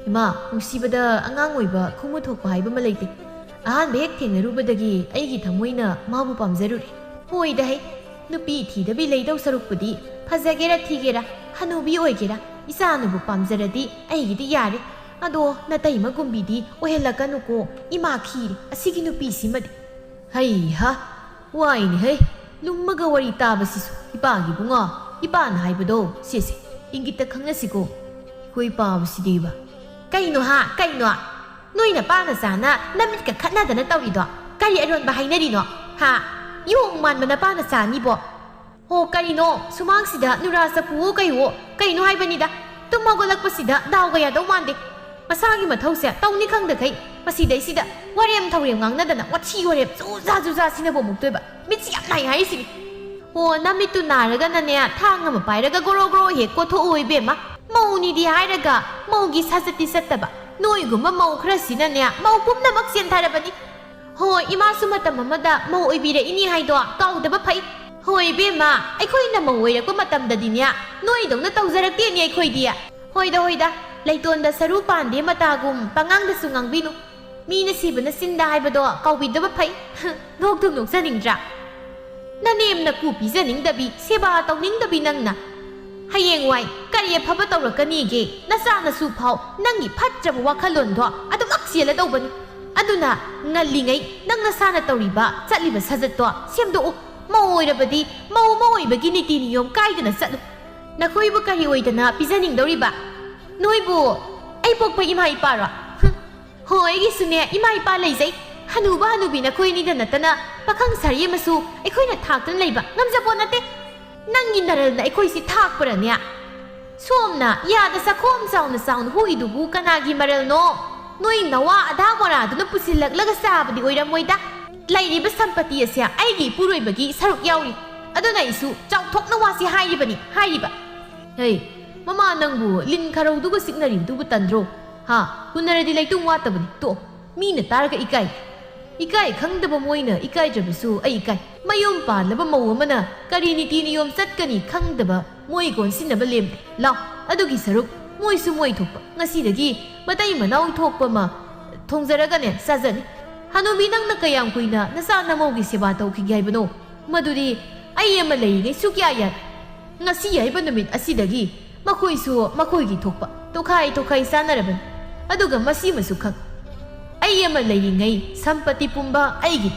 ꯏꯃꯥ, ꯅꯨꯡꯁꯤꯕꯗ ꯑꯉꯥꯡ ꯑꯣꯏꯕ ꯈꯨꯃꯨ ꯊꯣꯛꯄ ꯍꯥꯏꯕ ꯑꯃ ꯂꯩꯇꯦ꯫ ꯑꯍꯥꯟꯕ ꯍꯦꯛ ꯊꯦꯡꯅꯔꯨꯕꯗꯒꯤ ꯑꯩꯒꯤ ꯊꯃꯣꯏꯅ ꯃꯥꯕꯨ ꯄꯥꯝꯖꯔꯨꯔꯦ꯫ ꯍꯣꯏꯗ ꯍꯩ, ꯅꯨꯄꯤ ꯊꯤꯗꯕꯤ ꯂꯩꯗꯧ ꯁꯔꯨꯛꯄꯨꯗꯤ ꯐꯖꯒꯦꯔꯥ ꯊꯤꯒꯦꯔꯥ, ꯍꯅꯨꯕꯤ ꯑꯣꯏꯒꯦꯔꯥ, ꯏꯆꯥꯅꯕꯨ ꯄꯥꯝꯖꯔꯗꯤ ꯑꯩꯒꯤꯗꯤ ꯌꯥꯔꯦ꯫ ꯑꯗꯣ ꯅꯇꯩꯃꯒꯨꯝꯕꯤꯗꯤ ꯑꯣꯏꯍꯜꯂꯛꯀꯅꯨꯀꯣ, ꯏꯃꯥ ꯈꯤꯔꯦ ꯑꯁꯤꯒꯤ ꯅꯨꯄꯤꯁꯤꯃꯗꯤ꯫ ꯍꯩꯍꯥ, ꯋꯥꯏꯅꯦ ꯍꯩ, ꯂꯨꯝꯃꯒ ꯋꯥꯔꯤ ꯇꯥꯕꯁꯤꯁꯨ꯫ ꯏꯄꯥꯒꯤ ꯏꯕꯨꯡꯉꯣ, ꯏꯄꯥꯅ ꯍꯥꯏꯕꯗꯣ ꯁꯦꯁꯦ, ꯏꯪꯒꯤꯠꯇ ꯈꯪꯅꯁꯤꯀꯣ꯫ ꯑꯩꯈꯣꯏ ꯄꯥꯕꯁꯤꯗꯤꯕ꯫ ꯀꯩꯅꯣ ꯍꯥ, ꯀꯩꯅꯣ? ꯅꯣꯏ ꯅꯄꯥ ꯅꯆꯥꯅ ꯅꯃꯤꯠꯀ ꯈꯠꯅꯗꯅ ꯇꯧꯔꯤꯗꯣ ꯀꯔꯤ ꯑꯔꯣꯟꯕ ꯍꯥꯏꯅꯔꯤꯅꯣ? ꯍꯥ? ꯌꯣꯡ ꯃꯥꯟꯕ ꯅꯄꯥ ꯅꯆꯥꯅꯤꯕꯣ꯫ ꯍꯣ, ꯀꯔꯤꯅꯣ? ꯁꯨꯃꯥꯡꯁꯤꯗ ꯅꯨꯔꯥ ꯆꯐꯨꯋꯣ ꯀꯩꯋꯣ, ꯀꯩꯅꯣ ꯍꯥꯏꯕꯅꯤꯗ꯫ ꯇꯨꯝ ꯍꯧꯒꯠꯂꯛꯄꯁꯤꯗ ꯗꯥꯎꯒ ꯌꯥꯗꯧ ꯃꯥꯟꯗꯦ꯫ ꯃꯁꯥꯒꯤ ꯃꯊꯧꯁꯦ ꯇꯧꯅꯤ ꯈꯪꯗꯈꯩ ꯃꯁꯤꯗꯩꯁꯤꯗ ꯋꯥꯔꯦꯝ ꯊꯧꯔꯦꯝ ꯉꯥꯡꯅꯗꯅ ꯋꯥꯊꯤ ꯋꯥꯔꯦꯝ ꯖꯨꯖꯥ ꯖꯨꯖꯥ ꯁꯤꯅꯕꯨ ꯑꯃꯨꯛꯇꯣꯏꯕ꯫ ꯃꯤꯠꯁꯤ ꯌꯥꯝ ꯅꯥꯏ ꯍꯥꯏꯔꯤꯁꯤꯅꯤ꯫ ꯍꯣ, ꯅꯃꯤꯠꯇꯨ ꯅꯥꯔꯒꯅꯅꯦ, ꯊꯥꯡ ꯑꯃ ꯄꯥꯏꯔꯒ ꯒꯣꯔꯣ ꯒꯣꯔꯣ ꯍꯦꯛ ꯀꯣꯠꯊꯣꯛꯑꯣ ꯏꯕꯦꯝꯃ꯫ ꯃꯧꯅꯤꯗꯤ ꯍꯥꯏꯔꯒ ꯃꯧꯒꯤ ꯁꯥꯖꯠꯇꯤ ꯆꯠꯇꯕ꯫ ꯅꯣꯏꯒꯨꯝꯕ ꯃꯧ ꯈꯔꯁꯤꯅꯅꯦ, ꯃꯧ ꯄꯨꯝꯅꯃꯛ ꯆꯦꯟꯊꯔꯕꯅꯤ꯫ ꯍꯣꯏ, ꯏꯃꯥꯁꯨ ꯃꯇꯝ ꯑꯃꯗ ꯃꯧ ꯑꯣꯏꯕꯤꯔꯛꯏꯅꯤ ꯍꯥꯏꯗꯣ ꯀꯥꯎꯗꯕ ꯐꯩ꯫ ꯍꯣꯏ ꯏꯕꯦꯝꯃ, ꯑꯩꯈꯣꯏꯅ ꯃꯧ ꯑꯣꯏꯔꯛꯄ ꯃꯇꯝꯗꯗꯤꯅꯦ, ꯅꯣꯏꯗꯧꯅ ꯇꯧꯖꯔꯛꯇꯦꯅꯦ ꯑꯩꯈꯣꯏꯗꯤ꯫ ꯍꯣꯏꯗ ꯍꯣꯏꯗ, ꯂꯩꯇꯣꯟꯗ ꯁꯔꯨ ꯄꯥꯟꯗꯦ ꯃꯇꯥꯒꯨꯝ ꯄꯉꯥꯡꯗꯁꯨ ꯉꯥꯡꯕꯤꯅꯨ꯫ ꯃꯤꯅ ꯁꯤꯕꯅ ꯆꯤꯟꯗ ꯍꯥꯏꯕꯗꯣ ꯀꯥꯎꯕꯤꯗꯕ ꯐꯩ꯫ ꯅꯣꯛꯇꯨꯝ ꯅꯣꯛꯆꯅꯤꯡꯗ꯭ꯔꯥ? ꯅꯅꯦꯝ ꯅꯀꯨ ꯄꯤꯖꯅꯤꯡꯗꯕꯤ, ꯁꯦꯕꯥ ꯇꯧꯅꯤꯡꯗꯕꯤ ꯅꯪꯅ꯫ ꯍꯌꯦꯡꯋꯥꯏ ꯀꯔꯤ ꯑꯐꯕ ꯇꯧꯔꯛꯀꯅꯤꯒꯦ? ꯅꯆꯥ ꯅꯁꯨ ꯐꯥꯎ ꯅꯪꯒꯤ ꯐꯠꯇ꯭ꯔꯕ ꯋꯥꯈꯜꯂꯣꯟꯗꯣ ꯑꯗꯨꯃꯛ ꯆꯦꯜꯂꯗꯧꯕꯅꯤ꯫ ꯑꯗꯨꯅ ꯉꯜꯂꯤꯉꯩ ꯅꯪ ꯅꯁꯥꯅ ꯇꯧꯔꯤꯕ, ꯆꯠꯂꯤꯕ ꯁꯥꯖꯠꯇꯣ ꯁꯦꯝꯗꯣꯛꯎ꯫ ꯃꯧ ꯑꯣꯏꯔꯕꯗꯤ ꯃꯧ ꯑꯃ ꯑꯣꯏꯕꯒꯤ ꯅꯤꯇꯤ ꯅꯤꯌꯣꯝ ꯀꯥꯏꯗꯅ ꯆꯠꯂꯨ꯫ ꯅꯈꯣꯏꯕꯨ ꯀꯔꯤ ꯑꯣꯏꯗꯅ ꯄꯤꯖꯅꯤꯡꯗꯧꯔꯤꯕ? ꯅꯣꯏꯕꯨ ꯑꯩ ꯄꯣꯛꯄ ꯏꯃꯥ ꯏꯄꯥꯔꯣ? ꯍꯨꯝ, ꯍꯣ, ꯑꯩꯒꯤꯁꯨꯅꯦ ꯏꯃꯥ ꯏꯄꯥ ꯂꯩꯖꯩ꯫ ꯍꯅꯨꯕ ꯍꯅꯨꯕꯤ ꯅꯈꯣꯏ ꯑꯅꯤꯗ ꯅꯠꯇꯅ ꯄꯥꯈꯪ ꯁꯥꯔꯤ ꯑꯃꯁꯨ ꯑꯩꯈꯣꯏꯅ ꯊꯥꯛꯇꯨꯅ ꯂꯩꯕ ꯉꯝꯖꯄꯣꯠ ꯅꯠꯇꯦ꯫ ꯅꯪꯒꯤ ꯅꯔꯜꯅ ꯑꯩꯈꯣꯏꯁꯤ ꯊꯥꯛꯄ꯭ꯔꯅꯦ? ꯁꯣꯝꯅ ꯌꯥꯗ ꯆꯥꯈꯣꯝ ꯆꯥꯎꯅ ꯆꯥꯎꯅ ꯍꯨꯏꯗꯨꯕꯨ ꯀꯅꯥꯒꯤ ꯃꯔꯜꯅꯣ? ꯅꯣꯏ ꯅꯋꯥ ꯑꯗꯥ ꯃꯣꯔꯥꯗꯨꯅ ꯄꯨꯁꯤꯜꯂꯛꯂꯒ ꯆꯥꯕꯗꯤ ꯑꯣꯏꯔꯝꯃꯣꯏꯗ꯫ ꯂꯩꯔꯤꯕ ꯁꯝꯄꯇꯤ ꯑꯁꯦ ꯑꯩꯒꯤ ꯏꯄꯨꯔꯣꯏꯕꯒꯤ ꯁꯔꯨꯛ ꯌꯥꯎꯔꯤ꯫ ꯑꯗꯨꯅ ꯑꯩꯁꯨ ꯆꯥꯎꯊꯣꯛꯅ ꯋꯥꯁꯤ ꯍꯥꯏꯔꯤꯕꯅꯤ, ꯍꯥꯏꯔꯤꯕ꯫ ꯍꯩ, ꯃꯃꯥ ꯅꯪꯕꯨ ꯂꯤꯟ ꯈꯔꯧꯗꯨꯒ ꯆꯤꯛꯅꯔꯤꯕꯗꯨꯕꯨ ꯇꯟꯗ꯭ꯔꯣ? ꯍꯥ? ꯍꯨꯟꯅꯔꯗꯤ ꯂꯩꯇꯨꯝ ꯋꯥꯠꯇꯕꯅꯤ꯫ ꯇꯣꯛꯑꯣ꯫ ꯃꯤꯅ ꯇꯥꯔꯒ ꯏꯀꯥꯏ꯫ ꯏꯀꯥꯏ ꯈꯪꯗꯕ ꯃꯣꯏꯅ ꯏꯀꯥꯏꯗ꯭ꯔꯕꯁꯨ ꯑꯩ ꯏꯀꯥꯏ꯫ ꯃꯌꯨꯝ ꯄꯥꯜꯂꯕ ꯃꯧ ꯑꯃꯅ ꯀꯔꯤ ꯅꯤꯇꯤ ꯅꯤꯌꯣꯝ ꯆꯠꯀꯅꯤ ꯈꯪꯗꯕ ꯃꯣꯏ ꯀꯣꯟꯁꯤꯟꯅꯕ ꯂꯦꯝꯗꯦ꯫ ꯂꯥꯎ, ꯑꯗꯨꯒꯤ ꯁꯔꯨꯛ ꯃꯣꯏꯁꯨ ꯃꯣꯏ ꯊꯣꯛꯄ ꯉꯁꯤꯗꯒꯤ ꯃꯇꯩ ꯃꯅꯥꯎ ꯊꯣꯛꯄ ꯑꯃ ꯊꯣꯡꯖꯔꯒꯅꯦ ꯆꯥꯖꯅꯤ꯫ ꯍꯅꯨꯕꯤ, ꯅꯪꯅ ꯀꯌꯥꯝ ꯀꯨꯏꯅ ꯅꯆꯥ ꯅꯃꯧꯒꯤ ꯁꯦꯕꯥ ꯇꯧꯈꯤꯒꯦ ꯍꯥꯏꯕꯅꯣ? ꯃꯗꯨꯗꯤ ꯑꯩ ꯑꯃ ꯂꯩꯔꯤꯉꯩ ꯁꯨꯛꯌꯥ ꯌꯥꯗꯦ꯫ ꯉꯁꯤ ꯍꯥꯏꯕ ꯅꯨꯃꯤꯠ ꯑꯁꯤꯗꯒꯤ ꯃꯈꯣꯏꯁꯨ ꯃꯈꯣꯏꯒꯤ ꯊꯣꯛꯄ ꯇꯣꯈꯥꯏ ꯇꯣꯈꯥꯏ ꯆꯥꯅꯔꯕꯅꯤ꯫ ꯑꯗꯨꯒ ꯃꯁꯤꯃꯁꯨ ꯈꯪ, ꯑꯩ ꯑꯃ ꯂꯩꯔꯤꯉꯩ ꯁꯝꯄꯇꯤ ꯄꯨꯝꯕ ꯑꯩꯒꯤ꯫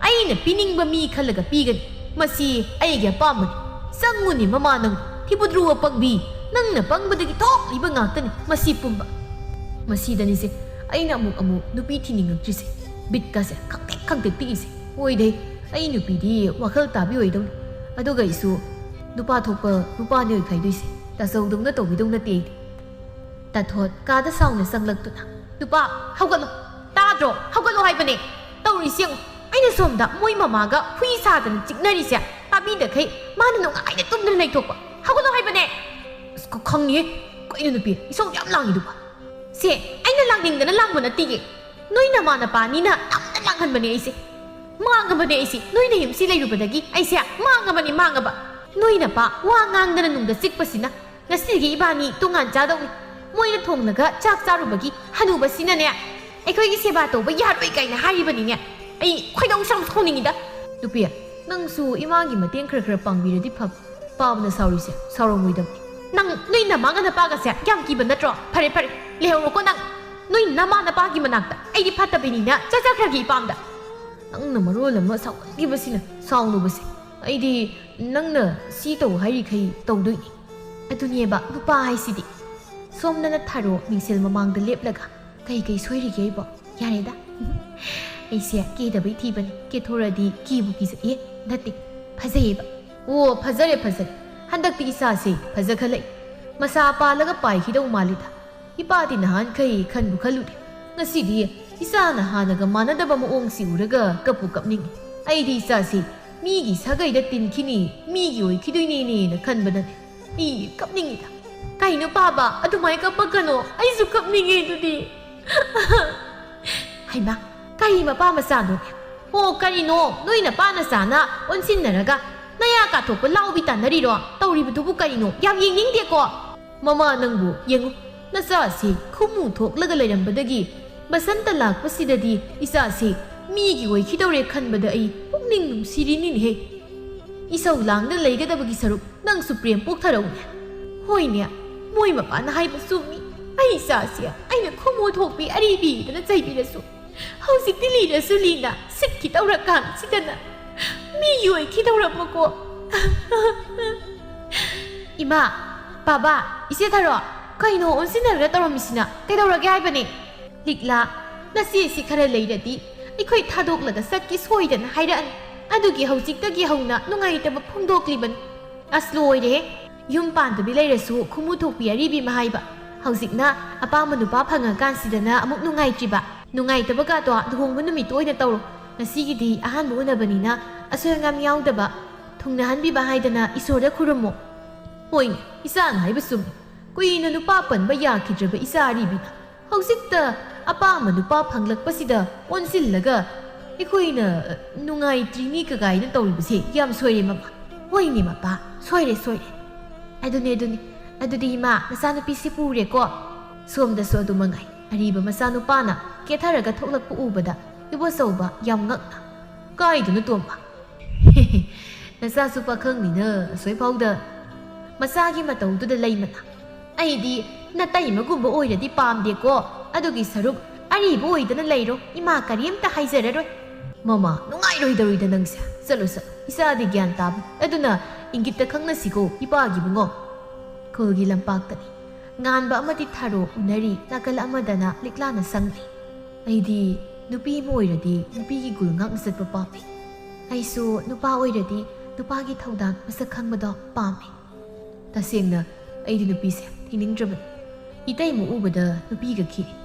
ꯑꯩꯅ ꯄꯤꯅꯤꯡꯕ ꯃꯤ ꯈꯜꯂꯒ ꯄꯤꯒꯅꯤ꯫ ꯃꯁꯤ ꯑꯩꯒꯤ ꯑꯄꯥꯝꯕꯅꯤ꯫ ꯆꯪꯉꯨꯅꯦ ꯃꯃꯥ ꯅꯪ, ꯊꯤꯕꯨꯗ꯭ꯔꯨ ꯑꯄꯪꯕꯤ꯫ ꯅꯪꯅ ꯄꯪꯕꯗꯒꯤ ꯊꯣꯛꯂꯤꯕ ꯉꯥꯛꯇꯅꯤ ꯃꯁꯤ ꯄꯨꯝꯕ꯫ ꯃꯁꯤꯗꯅꯤꯁꯦ ꯑꯩꯅ ꯑꯃꯨꯛ ꯑꯃꯨꯛ ꯅꯨꯄꯤ ꯊꯤꯅꯤꯡꯉꯛꯇ꯭ꯔꯤꯁꯦ꯫ ꯕꯤꯠꯀꯁꯦ ꯈꯪꯇꯦꯛ ꯈꯪꯇꯦꯛ ꯇꯦꯛꯏꯁꯦ꯫ ꯑꯣꯏꯗꯦ, ꯑꯩ ꯅꯨꯄꯤꯗꯤ ꯋꯥꯈꯜ ꯇꯥꯕꯤ ꯑꯣꯏꯗꯧꯅꯤ꯫ ꯑꯗꯨꯒ ꯑꯩꯁꯨ ꯅꯨꯄꯥ ꯊꯣꯛꯄ ꯅꯨꯄꯥꯅꯤ ꯑꯣꯏꯈꯥꯏꯗꯣꯏꯁꯦ꯫ ꯇꯥꯆꯧꯗꯧꯅ ꯇꯧꯕꯤꯗꯧ ꯅꯠꯇꯦ ꯑꯩꯗꯤ꯫ ꯇꯥꯊꯣꯠ ꯀꯥꯗ ꯁꯥꯎꯅ ꯆꯪꯂꯛꯇꯨꯅ, "ꯅꯨꯄꯥ, ꯍꯧꯒꯠꯂꯣ! ꯇꯥꯗ꯭ꯔꯣ? ꯍꯧꯒꯠꯂꯣ ꯍꯥꯏꯕꯅꯦ! ꯇꯧꯔꯤꯁꯤ ꯌꯦꯡꯉꯨ! ꯑꯩꯅ ꯁꯣꯝꯗ ꯃꯣꯏ ꯃꯃꯥꯒ ꯍꯨꯏ ꯁꯥꯗꯅ ꯆꯤꯛꯅꯔꯤꯁꯦ ꯇꯥꯕꯤꯗꯈꯩ ꯃꯥꯅ ꯅꯨꯡꯉꯥꯏꯅ ꯇꯨꯝꯗꯨꯅ ꯂꯩꯊꯣꯛꯄ꯫ ꯍꯧꯒꯠꯂꯣ ꯍꯥꯏꯕꯅꯦ!" ꯑꯁ, ꯈ-, ꯈꯪꯉꯤꯍꯦ꯫ ꯀꯩꯅꯣ ꯅꯨꯄꯤ, ꯏꯁꯧ ꯌꯥꯝ ꯂꯥꯡꯉꯤꯗꯨꯕꯣ? ꯁꯦ, ꯑꯩꯅ ꯂꯥꯡꯅꯤꯡꯗꯅ ꯂꯥꯡꯕ ꯅꯠꯇꯤꯌꯦ꯫ ꯅꯣꯏ ꯅꯃꯥ ꯅꯄꯥꯅꯤꯅ ꯅꯝꯅ ꯃꯥꯡꯍꯟꯕꯅꯦ ꯑꯩꯁꯦ꯫ ꯃꯥꯡꯉꯕꯅꯦ ꯑꯩꯁꯦ꯫ ꯅꯣꯏꯅ ꯌꯨꯝꯁꯤ ꯂꯩꯔꯨꯕꯗꯒꯤ ꯑꯩꯁꯦ ꯃꯥꯡꯉꯕꯅꯤ, ꯃꯥꯡꯉꯕ꯫ ꯅꯣꯏ ꯅꯄꯥ ꯋꯥ ꯉꯥꯡꯗꯅ ꯅꯨꯡꯗ ꯆꯤꯛꯄꯁꯤꯅ ꯉꯁꯤꯗꯒꯤ ꯏꯕꯥꯅꯤ ꯇꯣꯉꯥꯟ ꯆꯥꯗꯧꯅꯤ꯫ ꯃꯣꯏꯅ ꯊꯣꯡꯂꯒ ꯆꯥꯛ ꯆꯥꯔꯨꯕꯒꯤ ꯍꯅꯨꯕꯁꯤꯅꯅꯦ, ꯑꯩꯈꯣꯏꯒꯤ ꯁꯦꯕꯥ ꯇꯧꯕ ꯌꯥꯔꯣꯏ ꯀꯥꯏꯅ ꯍꯥꯏꯔꯤꯕꯅꯤꯅꯦ꯫ ꯑꯩ ꯈꯣꯏꯗꯧ ꯁꯥꯎ ꯁꯥꯎꯅꯤꯡꯉꯤꯗ꯫ ꯅꯨꯄꯤ, ꯅꯪꯁꯨ ꯏꯃꯥꯒꯤ ꯃꯇꯦꯡ ꯈꯔ ꯈꯔ ꯄꯥꯡꯕꯤꯔꯗꯤ ꯐꯕ꯫ ꯄꯥꯕꯅ ꯁꯥꯎꯔꯤꯁꯦ ꯁꯥꯎꯔꯝꯃꯣꯏꯗꯕꯅꯤ꯫ ꯅꯪ ꯅꯣꯏ ꯅꯃꯥꯒ ꯅꯄꯥꯒꯁꯦ ꯌꯥꯝ ꯀꯤꯕ ꯅꯠꯇ꯭ꯔꯣ? ꯐꯔꯦ, ꯐꯔꯦ, ꯂꯩꯍꯧꯔꯣꯀꯣ ꯅꯪ꯫ ꯅꯣꯏ ꯅꯃꯥ ꯅꯄꯥꯒꯤ ꯃꯅꯥꯛꯇ ꯑꯩꯗꯤ ꯐꯠꯇꯕꯤꯅꯤꯅ ꯆꯠꯆꯈ꯭ꯔꯒꯦ ꯏꯄꯥꯝꯗ꯫ ꯅꯪꯅ ꯃꯔꯣꯜ ꯑꯃ ꯁꯥꯎꯒꯟꯈꯤꯕꯁꯤꯅ ꯁꯥꯎꯅꯨꯕꯁꯦ꯫ ꯑꯩꯗꯤ ꯅꯪꯅ ꯁꯤ ꯇꯧ ꯍꯥꯏꯔꯤꯈꯩ ꯇꯧꯗꯣꯏꯅꯤ꯫ ꯑꯗꯨꯅꯦꯕ ꯅꯨꯄꯥ ꯍꯥꯏꯁꯤꯗꯤ꯫ ꯁꯣꯝꯗꯅ ꯊꯥꯔꯣ ꯃꯤꯡꯁꯦꯜ ꯃꯃꯥꯡꯗ ꯂꯦꯞꯂꯒ ꯀꯩ ꯀꯩ ꯁꯣꯏꯔꯤꯒꯦ ꯑꯩꯕꯣ? ꯌꯥꯔꯦꯗ꯫ ꯑꯩꯁꯦ ꯀꯦꯗꯕꯩ ꯊꯤꯕꯅꯤ꯫ ꯀꯦꯊꯣꯔꯛꯑꯗꯤ ꯀꯤꯕꯨ ꯀꯤꯖꯩꯌꯦ꯫ ꯅꯠꯇꯦ, ꯐꯖꯩꯌꯦꯕ꯫ ꯑꯣ, ꯐꯖꯔꯦ, ꯐꯖꯔꯦ꯫ ꯍꯟꯗꯛꯇꯤ ꯏꯆꯥꯁꯦ ꯐꯖꯈꯠꯂꯛꯏ꯫ ꯃꯁꯥ ꯄꯥꯜꯂꯒ ꯄꯥꯏꯈꯤꯗꯧ ꯃꯥꯜꯂꯤꯗ꯫ ꯏꯄꯥꯗꯤ ꯅꯍꯥꯟꯈꯩ ꯈꯟꯕꯨ ꯈꯜꯂꯨꯗꯦ꯫ ꯉꯁꯤꯗꯤ ꯏꯆꯥꯅ ꯍꯥꯟꯅꯒ ꯃꯥꯟꯅꯗꯕ ꯃꯑꯣꯡꯁꯤ ꯎꯔꯒ ꯀꯞꯄꯨ ꯀꯞꯅꯤꯡꯉꯤ꯫ ꯑꯩꯗꯤ ꯏꯆꯥꯁꯤ ꯃꯤꯒꯤ ꯁꯥꯒꯩꯗ ꯇꯤꯟꯈꯤꯅꯤ, ꯃꯤꯒꯤ ꯑꯣꯏꯈꯤꯗꯣꯏꯅꯦꯅꯦꯅ ꯈꯟꯕꯗꯅꯦ꯫ ꯑꯩ ꯀꯞꯅꯤꯡꯉꯤꯗ꯫ ꯀꯩꯅꯣ ꯄꯥꯕ, ꯑꯗꯨꯃꯥꯏ ꯀꯞꯄꯛꯀꯅꯣ, ꯑꯩꯁꯨ ꯀꯞꯅꯤꯡꯉꯦ ꯑꯗꯨꯗꯤ꯫ ꯍꯩꯃꯥ, ꯀꯔꯤ ꯃꯄꯥ ꯃꯆꯥꯅꯣꯅꯦ? ꯑꯣ, ꯀꯔꯤꯅꯣ, ꯅꯣꯏ ꯅꯄꯥ ꯅꯆꯥꯅ ꯑꯣꯟꯁꯤꯟꯅꯔꯒ ꯅꯌꯥ ꯀꯥꯊꯣꯛꯄ ꯂꯥꯎꯕꯤ ꯇꯥꯟꯅꯔꯤꯔꯣ? ꯇꯧꯔꯤꯕꯗꯨꯕꯨ ꯀꯔꯤꯅꯣ? ꯌꯥꯝ ꯌꯦꯡꯅꯤꯡꯗꯦꯀꯣ꯫ ꯃꯃꯥ, ꯅꯪꯕꯨ ꯌꯦꯡꯉꯨ, ꯅꯆꯥꯁꯤ ꯈꯨꯃꯨ ꯊꯣꯛꯂꯒ ꯂꯩꯔꯝꯕꯗꯒꯤ ꯕꯁꯟꯇ ꯂꯥꯛꯄꯁꯤꯗꯗꯤ ꯏꯆꯥꯁꯤ ꯃꯤꯒꯤ ꯑꯣꯏꯈꯤꯗꯧꯔꯦ ꯈꯟꯕꯗ ꯑꯩ ꯄꯨꯛꯅꯤꯡ ꯅꯨꯡꯁꯤꯔꯤꯅꯤꯅꯦꯍꯦ꯫ ꯏꯁꯧ ꯂꯥꯡꯗ ꯂꯩꯒꯗꯕꯒꯤ ꯁꯔꯨꯛ ꯅꯪꯁꯨ ꯄ꯭ꯔꯦꯝ ꯄꯣꯛꯊꯔꯛꯎꯅꯦ꯫ ꯍꯣꯏꯅꯦ, ꯃꯣꯏ ꯃꯄꯥꯅ ꯍꯥꯏꯕ ꯆꯨꯝꯃꯤ꯫ ꯑꯩ ꯏꯆꯥꯁꯤ ꯑꯩꯅ ꯈꯨꯃꯨ ꯊꯣꯛꯄꯤ ꯑꯔꯤꯕꯤꯗꯅ ꯆꯩꯕꯤꯔꯁꯨ, ꯍꯧꯖꯤꯛꯇꯤ ꯂꯤꯔꯁꯨ ꯂꯤꯅ ꯁꯤꯠꯈꯤꯗꯧꯔꯀꯥꯟꯁꯤꯗꯅ ꯃꯤꯒꯤ ꯑꯣꯏꯈꯤꯗꯧꯔꯕꯀꯣ꯫ ꯏꯃꯥ, ꯕꯥꯕꯥ, ꯏꯆꯦ ꯊꯔꯣ, ꯀꯩꯅꯣ ꯑꯣꯟꯁꯤꯟꯅꯔꯒ ꯇꯧꯔꯝꯃꯤꯁꯤꯅ? ꯀꯩꯗꯧꯔꯒꯦ ꯍꯥꯏꯕꯅꯦ? ꯂꯤꯛꯂꯥ, ꯅꯆꯦꯁꯤ ꯈꯔ ꯂꯩꯔꯗꯤ ꯑꯩꯈꯣꯏ ꯊꯥꯗꯣꯛꯂꯒ ꯆꯠꯀꯦ ꯁꯣꯏꯗꯅ ꯍꯥꯏꯔꯛꯑꯅꯤ꯫ ꯑꯗꯨꯒꯤ ꯍꯧꯖꯤꯛꯇꯒꯤ ꯍꯧꯅ ꯅꯨꯡꯉꯥꯏꯇꯕ ꯐꯣꯡꯗꯣꯛꯂꯤꯕꯅꯤ꯫ ꯑꯁ, ꯂꯣꯏꯔꯦꯍꯦ꯫ ꯌꯨꯝ ꯄꯥꯟꯗꯕꯤ ꯂꯩꯔꯁꯨ ꯈꯨꯃꯨ ꯊꯣꯛꯄꯤ ꯑꯔꯤꯕꯤ ꯑꯃ ꯍꯥꯏꯕ꯫ ꯍꯧꯖꯤꯛꯅ ꯑꯄꯥꯝꯕ ꯅꯨꯄꯥ ꯐꯪꯉꯀꯥꯟꯁꯤꯗꯅ ꯑꯃꯨꯛ ꯅꯨꯡꯉꯥꯏꯇ꯭ꯔꯤꯕ꯫ ꯅꯨꯡꯉꯥꯏꯇꯕꯒꯗꯣ ꯂꯨꯍꯣꯡꯕ ꯅꯨꯃꯤꯠꯇ ꯑꯣꯏꯅ ꯇꯧꯔꯣ꯫ ꯉꯁꯤꯒꯤꯗꯤ ꯑꯍꯥꯟꯕ ꯎꯅꯕꯅꯤꯅ ꯑꯁꯣꯏ ꯑꯉꯥꯝ ꯌꯥꯎꯗꯕ ꯊꯨꯡꯅꯍꯟꯕꯤꯕ ꯍꯥꯏꯗꯅ ꯏꯁꯣꯔꯗ ꯈꯨꯔꯨꯝꯃꯣ꯫ ꯍꯣꯏꯅꯦ, ꯏꯆꯥꯅ ꯍꯥꯏꯕ ꯆꯨꯝꯃꯤ꯫ ꯀꯨꯏꯅ ꯅꯨꯄꯥ ꯄꯟꯕ ꯌꯥꯈꯤꯗ꯭ꯔꯕ ꯏꯆꯥ ꯑꯔꯤꯕꯤꯅ ꯍꯧꯖꯤꯛꯇ ꯑꯄꯥꯝꯕ ꯅꯨꯄꯥ ꯐꯪꯂꯛꯄꯁꯤꯗ ꯑꯣꯟꯁꯤꯜꯂꯒ ꯑꯩꯈꯣꯏꯅ, ꯑ, ꯅꯨꯡꯉꯥꯏꯇ꯭ꯔꯤꯅꯤ ꯀꯒꯥꯏꯅ ꯇꯧꯔꯤꯕꯁꯦ ꯌꯥꯝ ꯁꯣꯏꯔꯦ, ꯃꯃꯥ꯫ ꯍꯣꯏꯅꯦ, ꯃꯄꯥ, ꯁꯣꯏꯔꯦ, ꯁꯣꯏꯔꯦ꯫ ꯑꯗꯨꯅꯦ, ꯑꯗꯨꯅꯦ꯫ ꯑꯗꯨꯗꯤ, ꯏꯃꯥ, ꯅꯆꯥꯅꯨꯄꯤꯁꯤ ꯄꯨꯔꯦꯀꯣ꯫ ꯁꯣꯝꯗꯁꯨ ꯑꯗꯨ ꯃꯉꯥꯏ꯫ ꯑꯔꯤꯕ ꯃꯆꯥꯅꯨꯄꯥꯅ ꯀꯦꯊꯔꯒ ꯊꯣꯛꯂꯛꯄ ꯎꯕꯗ ꯏꯕꯣꯆꯧꯕ ꯌꯥꯝ ꯉꯛꯅ, "ꯀꯥꯏꯗꯅꯣ, ꯇꯣꯝꯕ?" "ꯅꯆꯥꯁꯨ ꯄꯥꯈꯪꯅꯤꯅ ꯑꯁꯣꯏꯐꯥꯎꯗ ꯃꯆꯥꯒꯤ ꯃꯇꯧꯗꯨꯗ ꯂꯩꯃꯅ꯫ ꯑꯩꯗꯤ ꯅꯇꯩꯃꯒꯨꯝꯕ ꯑꯣꯏꯔꯗꯤ ꯄꯥꯝꯗꯦꯀꯣ꯫ ꯑꯗꯨꯒꯤ ꯁꯔꯨꯛ ꯑꯔꯤꯕ ꯑꯣꯏꯗꯅ ꯂꯩꯔꯣ꯫ ꯏꯃꯥ ꯀꯔꯤꯝꯇ ꯍꯥꯏꯖꯔꯔꯣꯏ꯫" "ꯃꯃꯥ, ꯅꯨꯡꯉꯥꯏꯔꯣꯏꯗꯧꯔꯤꯗ ꯅꯪꯁꯦ꯫ ꯆꯠꯂꯣ, ꯆꯠꯂꯣ꯫ ꯏꯆꯥꯗꯤ ꯒ꯭ꯌꯥꯟ ꯇꯥꯕ꯫ ꯑꯗꯨꯅ ꯏꯪꯒꯤꯠꯇ ꯈꯪꯅꯁꯤꯀꯣ, ꯏꯄꯥꯒꯤ ꯏꯕꯨꯡꯉꯣ꯫" ꯈꯨꯜꯒꯤ ꯂꯝꯄꯥꯛꯇꯅꯤ꯫ ꯉꯥꯟꯕ ꯑꯃꯗꯤ ꯊꯔꯣ ꯎꯅꯔꯤ, ꯅꯥꯀꯜ ꯑꯃꯗꯅ ꯂꯤꯛꯂꯥꯅ ꯁꯪꯂꯤ꯫ "ꯑꯩꯗꯤ ꯅꯨꯄꯤ ꯑꯃ ꯑꯣꯏꯔꯗꯤ ꯅꯨꯄꯤꯒꯤ ꯒꯨꯜ ꯉꯥꯛꯅ ꯆꯠꯄ ꯄꯥꯝꯃꯤ꯫ ꯑꯩꯁꯨ ꯅꯨꯄꯥ ꯑꯣꯏꯔꯗꯤ ꯅꯨꯄꯥꯒꯤ ꯊꯧꯗꯥꯡ ꯃꯁꯛ ꯈꯪꯕꯗꯣ ꯄꯥꯝꯃꯤ꯫ ꯇꯁꯦꯡꯅ ꯑꯩꯗꯤ ꯅꯨꯄꯤꯁꯦ ꯊꯤꯅꯤꯡꯗ꯭ꯔꯕꯅꯤ꯫ ꯏꯇꯩꯃ ꯎꯕꯗ ꯅꯨꯄꯤꯒ ꯈꯤꯛꯏ꯫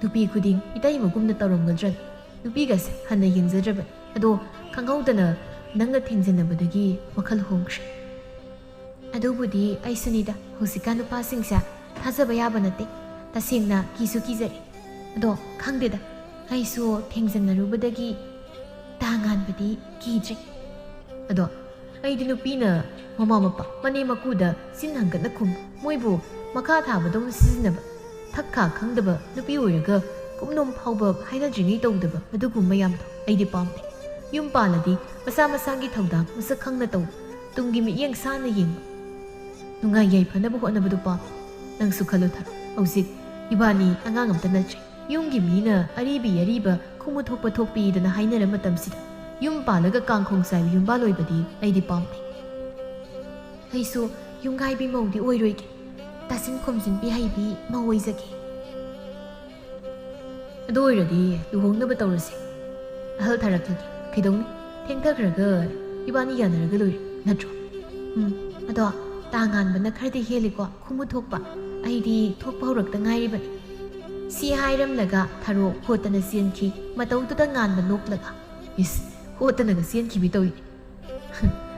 ꯅꯨꯄꯤ ꯈꯨꯗꯤꯡ ꯏꯇꯩꯃꯒꯨꯝꯅ ꯇꯧꯔꯝꯒꯗ꯭ꯔꯅꯤ꯫ ꯅꯨꯄꯤꯒꯁꯦ ꯍꯟꯅ ꯌꯦꯡꯖꯗ꯭ꯔꯕꯅꯤ꯫ ꯑꯗꯣ ꯈꯪꯍꯧꯗꯅ ꯅꯪꯒ ꯊꯦꯡꯖꯟꯅꯕꯗꯒꯤ ꯋꯥꯈꯜ ꯍꯣꯡꯈ꯭ꯔꯦ꯫" "ꯑꯗꯨꯕꯨꯗꯤ ꯑꯩꯁꯨꯅꯤꯗ, ꯍꯧꯖꯤꯛꯀꯥꯟ ꯅꯨꯄꯥꯁꯤꯡꯁꯦ ꯊꯥꯖꯕ ꯌꯥꯕ ꯅꯠꯇꯦ꯫ ꯇꯁꯦꯡꯅ ꯀꯤꯁꯨ ꯀꯤꯖꯔꯦ꯫ ꯑꯗꯣ ꯈꯪꯗꯦꯗ, ꯑꯩꯁꯨ ꯊꯦꯡꯖꯟꯅꯔꯨꯕꯗꯒꯤ ꯇꯥ ꯉꯥꯟꯕꯗꯤ ꯀꯤꯗ꯭ꯔꯤ꯫ ꯑꯗꯣ ꯑꯩꯗꯤ ꯅꯨꯄꯤꯅ ꯃꯃꯥ ꯃꯄꯥ, ꯃꯅꯦꯝ ꯃꯀꯨꯗ ꯆꯤꯟ ꯍꯪꯒꯠꯅ ꯈꯨꯝ, ꯃꯣꯏꯕꯨ ꯃꯈꯥ ꯊꯥꯕꯗꯧꯅ ꯁꯤꯖꯤꯟꯅꯕ, ꯊꯛ ꯈꯥ ꯈꯪꯗꯕ ꯅꯨꯄꯤ ꯑꯣꯏꯔꯒ ꯀꯨꯞꯅꯣꯝ ꯐꯥꯎꯕ ꯍꯥꯏꯅꯗ꯭ꯔꯤꯉꯩ ꯇꯧꯗꯕ ꯑꯗꯨꯒꯨꯝꯕ ꯌꯥꯝꯗꯣ ꯑꯩꯗꯤ ꯄꯥꯝꯗꯦ꯫ ꯌꯨꯝ ꯄꯥꯜꯂꯗꯤ ꯃꯁꯥ ꯃꯁꯥꯒꯤ ꯊꯧꯗꯥꯡ ꯃꯁꯛ ꯈꯪꯅ ꯇꯧꯕ, ꯇꯨꯡꯒꯤ ꯃꯤꯠꯌꯦꯡ ꯁꯥꯟꯅ ꯌꯦꯡꯕ, ꯅꯨꯡꯉꯥꯏ ꯌꯥꯏꯐꯅꯕ ꯍꯣꯠꯅꯕꯗꯨ ꯄꯥꯝꯃꯤ꯫ ꯅꯪꯁꯨ ꯈꯜꯂꯨ ꯊꯔꯣ, ꯍꯧꯖꯤꯛ ꯏꯕꯥꯅꯤ ꯑꯉꯥꯡ ꯑꯝꯇ ꯅꯠꯇ꯭ꯔꯦ꯫ ꯌꯨꯝꯒꯤ ꯃꯤꯅ ꯑꯔꯤꯕꯤ ꯑꯔꯤꯕ ꯈꯨꯃꯨ ꯊꯣꯛꯄ ꯊꯣꯛꯄꯤꯗꯅ ꯍꯥꯏꯅꯔ ꯃꯇꯝꯁꯤꯗ ꯌꯨꯝ ꯄꯥꯜꯂꯒ ꯀꯥꯡꯈꯣꯡ ꯆꯥꯏꯕ ꯌꯨꯝꯕꯥꯜ ꯑꯣꯏꯕꯗꯤ ꯑꯩꯗꯤ ꯄꯥꯝꯗꯦ꯫ ꯑꯩꯁꯨ ꯌꯨꯝꯒꯥꯏꯕꯤ ꯃꯧꯗꯤ ꯑꯣꯏꯔꯣꯏꯒꯦ, ꯇꯥꯁꯤꯟ ꯈꯣꯝꯖꯤꯟꯕꯤ ꯍꯩꯕꯤ ꯃꯧ ꯑꯣꯏꯖꯒꯦ꯫ ꯑꯗꯨ ꯑꯣꯏꯔꯗꯤ ꯂꯨꯍꯣꯡꯅꯕ ꯇꯧꯔꯁꯦ꯫ ꯑꯍꯜ ꯊꯥꯔꯛꯂꯒꯦ꯫ ꯀꯩꯗꯧꯅꯤ? ꯊꯦꯡꯊꯈ꯭ꯔꯒ ꯏꯕꯥꯅꯤ ꯌꯥꯅꯔꯒ ꯂꯣꯏꯔꯦ, ꯅꯠꯇ꯭ꯔꯣ? ꯎꯝ, ꯑꯗꯣ ꯇꯥ ꯉꯥꯟꯕꯅ ꯈꯔꯗꯤ ꯍꯦꯜꯂꯤꯀꯣ ꯈꯨꯃꯨ ꯊꯣꯛꯄ꯫ ꯑꯩꯗꯤ ꯊꯣꯛꯄ ꯍꯧꯔꯛꯇ ꯉꯥꯏꯔꯤꯕꯅꯤ꯫ ꯁꯤ ꯍꯥꯏꯔꯝꯂꯒ ꯊꯔꯣ ꯍꯣꯠꯇꯅ ꯆꯦꯟꯈꯤ, ꯃꯇꯧꯗꯨꯗ ꯉꯥꯟꯕ ꯅꯣꯛꯂꯒ꯫ ꯏꯁ, ꯍꯣꯠꯇꯅꯒ ꯆꯦꯟꯈꯤꯕꯤ ꯇꯧꯏꯅꯦ꯫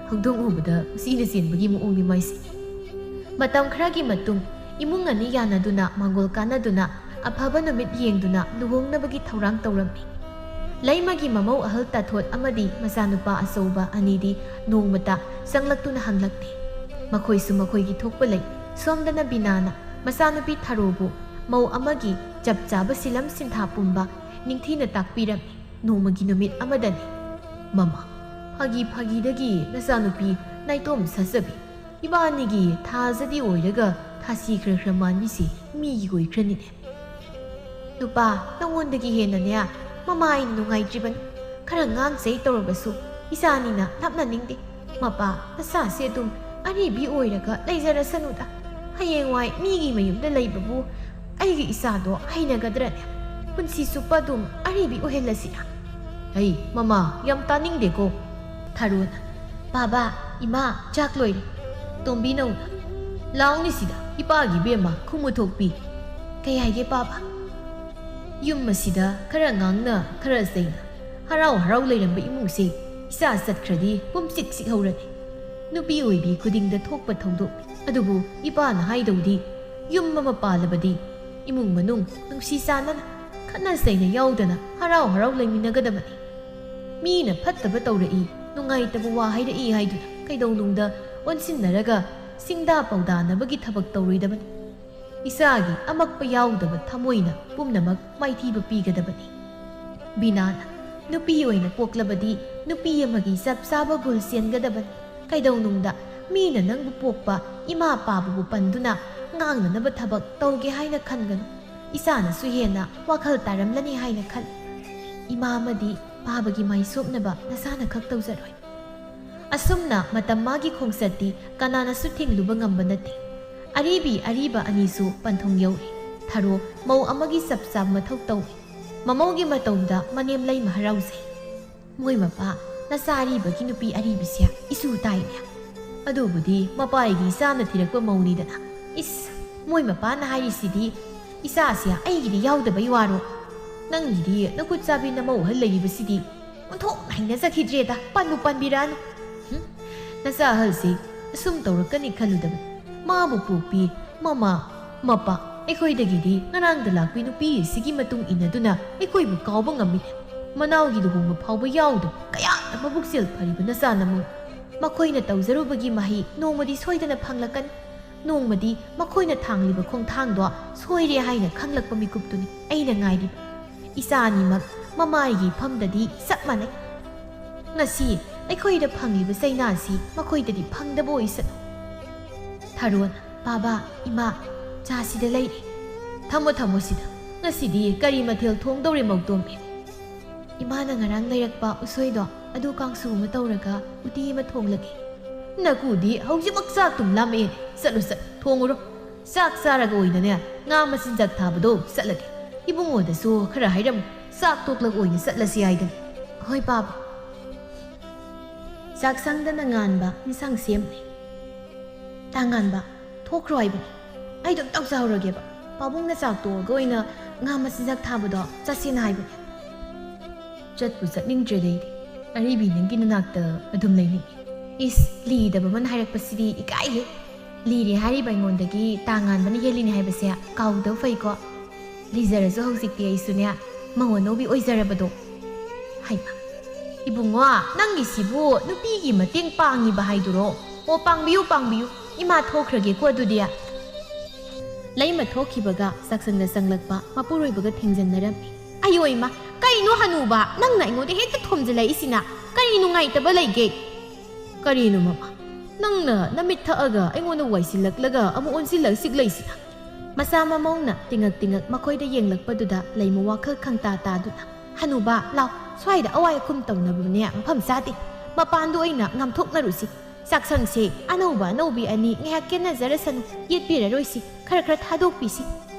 ꯍꯧꯗꯣꯡ ꯎꯕꯗ ꯎꯆꯤꯅ ꯆꯦꯟꯕꯒꯤ ꯃꯑꯣꯡꯅꯤ ꯃꯥꯏꯁꯦ꯫ ꯃꯇꯝ ꯈꯔꯒꯤ ꯃꯇꯨꯡ ꯏꯃꯨꯡ ꯑꯅꯤ ꯌꯥꯅꯗꯨꯅ ꯃꯥꯡꯒꯣꯜ ꯀꯥꯟꯅꯗꯨꯅ ꯑꯐꯕ ꯅꯨꯃꯤꯠ ꯌꯦꯡꯗꯨꯅ ꯂꯨꯍꯣꯡꯅꯕꯒꯤ ꯊꯧꯔꯥꯡ ꯇꯧꯔꯝꯃꯤ꯫ ꯂꯩꯃꯒꯤ ꯃꯃꯧ ꯑꯍꯜ ꯇꯥꯊꯣꯠ ꯑꯃꯗꯤ ꯃꯆꯥꯅꯨꯄꯥ ꯑꯆꯧꯕ ꯑꯅꯤꯗꯤ ꯅꯣꯡꯃꯇ ꯆꯪꯂꯛꯇꯨꯅ ꯍꯪꯂꯛꯇꯦ꯫ ꯃꯈꯣꯏꯁꯨ ꯃꯈꯣꯏꯒꯤ ꯊꯣꯛꯄ ꯂꯩ꯫ ꯁꯣꯝꯗꯅ ꯕꯤꯅꯥꯅ ꯃꯆꯥꯅꯨꯄꯤ ꯊꯔꯣꯕꯨ ꯃꯧ ꯑꯃꯒꯤ ꯆꯞ ꯆꯥꯕ ꯁꯤꯂꯝ ꯁꯤꯟꯊꯥ ꯄꯨꯝꯕ ꯅꯤꯡꯊꯤꯅ ꯇꯥꯛꯄꯤꯔꯝꯃꯤ꯫ ꯅꯣꯡꯃꯒꯤ ꯅꯨꯃꯤꯠ ꯑꯃꯗꯅꯤ꯫ "ꯃꯃꯥ, ꯐꯥꯒꯤ ꯐꯥꯒꯤꯗꯒꯤ ꯅꯆꯥꯅꯨꯄꯤ ꯅꯥꯏꯇꯣꯝ ꯁꯥꯖꯕꯤ, ꯏꯕꯥꯅꯤꯒꯤ ꯊꯥꯖꯗꯤ ꯑꯣꯏꯔꯒ ꯊꯥꯁꯤ ꯈꯔ ꯈꯔ ꯃꯥꯟꯕꯤꯁꯤ ꯃꯤꯒꯤ ꯑꯣꯏꯈ꯭ꯔꯅꯤꯅꯦ꯫" "ꯅꯨꯄꯥ, ꯅꯉꯣꯟꯗꯒꯤ ꯍꯦꯟꯅꯅꯦ ꯃꯃꯥ ꯑꯩꯅ ꯅꯨꯡꯉꯥꯏꯇ꯭ꯔꯤꯕꯅꯤ꯫ ꯈꯔ ꯉꯥꯡ ꯆꯩ ꯇꯧꯔꯕꯁꯨ ꯏꯆꯥꯅꯤꯅ ꯂꯥꯞꯅꯅꯤꯡꯗꯦ꯫ ꯃꯄꯥ, ꯅꯆꯥꯁꯦ ꯑꯗꯨꯝ ꯑꯔꯤꯕꯤ ꯑꯣꯏꯔꯒ ꯂꯩꯖꯔꯁꯅꯨꯗ꯫ ꯍꯌꯦꯡꯋꯥꯏ ꯃꯤꯒꯤ ꯃꯌꯨꯝꯗ ꯂꯩꯕꯕꯨ ꯑꯩꯒꯤ ꯏꯆꯥꯗꯣ ꯍꯩꯅꯒꯗ꯭ꯔꯅꯦ? ꯄꯨꯟꯁꯤ ꯆꯨꯞꯄ ꯑꯗꯨꯝ ꯑꯔꯤꯕꯤ ꯑꯣꯏꯍꯜꯂꯁꯤꯔꯥ?" "ꯍꯩ, ꯃꯃꯥ, ꯌꯥꯝ ꯇꯥꯅꯤꯡꯗꯦꯀꯣ꯫" ꯊꯔꯣꯅ, "ꯄꯥꯕ, ꯏꯃꯥ, ꯆꯥꯛ ꯂꯣꯏꯔꯦ꯫ ꯇꯣꯝꯕꯤ ꯅꯧꯅ, ꯂꯥꯎꯅꯤ ꯁꯤꯗ, ꯏꯄꯥꯒꯤ ꯏꯕꯦꯝꯃ, ꯈꯨꯃꯨ ꯊꯣꯛꯄꯤ꯫" "ꯀꯩ ꯍꯥꯏꯒꯦ ꯄꯥꯕ?" "ꯌꯨꯝ ꯑꯁꯤꯗ ꯈꯔ ꯉꯥꯡꯅ, ꯈꯔ ꯆꯩꯅ, ꯍꯔꯥꯎ ꯍꯔꯥꯎ ꯂꯩꯔꯝꯕ ꯏꯃꯨꯡꯁꯦ ꯏꯆꯥ ꯆꯠꯈ꯭ꯔꯗꯤ ꯄꯨꯝꯆꯤꯛ ꯆꯤꯛꯍꯧꯔꯅꯤ꯫ ꯅꯨꯄꯤ ꯑꯣꯏꯕꯤ ꯈꯨꯗꯤꯡꯗ ꯊꯣꯛꯄ ꯊꯧꯗꯣꯛꯅꯤ꯫ ꯑꯗꯨꯕꯨ ꯏꯄꯥꯅ ꯍꯥꯏꯗꯧꯗꯤ, ꯌꯨꯝ ꯑꯃ ꯄꯥꯜꯂꯕꯗꯤ ꯏꯃꯨꯡ ꯃꯅꯨꯡ ꯅꯨꯡꯁꯤ ꯆꯥꯟꯅꯅ, ꯈꯠꯅ ꯆꯩꯅ ꯌꯥꯎꯗꯅ ꯍꯔꯥꯎ ꯍꯔꯥꯎ ꯂꯩꯃꯤꯟꯅꯒꯗꯕꯅꯤ꯫ ꯃꯤꯅ ꯐꯠꯇꯕ ꯇꯧꯔꯛꯏ, ꯅꯨꯡꯉꯥꯏꯇꯕ ꯋꯥ ꯍꯥꯏꯔꯛꯏ ꯍꯥꯏꯗꯨꯅ ꯀꯩꯗꯧꯅꯨꯡꯗ ꯑꯣꯟꯁꯤꯟꯅꯔꯒ ꯆꯤꯡꯗꯥ ꯄꯥꯎꯗꯥꯅꯕꯒꯤ ꯊꯕꯛ ꯇꯧꯔꯣꯏꯗꯕꯅꯤ꯫ ꯏꯆꯥꯒꯤ ꯑꯃꯛꯄ ꯌꯥꯎꯗꯕ ꯊꯃꯣꯏꯅ ꯄꯨꯝꯅꯃꯛ ꯃꯥꯏꯊꯤꯕ ꯄꯤꯒꯗꯕꯅꯤ꯫" ꯕꯤꯅꯥꯅ, "ꯅꯨꯄꯤ ꯑꯣꯏꯅ ꯄꯣꯛꯂꯕꯗꯤ ꯅꯨꯄꯤ ꯑꯃꯒꯤ ꯆꯞ ꯆꯥꯕ ꯒꯨꯜ ꯆꯦꯟꯒꯗꯕꯅꯤ꯫ ꯀꯩꯗꯧꯅꯨꯡꯗ ꯃꯤꯅ ꯅꯪꯕꯨ ꯄꯣꯛꯄ ꯏꯃꯥ ꯄꯥꯕꯕꯨ ꯄꯟꯗꯨꯅ ꯉꯥꯡꯅꯅꯕ ꯊꯕꯛ ꯇꯧꯒꯦ ꯍꯥꯏꯅ ꯈꯟꯒꯅꯨ꯫ ꯏꯆꯥꯅꯁꯨ ꯍꯦꯟꯅ ꯋꯥꯈꯜ ꯇꯥꯔꯝꯂꯅꯤ ꯍꯥꯏꯅ ꯈꯜꯂꯤ꯫ ꯏꯃꯥ ꯑꯃꯗꯤ ꯄꯥꯕꯒꯤ ꯃꯥꯏꯁꯣꯛꯅꯕ ꯅꯁꯥꯅ ꯈꯛ ꯇꯧꯖꯔꯣꯏ꯫" ꯑꯁꯨꯝꯅ ꯃꯇꯝ ꯃꯥꯒꯤ ꯈꯣꯡꯆꯠꯇꯤ ꯀꯅꯥꯅꯁꯨ ꯊꯤꯡꯂꯨꯕ ꯉꯝꯕ ꯅꯠꯇꯦ꯫ ꯑꯔꯤꯕꯤ ꯑꯔꯤꯕ ꯑꯅꯤꯁꯨ ꯄꯟꯊꯨꯡ ꯌꯧꯔꯦ꯫ ꯊꯔꯣ ꯃꯧ ꯑꯃꯒꯤ ꯆꯞ ꯆꯥꯕ ꯃꯊꯧ ꯇꯧꯏ꯫ ꯃꯃꯧꯒꯤ ꯃꯇꯧꯗ ꯃꯅꯦꯝ ꯂꯩꯃ ꯍꯔꯥꯎꯖꯩ꯫ "ꯃꯣꯏ ꯃꯄꯥ, ꯅꯆꯥ ꯑꯔꯤꯕꯒꯤ ꯅꯨꯄꯤ ꯑꯔꯤꯕꯤꯁꯦ ꯏꯁꯨ ꯇꯥꯏꯅꯦ꯫" "ꯑꯗꯨꯕꯨꯗꯤ ꯃꯄꯥꯒꯤ ꯏꯆꯥꯅ ꯊꯤꯔꯛꯄ ꯃꯧꯅꯤꯗꯅ꯫" "ꯏꯁ, ꯃꯣꯏ ꯃꯄꯥꯅ ꯍꯥꯏꯔꯤꯁꯤꯗꯤ ꯏꯆꯥꯁꯦ ꯑꯩꯒꯤꯗꯤ ꯌꯥꯎꯗꯕꯩ ꯋꯥꯔꯣ? ꯅꯪꯒꯤꯗꯤ ꯅꯈꯨꯠ ꯆꯥꯕꯤ ꯅꯃꯧ ꯑꯍꯜ ꯂꯩꯔꯤꯕꯁꯤꯗꯤ ꯑꯣꯟꯊꯣꯛꯅ ꯍꯩꯅꯖꯈꯤꯗ꯭ꯔꯦꯗ, ꯄꯟꯕꯨ ꯄꯟꯕꯤꯔꯛꯑꯅꯨ꯫" "ꯍꯨꯝ, ꯅꯆꯥ ꯑꯍꯜꯁꯤ ꯑꯁꯨꯝ ꯇꯧꯔꯛꯀꯅꯤ ꯈꯜꯂꯨꯗꯕꯅꯤ꯫ ꯃꯥꯕꯨ ꯄꯣꯛꯄꯤ ꯃꯃꯥ, ꯃꯄꯥ, ꯑꯩꯈꯣꯏꯗꯒꯤꯗꯤ ꯉꯔꯥꯡꯗ ꯂꯥꯛꯄꯤ ꯅꯨꯄꯤ ꯑꯁꯤꯒꯤ ꯃꯇꯨꯡ ꯏꯟꯅꯗꯨꯅ ꯑꯩꯈꯣꯏꯕꯨ ꯀꯥꯎꯕ ꯉꯝꯃꯤ꯫ ꯃꯅꯥꯎꯒꯤ ꯂꯨꯍꯣꯡꯕ ꯐꯥꯎꯕ ꯌꯥꯎꯗꯕ ꯀꯌꯥꯗ ꯃꯕꯨꯛꯆꯦꯜ ꯐꯔꯤꯕ ꯅꯆꯥꯅꯃꯣ꯫ ꯃꯈꯣꯏꯅ ꯇꯧꯖꯔꯨꯕꯒꯤ ꯃꯍꯩ ꯅꯣꯡꯃꯗꯤ ꯁꯣꯏꯗꯅ ꯐꯪꯂꯛꯀꯅꯤ꯫ ꯅꯣꯡꯃꯗꯤ ꯃꯈꯣꯏꯅ ꯊꯥꯡꯂꯤꯕ ꯈꯣꯡꯊꯥꯡꯗꯣ ꯁꯣꯏꯔꯦ ꯍꯥꯏꯅ ꯈꯪꯂꯛꯄ ꯃꯤꯀꯨꯞꯇꯨꯅꯤ ꯑꯩꯅ ꯉꯥꯏꯔꯤꯕ꯫ ꯏꯆꯥ ꯑꯅꯤꯃꯛ ꯃꯃꯥꯒꯤ ꯏꯐꯝꯗꯗꯤ ꯆꯞ ꯃꯥꯟꯅꯩ꯫ ꯉꯁꯤ ꯑꯩꯈꯣꯏꯗ ꯐꯪꯂꯤꯕ ꯆꯩꯅꯥꯁꯤ ꯃꯈꯣꯏꯗꯗꯤ ꯐꯪꯗꯕ ꯑꯣꯏꯁꯅꯨ꯫ ꯊꯥꯔꯣꯟ, ꯕꯥꯕꯥ, ꯏꯃꯥ, ꯆꯥꯁꯤꯗ ꯂꯩꯔꯦ꯫ ꯊꯝꯃꯣ, ꯊꯝꯃꯣ ꯁꯤꯗ꯫ ꯉꯁꯤꯗꯤ ꯀꯔꯤ ꯃꯊꯦꯜ ꯊꯣꯡꯗꯧꯔꯦ, ꯃꯧꯇꯣꯝꯕꯤ? ꯏꯃꯥꯅ ꯉꯔꯥꯡ ꯂꯩꯔꯛꯄ ꯎꯁꯣꯏꯗꯣ, ꯑꯗꯨ ꯀꯥꯡꯁꯨ ꯑꯃ ꯇꯧꯔꯒ ꯎꯇꯤ ꯑꯃ ꯊꯣꯡꯂꯒꯦ꯫ ꯅꯀꯨꯗꯤ ꯍꯧꯖꯤꯛꯃꯛ ꯆꯥꯛꯇꯨꯝ ꯂꯥꯝꯃꯛꯑꯦ꯫ ꯆꯠꯂꯣ, ꯆꯠꯂꯣ, ꯊꯣꯡꯉꯨꯔꯣ꯫ ꯆꯥꯛ ꯆꯥꯔꯒ ꯑꯣꯏꯅꯅꯦ, ꯉꯥ ꯃꯆꯤꯟꯖꯥꯛ ꯊꯥꯕꯗꯣ ꯆꯠꯂꯒꯦ꯫ ꯏꯕꯨꯡꯉꯣꯗꯁꯨ ꯈꯔ ꯍꯥꯏꯔꯝꯃꯨ, ꯆꯥꯛ ꯇꯣꯛꯂꯒ ꯑꯣꯏꯅ ꯆꯠꯂꯁꯤ ꯍꯥꯏꯗꯅ꯫ ꯍꯣꯏ, ꯄꯥꯕ꯫ ꯆꯥꯛꯁꯪꯗꯅ ꯉꯥꯟꯕ ꯏꯟꯁꯥꯡ ꯁꯦꯝꯂꯤ꯫ ꯇꯥ ꯉꯥꯟꯕ, ꯊꯣꯛꯈ꯭ꯔꯣ ꯍꯥꯏꯕꯅꯤ꯫ ꯑꯩꯗꯣ ꯑꯝꯇꯪ ꯆꯥꯍꯧꯔꯒꯦꯕ꯫ ꯄꯥꯕꯨꯡꯅ ꯆꯥꯛ ꯇꯣꯛꯑꯒ ꯑꯣꯏꯅ ꯉꯥ ꯃꯆꯤꯟꯖꯥꯛ ꯊꯥꯕꯗꯣ ꯆꯠꯁꯦꯅ ꯍꯥꯏꯕꯅꯤ꯫ ꯆꯠꯄꯨ ꯆꯠꯅꯤꯡꯗ꯭ꯔꯦꯗ ꯑꯩꯗꯤ꯫ ꯑꯔꯤꯕꯤ ꯅꯪꯒꯤ ꯅꯅꯥꯛꯇ ꯑꯗꯨꯝ ꯂꯩꯅꯤꯡꯉꯤ꯫ ꯏꯁ, ꯂꯤꯗꯕ ꯑꯃꯅ ꯍꯥꯏꯔꯛꯄꯁꯤꯗꯤ ꯏꯀꯥꯏꯍꯦ꯫ ꯂꯤꯔꯦ ꯍꯥꯏꯔꯤꯕ ꯑꯩꯉꯣꯟꯗꯒꯤ ꯇꯥ ꯉꯥꯟꯕꯅ ꯍꯦꯜꯂꯤꯅꯦ ꯍꯥꯏꯕꯁꯦ ꯀꯥꯎꯗꯕ ꯐꯩꯀꯣ꯫ ꯂꯤꯖꯔꯁꯨ ꯍꯧꯖꯤꯛꯇꯤ ꯑꯩꯁꯨꯅꯦ ꯃꯧ ꯑꯅꯧꯕꯤ ꯑꯣꯏꯖꯔꯕꯗꯣ꯫ ꯍꯩꯃꯥ, ꯏꯕꯨꯡꯉꯣ, ꯅꯪꯒꯤꯁꯤꯕꯨ ꯅꯨꯄꯤꯒꯤ ꯃꯇꯦꯡ ꯄꯥꯡꯉꯤꯕ ꯍꯥꯏꯗꯨꯔꯣ? ꯑꯣ, ꯄꯥꯡꯕꯤꯌꯨ, ꯄꯥꯡꯕꯤꯌꯨ꯫ ꯏꯃꯥ ꯊꯣꯛꯈ꯭ꯔꯒꯦꯀꯣ ꯑꯗꯨꯗꯤ꯫ ꯂꯩꯃ ꯊꯣꯛꯈꯤꯕꯒ ꯆꯥꯛꯁꯪꯗ ꯆꯪꯂꯛꯄ ꯃꯄꯨꯔꯣꯏꯕꯒ ꯊꯦꯡꯖꯟꯅꯔꯝꯃꯤ꯫ ꯑꯌꯣ ꯏꯃꯥ, ꯀꯩꯅꯣ ꯍꯅꯨꯕ, ꯅꯪꯅ ꯑꯩꯉꯣꯟꯗ ꯍꯦꯛꯇ ꯊꯣꯝꯖꯤꯜꯂꯛꯏꯁꯤꯅ? ꯀꯔꯤ ꯅꯨꯡꯉꯥꯏꯇꯕ ꯂꯩꯒꯦ? ꯀꯔꯤꯅꯣ ꯃꯃꯥ? ꯅꯪꯅ ꯅꯃꯤꯠ ꯊꯛꯑꯒ ꯑꯩꯉꯣꯟꯗ ꯋꯥꯏꯁꯤꯜꯂꯛꯂꯒ ꯑꯃꯨꯛ ꯑꯣꯟꯁꯤꯜꯂꯛ ꯁꯤꯛꯂꯛꯏꯁꯤꯅ? ꯃꯆꯥ ꯃꯃꯧꯅ ꯇꯤꯉꯛ ꯇꯤꯉꯛ ꯃꯈꯣꯏꯗ ꯌꯦꯡꯂꯛꯄꯗꯨꯗ ꯂꯩꯃ ꯋꯥꯈꯜ ꯈꯪꯇꯥ ꯇꯥꯗꯨꯅ, "ꯍꯅꯨꯕ, ꯂꯥꯎ, ꯁ꯭ꯋꯥꯏꯗ ꯑꯋꯥꯏ ꯑꯈꯨꯝ ꯇꯧꯅꯕꯅꯦ ꯃꯐꯝ ꯆꯥꯗꯦ꯫ ꯃꯄꯥꯟꯗ ꯑꯣꯏꯅ ꯉꯥꯝꯊꯣꯛꯅꯔꯨꯁꯤ꯫ ꯆꯥꯛꯁꯪꯁꯦ ꯑꯅꯧꯕ ꯑꯅꯧꯕꯤ ꯑꯅꯤ ꯉꯥꯏꯍꯥꯛ ꯀꯦꯟꯅꯖꯔꯁꯅꯨ, ꯌꯦꯠꯄꯤꯔꯔꯣꯏꯁꯤ, ꯈꯔ ꯈꯔ ꯊꯥꯗꯣꯛꯄꯤꯁꯤ"꯫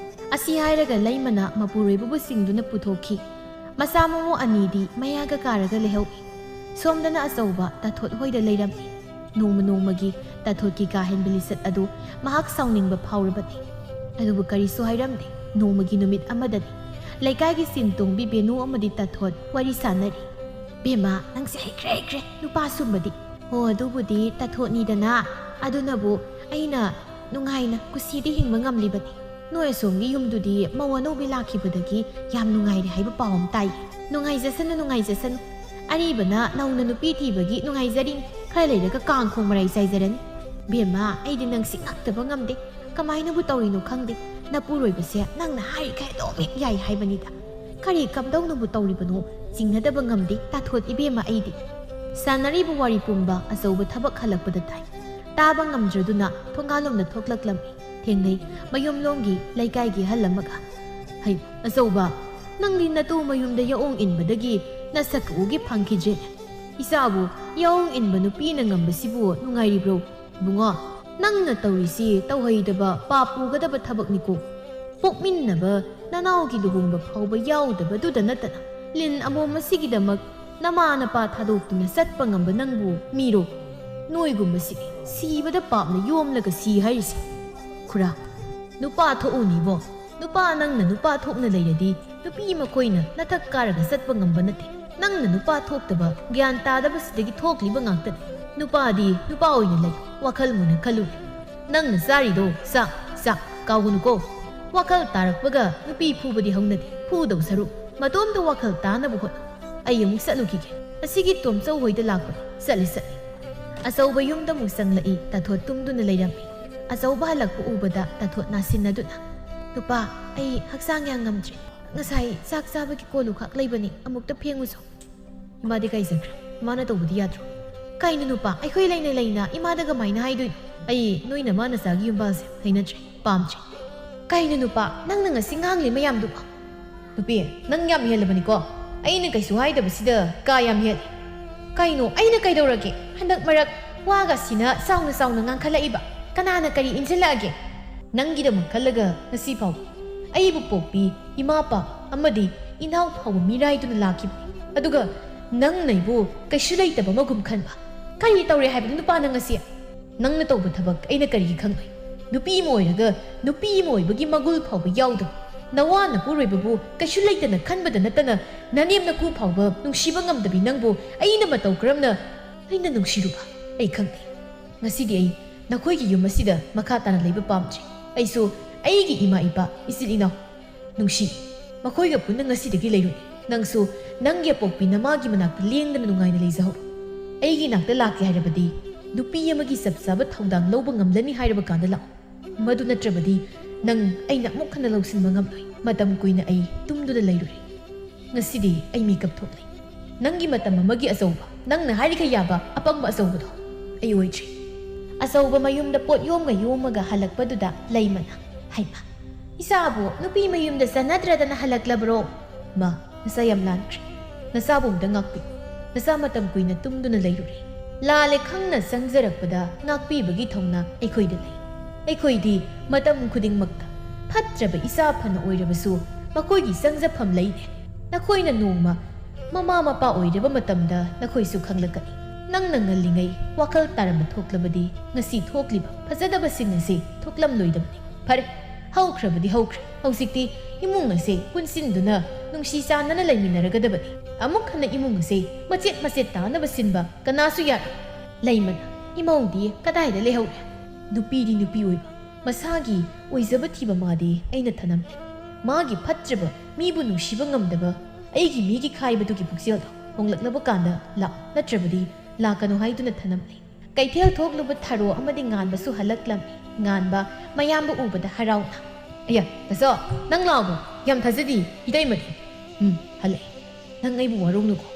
ꯑꯁꯤ ꯍꯥꯏꯔꯒ ꯂꯩꯃꯅ ꯃꯄꯨꯔꯣꯏꯕꯕꯨ ꯆꯤꯡꯗꯨꯅ ꯄꯨꯊꯣꯛꯈꯤ꯫ ꯃꯆꯥ ꯃꯃꯧ ꯑꯅꯤꯗꯤ ꯃꯌꯥꯒ ꯀꯥꯔꯒ ꯂꯩꯍꯧꯏ꯫ ꯁꯣꯝꯗꯅ ꯑꯆꯧꯕ ꯇꯥꯊꯣꯠ ꯍꯣꯏꯗ ꯂꯩꯔꯝꯃꯤ꯫ ꯅꯣꯡꯃ ꯅꯣꯡꯃꯒꯤ ꯇꯥꯊꯣꯠꯀꯤ ꯀꯥ ꯍꯦꯟꯕ ꯂꯤꯆꯠ ꯑꯗꯨ ꯃꯍꯥꯛ ꯁꯥꯎꯅꯤꯡꯕ ꯐꯥꯎꯔꯕꯅꯤ꯫ ꯑꯗꯨꯕꯨ ꯀꯔꯤꯁꯨ ꯍꯥꯏꯔꯝꯗꯦ꯫ ꯅꯣꯡꯃꯒꯤ ꯅꯨꯃꯤꯠ ꯑꯃꯗꯅꯤ꯫ ꯂꯩꯀꯥꯏꯒꯤ ꯁꯤꯟ ꯇꯣꯡꯕꯤ ꯕꯦꯅꯨ ꯑꯃꯗꯤ ꯇꯥꯊꯣꯠ ꯋꯥꯔꯤ ꯁꯥꯟꯅꯔꯤ꯫ "ꯕꯦꯝꯃ, ꯅꯪꯁꯦ ꯍꯩꯈ꯭ꯔꯦ, ꯍꯩꯈ꯭ꯔꯦ ꯅꯨꯄꯥ ꯁꯨꯝꯕꯗꯤ꯫ ꯍꯣ, ꯑꯗꯨꯕꯨꯗꯤ ꯇꯥꯊꯣꯠꯅꯤꯗꯅ꯫ ꯑꯗꯨꯅꯕꯨ ꯑꯩꯅ ꯅꯨꯡꯉꯥꯏꯅ ꯀꯨꯁꯤꯗ ꯍꯤꯡꯕ ꯉꯝꯂꯤꯕꯅꯤ꯫ ꯅꯣꯏ ꯑꯁꯣꯝꯒꯤ ꯌꯨꯝꯗꯨꯗꯤ ꯃꯧ ꯑꯅꯧꯕꯤ ꯂꯥꯛꯈꯤꯕꯗꯒꯤ ꯌꯥꯝ ꯅꯨꯡꯉꯥꯏꯔꯦ ꯍꯥꯏꯕ ꯄꯥꯎ ꯑꯃ ꯇꯥꯏ꯫ ꯅꯨꯡꯉꯥꯏꯖꯁꯅꯨ, ꯅꯨꯡꯉꯥꯏꯖꯁꯅꯨ꯫ ꯑꯔꯤꯕꯅ ꯅꯧꯅ ꯅꯨꯄꯤ ꯊꯤꯕꯒꯤ ꯅꯨꯡꯉꯥꯏꯖꯔꯤꯅꯤ꯫ ꯈꯔ ꯂꯩꯔꯒ ꯀꯥꯡ ꯈꯣꯡ ꯃꯔꯥꯏ ꯆꯥꯏꯖꯔꯅꯤ꯫ ꯕꯦꯝꯃ, ꯑꯩꯗꯤ ꯅꯪ ꯁꯤꯡꯉꯛꯇꯕ ꯉꯝꯗꯦ꯫ ꯀꯃꯥꯏꯅꯕꯨ ꯇꯧꯔꯤꯅꯣ ꯈꯪꯗꯦ꯫ ꯅꯄꯨꯔꯣꯏꯕꯁꯦ ꯅꯪꯅ ꯍꯥꯏꯔꯤꯈꯩ ꯑꯗꯨꯝ ꯍꯦꯛ ꯌꯥꯏ ꯍꯥꯏꯕꯅꯤꯗ꯫ ꯀꯔꯤ ꯀꯝꯗꯧꯅꯕꯨ ꯇꯧꯔꯤꯕꯅꯣ? ꯆꯤꯡꯅꯗꯕ ꯉꯝꯗꯦ ꯇꯥꯊꯣꯠ ꯏꯕꯦꯝꯃ ꯑꯩꯗꯤ꯫ ꯁꯥꯟꯅꯔꯤꯕ ꯋꯥꯔꯤ ꯄꯨꯝꯕ ꯑꯆꯧꯕ ꯊꯕꯛ ꯍꯜꯂꯛꯄꯗ ꯇꯥꯏ꯫ ꯇꯥꯕ ꯉꯝꯗ꯭ꯔꯗꯨꯅ ꯊꯣꯡꯒꯥꯜꯂꯣꯝꯗ ꯊꯣꯛꯂꯛꯂꯝꯃꯤ꯫ ꯊꯦꯡꯅꯩ ꯃꯌꯨꯝꯂꯣꯝꯒꯤ ꯂꯩꯀꯥꯏꯒꯤ ꯑꯍꯜ ꯑꯃꯒ꯫ "ꯍꯩ, ꯑꯆꯧꯕ, ꯅꯪꯗꯤ ꯅꯇꯨ ꯃꯌꯨꯝꯗ ꯌꯥꯑꯣꯡ ꯏꯟꯕꯗꯒꯤ ꯅꯁꯛꯀ ꯎꯒꯦ ꯐꯪꯈꯤꯗ꯭ꯔꯦ꯫ ꯏꯆꯥꯕꯨ ꯌꯥꯑꯣꯡ ꯏꯟꯕ ꯅꯨꯄꯤꯅ ꯉꯝꯕꯁꯤꯕꯨ ꯅꯨꯡꯉꯥꯏꯔꯤꯕ꯭ꯔꯣ? ꯏꯕꯨꯡꯉꯣ, ꯅꯪꯅ ꯇꯧꯔꯤꯁꯤ ꯇꯧꯍꯩꯗꯕ ꯄꯥꯞ ꯄꯨꯒꯗꯕ ꯊꯕꯛꯅꯤꯀꯣ꯫ ꯄꯣꯛꯃꯤꯟꯅꯕ ꯅꯅꯥꯎꯒꯤ ꯂꯨꯍꯣꯡꯕ ꯐꯥꯎꯕ ꯌꯥꯎꯗꯕꯗꯨꯗ ꯅꯠꯇꯅ ꯂꯤꯟ ꯑꯃꯣꯝ ꯑꯁꯤꯒꯤꯗꯃꯛ ꯅꯃꯥ ꯅꯄꯥ ꯊꯥꯗꯣꯛꯇꯨꯅ ꯆꯠꯄ ꯉꯝꯕ ꯅꯪꯕꯨ ꯃꯤꯔꯣ? ꯅꯣꯏꯒꯨꯝꯕꯁꯤꯗꯤ ꯁꯤꯕꯗ ꯄꯥꯞꯅ ꯌꯣꯝꯂꯒ ꯁꯤ ꯍꯥꯏꯔꯤꯁꯦ꯫ ꯈꯨꯔꯥ, ꯅꯨꯄꯥ ꯊꯣꯛꯎꯅꯤꯕꯣ꯫ ꯅꯨꯄꯥ ꯅꯪꯅ ꯅꯨꯄꯥ ꯊꯣꯛꯅ ꯂꯩꯔꯗꯤ ꯅꯨꯄꯤ ꯃꯈꯣꯏꯅ ꯅꯊꯛ ꯀꯥꯔꯒ ꯆꯠꯄ ꯉꯝꯕ ꯅꯠꯇꯦ꯫ ꯅꯪꯅ ꯅꯨꯄꯥ ꯊꯣꯛꯇꯕ, ꯒ꯭ꯌꯥꯟ ꯇꯥꯗꯕꯁꯤꯗꯒꯤ ꯊꯣꯛꯂꯤꯕ ꯉꯥꯛꯇꯅꯤ꯫ ꯅꯨꯄꯥꯗꯤ ꯅꯨꯄꯥ ꯑꯣꯏꯅ ꯂꯩ, ꯋꯥꯈꯜ ꯃꯨꯟꯅ ꯈꯜꯂꯨ꯫ ꯅꯪꯅ ꯆꯥꯔꯤꯗꯣ ꯆꯥꯛ, ꯆꯥꯛ ꯀꯥꯎꯒꯅꯨꯀꯣ꯫ ꯋꯥꯈꯜ ꯇꯥꯔꯛꯄꯒ ꯅꯨꯄꯤ ꯐꯨꯕꯗꯤ ꯍꯧꯅꯗꯦ꯫ ꯐꯨꯗꯧ ꯁꯔꯨꯛ ꯃꯇꯣꯝꯇ ꯋꯥꯈꯜ ꯇꯥꯅꯕ ꯍꯣꯠꯅꯧ꯫ ꯑꯩ ꯑꯃꯨꯛ ꯆꯠꯂꯨꯈꯤꯒꯦ꯫ ꯑꯁꯤꯒꯤ ꯇꯣꯝꯆꯧ ꯍꯣꯏꯗ ꯂꯥꯛꯄꯅꯤ꯫ ꯆꯠꯂꯤ, ꯆꯠꯂꯤ꯫ ꯑꯆꯧꯕ ꯌꯨꯝꯗ ꯑꯃꯨꯛ ꯆꯪꯂꯛꯏ꯫ ꯇꯥꯊꯣꯠ ꯇꯨꯝꯗꯨꯅ ꯂꯩꯔꯝꯃꯤ꯫ ꯑꯆꯧꯕ ꯍꯜꯂꯛꯄ ꯎꯕꯗ ꯇꯥꯊꯣꯠ ꯅꯥꯁꯤꯟꯅꯗꯨꯅ, "ꯅꯨꯄꯥ, ꯑꯩ ꯍꯛꯆꯥꯡ ꯌꯥꯝ ꯉꯝꯗ꯭ꯔꯦ꯫ ꯉꯁꯥꯏ ꯆꯥꯛ ꯆꯥꯕꯒꯤ ꯀꯣꯜꯂꯨꯈꯥꯛ ꯂꯩꯕꯅꯤ, ꯑꯃꯨꯛꯇ ꯐꯦꯡꯉꯨꯁꯣ꯫" "ꯏꯃꯥꯗꯤ ꯀꯥꯏ ꯆꯠꯈ꯭ꯔꯦ? ꯏꯃꯥꯅ ꯇꯧꯕꯗꯤ ꯌꯥꯗ꯭ꯔꯣ?" "ꯀꯩꯅꯣ ꯅꯨꯄꯥ, ꯑꯩꯈꯣꯏ ꯂꯩꯅ ꯂꯩꯅ ꯏꯃꯥꯗ ꯀꯃꯥꯏꯅ ꯍꯥꯏꯗꯣꯏꯅꯣ? ꯑꯩ ꯅꯣꯏ ꯅꯃꯥ ꯅꯆꯥꯒꯤ ꯌꯨꯝꯕꯥꯜꯁꯦ ꯍꯩꯅꯗ꯭ꯔꯦ, ꯄꯥꯝꯗ꯭ꯔꯦ꯫" "ꯀꯩꯅꯣ ꯅꯨꯄꯥ, ꯅꯪꯅ ꯉꯁꯤ ꯉꯥꯡꯂꯤ ꯃꯌꯥꯝꯗꯨꯕꯣ?" "ꯅꯨꯄꯤ, ꯅꯪ ꯌꯥꯝ ꯍꯦꯜꯂꯕꯅꯤꯀꯣ꯫ ꯑꯩꯅ ꯀꯩꯁꯨ ꯍꯥꯏꯗꯕꯁꯤꯗ ꯀꯥ ꯌꯥꯝ ꯍꯦꯜꯂꯤ꯫" "ꯀꯩꯅꯣ, ꯑꯩꯅ ꯀꯩꯗꯧꯔꯒꯦ? ꯍꯟꯗꯛ ꯃꯔꯛ ꯋꯥꯒꯁꯤꯅ ꯆꯥꯎꯅ ꯆꯥꯎꯅ ꯉꯥꯡꯈꯠꯂꯛꯏꯕ꯫ ꯀꯅꯥꯅ ꯀꯔꯤ ꯏꯟꯁꯤꯜꯂꯛꯑꯒꯦ? ꯅꯪꯒꯤꯗꯃꯛ ꯈꯜꯂꯒ ꯉꯁꯤ ꯐꯥꯎꯕ ꯑꯩꯕꯨ ꯄꯣꯛꯄꯤ ꯏꯃꯥ ꯄꯥꯕ ꯑꯃꯗꯤ ꯏꯅꯥꯎ ꯐꯥꯎꯕ ꯃꯤꯔꯥꯏꯗꯨꯅ ꯂꯥꯛꯈꯤꯕꯅꯤ꯫ ꯑꯗꯨꯒ ꯅꯪꯅ ꯑꯩꯕꯨ ꯀꯩꯁꯨ ꯂꯩꯇꯕ ꯑꯃꯒꯨꯝ ꯈꯟꯕ꯫ ꯀꯔꯤ ꯇꯧꯔꯦ ꯍꯥꯏꯕꯅꯣ ꯅꯨꯄꯥ ꯅꯪ ꯉꯁꯤ? ꯅꯪꯅ ꯇꯧꯕ ꯊꯕꯛ ꯑꯩꯅ ꯀꯔꯤꯒꯤ ꯈꯪꯉꯣꯏ? ꯅꯨꯄꯤ ꯑꯃ ꯑꯣꯏꯔꯒ ꯅꯨꯄꯤ ꯑꯃ ꯑꯣꯏꯕꯒꯤ ꯃꯒꯨꯜ ꯐꯥꯎꯕ ꯌꯥꯎꯗꯕ, ꯅꯋꯥ ꯅꯄꯨꯔꯣꯏꯕꯕꯨ ꯀꯩꯁꯨ ꯂꯩꯇꯅ ꯈꯟꯕꯗ ꯅꯠꯇꯅ ꯅꯅꯦꯝ ꯅꯀꯨ ꯐꯥꯎꯕ ꯅꯨꯡꯁꯤꯕ ꯉꯝꯗꯕꯤ ꯅꯪꯕꯨ ꯑꯩꯅ ꯃꯇꯧ ꯀꯔꯝꯅ ꯑꯩꯅ ꯅꯨꯡꯁꯤꯔꯨꯕ? ꯑꯩ ꯈꯪꯗꯦ꯫ ꯉꯁꯤꯗꯤ ꯑꯩ ꯅꯈꯣꯏꯒꯤ ꯌꯨꯝ ꯑꯁꯤꯗ ꯃꯈꯥ ꯇꯥꯅ ꯂꯩꯕ ꯄꯥꯝꯗ꯭ꯔꯦ꯫ ꯑꯩꯁꯨ ꯑꯩꯒꯤ ꯏꯃꯥ ꯏꯄꯥ, ꯏꯆꯤꯜ ꯏꯅꯥꯎ, ꯅꯨꯡꯁꯤ, ꯃꯈꯣꯏꯒ ꯄꯨꯟꯅ ꯉꯁꯤꯗꯒꯤ ꯂꯩꯔꯨꯅꯤ꯫ ꯅꯪꯁꯨ ꯅꯪꯒꯤ ꯑꯄꯣꯛꯄꯤ ꯅꯃꯥꯒꯤ ꯃꯅꯥꯛꯇ ꯂꯦꯡꯗꯅ ꯅꯨꯡꯉꯥꯏꯅ ꯂꯩꯖꯍꯧꯔꯣ꯫ ꯑꯩꯒꯤ ꯏꯅꯥꯛꯇ ꯂꯥꯛꯀꯦ ꯍꯥꯏꯔꯕꯗꯤ ꯅꯨꯄꯤ ꯑꯃꯒꯤ ꯆꯞ ꯆꯥꯕ ꯊꯧꯗꯥꯡ ꯂꯧꯕ ꯉꯝꯂꯅꯤ ꯍꯥꯏꯔꯕ ꯀꯥꯟꯗ ꯂꯥꯛꯎ꯫ ꯃꯗꯨ ꯅꯠꯇ꯭ꯔꯕꯗꯤ ꯅꯪ ꯑꯩꯅ ꯑꯃꯨꯛ ꯍꯟꯅ ꯂꯧꯁꯤꯟꯕ ꯉꯝꯂꯣꯏ꯫ ꯃꯇꯝ ꯀꯨꯏꯅ ꯑꯩ ꯇꯨꯝꯗꯨꯅ ꯂꯩꯔꯨꯔꯦ꯫ ꯉꯁꯤꯗꯤ ꯑꯩ ꯃꯤꯀꯞ ꯊꯣꯛꯂꯦ꯫ ꯅꯪꯒꯤ ꯃꯇꯝ ꯑꯃꯒꯤ ꯑꯆꯧꯕ, ꯅꯪꯅ ꯍꯥꯏꯔꯤꯈꯩ ꯌꯥꯕ ꯑꯄꯪꯕ ꯑꯆꯧꯕꯗꯣ ꯑꯩ ꯑꯣꯏꯗ꯭ꯔꯤ꯫ ꯑꯆꯧꯕ ꯃꯌꯨꯝꯗ ꯄꯣꯠ ꯌꯣꯝꯒ ꯌꯣꯝꯃꯒ ꯍꯜꯂꯛꯄꯗꯨꯗ ꯂꯩꯃꯅ, "ꯍꯩꯃꯥ, ꯏꯆꯥꯕꯨ ꯅꯨꯄꯤ ꯃꯌꯨꯝꯗ ꯆꯠꯅꯗ꯭ꯔꯗꯅ ꯍꯜꯂꯛꯂꯕ꯭ꯔꯣ? ꯃꯥ, ꯅꯆꯥ ꯌꯥꯝ ꯂꯥꯟꯈ꯭ꯔꯦ꯫ ꯅꯆꯥꯕꯨ ꯑꯝꯇ ꯉꯥꯛꯄꯤꯌꯨ꯫ ꯅꯆꯥ ꯃꯇꯝ ꯀꯨꯏꯅ ꯇꯨꯝꯗꯨꯅ ꯂꯩꯔꯨꯔꯦ꯫ ꯂꯥꯜꯂꯦ ꯈꯪꯅ ꯆꯪꯖꯔꯛꯄꯗ ꯉꯥꯛꯄꯤꯕꯒꯤ ꯊꯧꯅꯥ ꯑꯩꯈꯣꯏꯗ ꯂꯩ꯫ ꯑꯩꯈꯣꯏꯗꯤ ꯃꯇꯝ ꯈꯨꯗꯤꯡꯃꯛꯇ ꯐꯠꯇ꯭ꯔꯕ ꯏꯆꯥ ꯐꯅ ꯑꯣꯏꯔꯕꯁꯨ ꯃꯈꯣꯏꯒꯤ ꯆꯪꯖꯐꯝ ꯂꯩꯅꯦ꯫ ꯅꯈꯣꯏꯅ ꯅꯣꯡꯃ ꯃꯃꯥ ꯃꯄꯥ ꯑꯣꯏꯔꯕ ꯃꯇꯝꯗ ꯅꯈꯣꯏꯁꯨ ꯈꯪꯂꯛꯀꯅꯤ꯫ ꯅꯪꯅ ꯉꯜꯂꯤꯉꯩ ꯋꯥꯈꯜ ꯇꯥꯔꯝꯕ ꯊꯣꯛꯂꯕꯗꯤ ꯉꯁꯤ ꯊꯣꯛꯂꯤꯕ ꯐꯖꯗꯕꯁꯤꯡ ꯑꯁꯤ ꯊꯣꯛꯂꯝꯂꯣꯏꯗꯕꯅꯤ꯫ ꯐꯔꯦ, ꯍꯧꯈ꯭ꯔꯕꯗꯤ ꯍꯧꯈ꯭ꯔꯦ꯫ ꯍꯧꯖꯤꯛꯇꯤ ꯏꯃꯨꯡ ꯑꯁꯦ ꯄꯨꯟꯁꯤꯟꯗꯨꯅ ꯅꯨꯡꯁꯤ ꯆꯥꯟꯅꯅ ꯂꯩꯃꯤꯟꯅꯔꯒꯗꯕꯅꯤ꯫ ꯑꯃꯨꯛ ꯍꯟꯅ ꯏꯃꯨꯡ ꯑꯁꯦ ꯃꯆꯦꯠ ꯃꯆꯦꯠ ꯇꯥꯅꯕ ꯁꯤꯟꯕ ꯀꯅꯥꯁꯨ ꯌꯥꯔꯣꯏ꯫ ꯂꯩꯃꯅ, ꯏꯃꯧꯗꯤ ꯀꯗꯥꯏꯗ ꯂꯩꯍꯧꯔꯦ? ꯅꯨꯄꯤꯗꯤ ꯅꯨꯄꯤ ꯑꯣꯏꯕ, ꯃꯁꯥꯒꯤ ꯑꯣꯏꯖꯕ ꯊꯤꯕ ꯃꯥꯗꯤ ꯑꯩꯅ ꯊꯅꯝꯂꯦ꯫ ꯃꯥꯒꯤ ꯐꯠꯇ꯭ꯔꯕ, ꯃꯤꯕꯨ ꯅꯨꯡꯁꯤꯕ ꯉꯝꯗꯕ ꯑꯩꯒꯤ ꯃꯤꯒꯤ ꯈꯥꯏꯕꯗꯨꯒꯤ ꯄꯨꯛꯆꯦꯜꯗꯣ ꯍꯣꯡꯂꯛꯅꯕ ꯀꯥꯟꯗ ꯂꯥꯛ, ꯅꯠꯇ꯭ꯔꯕꯗꯤ ꯂꯥꯛꯀꯅꯨ ꯍꯥꯏꯗꯨꯅ ꯊꯅꯝꯂꯦ꯫ ꯀꯩꯊꯦꯜ ꯊꯣꯛꯂꯨꯕ ꯊꯔꯣ ꯑꯃꯗꯤ ꯉꯥꯟꯕꯁꯨ ꯍꯜꯂꯛꯂꯝꯃꯤ꯫ ꯉꯥꯟꯕ ꯃꯌꯥꯝꯕ ꯎꯕꯗ ꯍꯔꯥꯎꯅ, "ꯑꯌꯥ, ꯇꯥꯆꯧ, ꯅꯪ ꯂꯥꯛꯑꯕꯣ? ꯌꯥꯝ ꯊꯥꯖꯗꯤ, ꯏꯇꯩꯃꯗꯤ?" "ꯎꯝ, ꯍꯜꯂꯛꯑꯦ꯫ ꯅꯪ ꯑꯩꯕꯨ ꯋꯥꯔꯧꯅꯨꯀꯣ꯫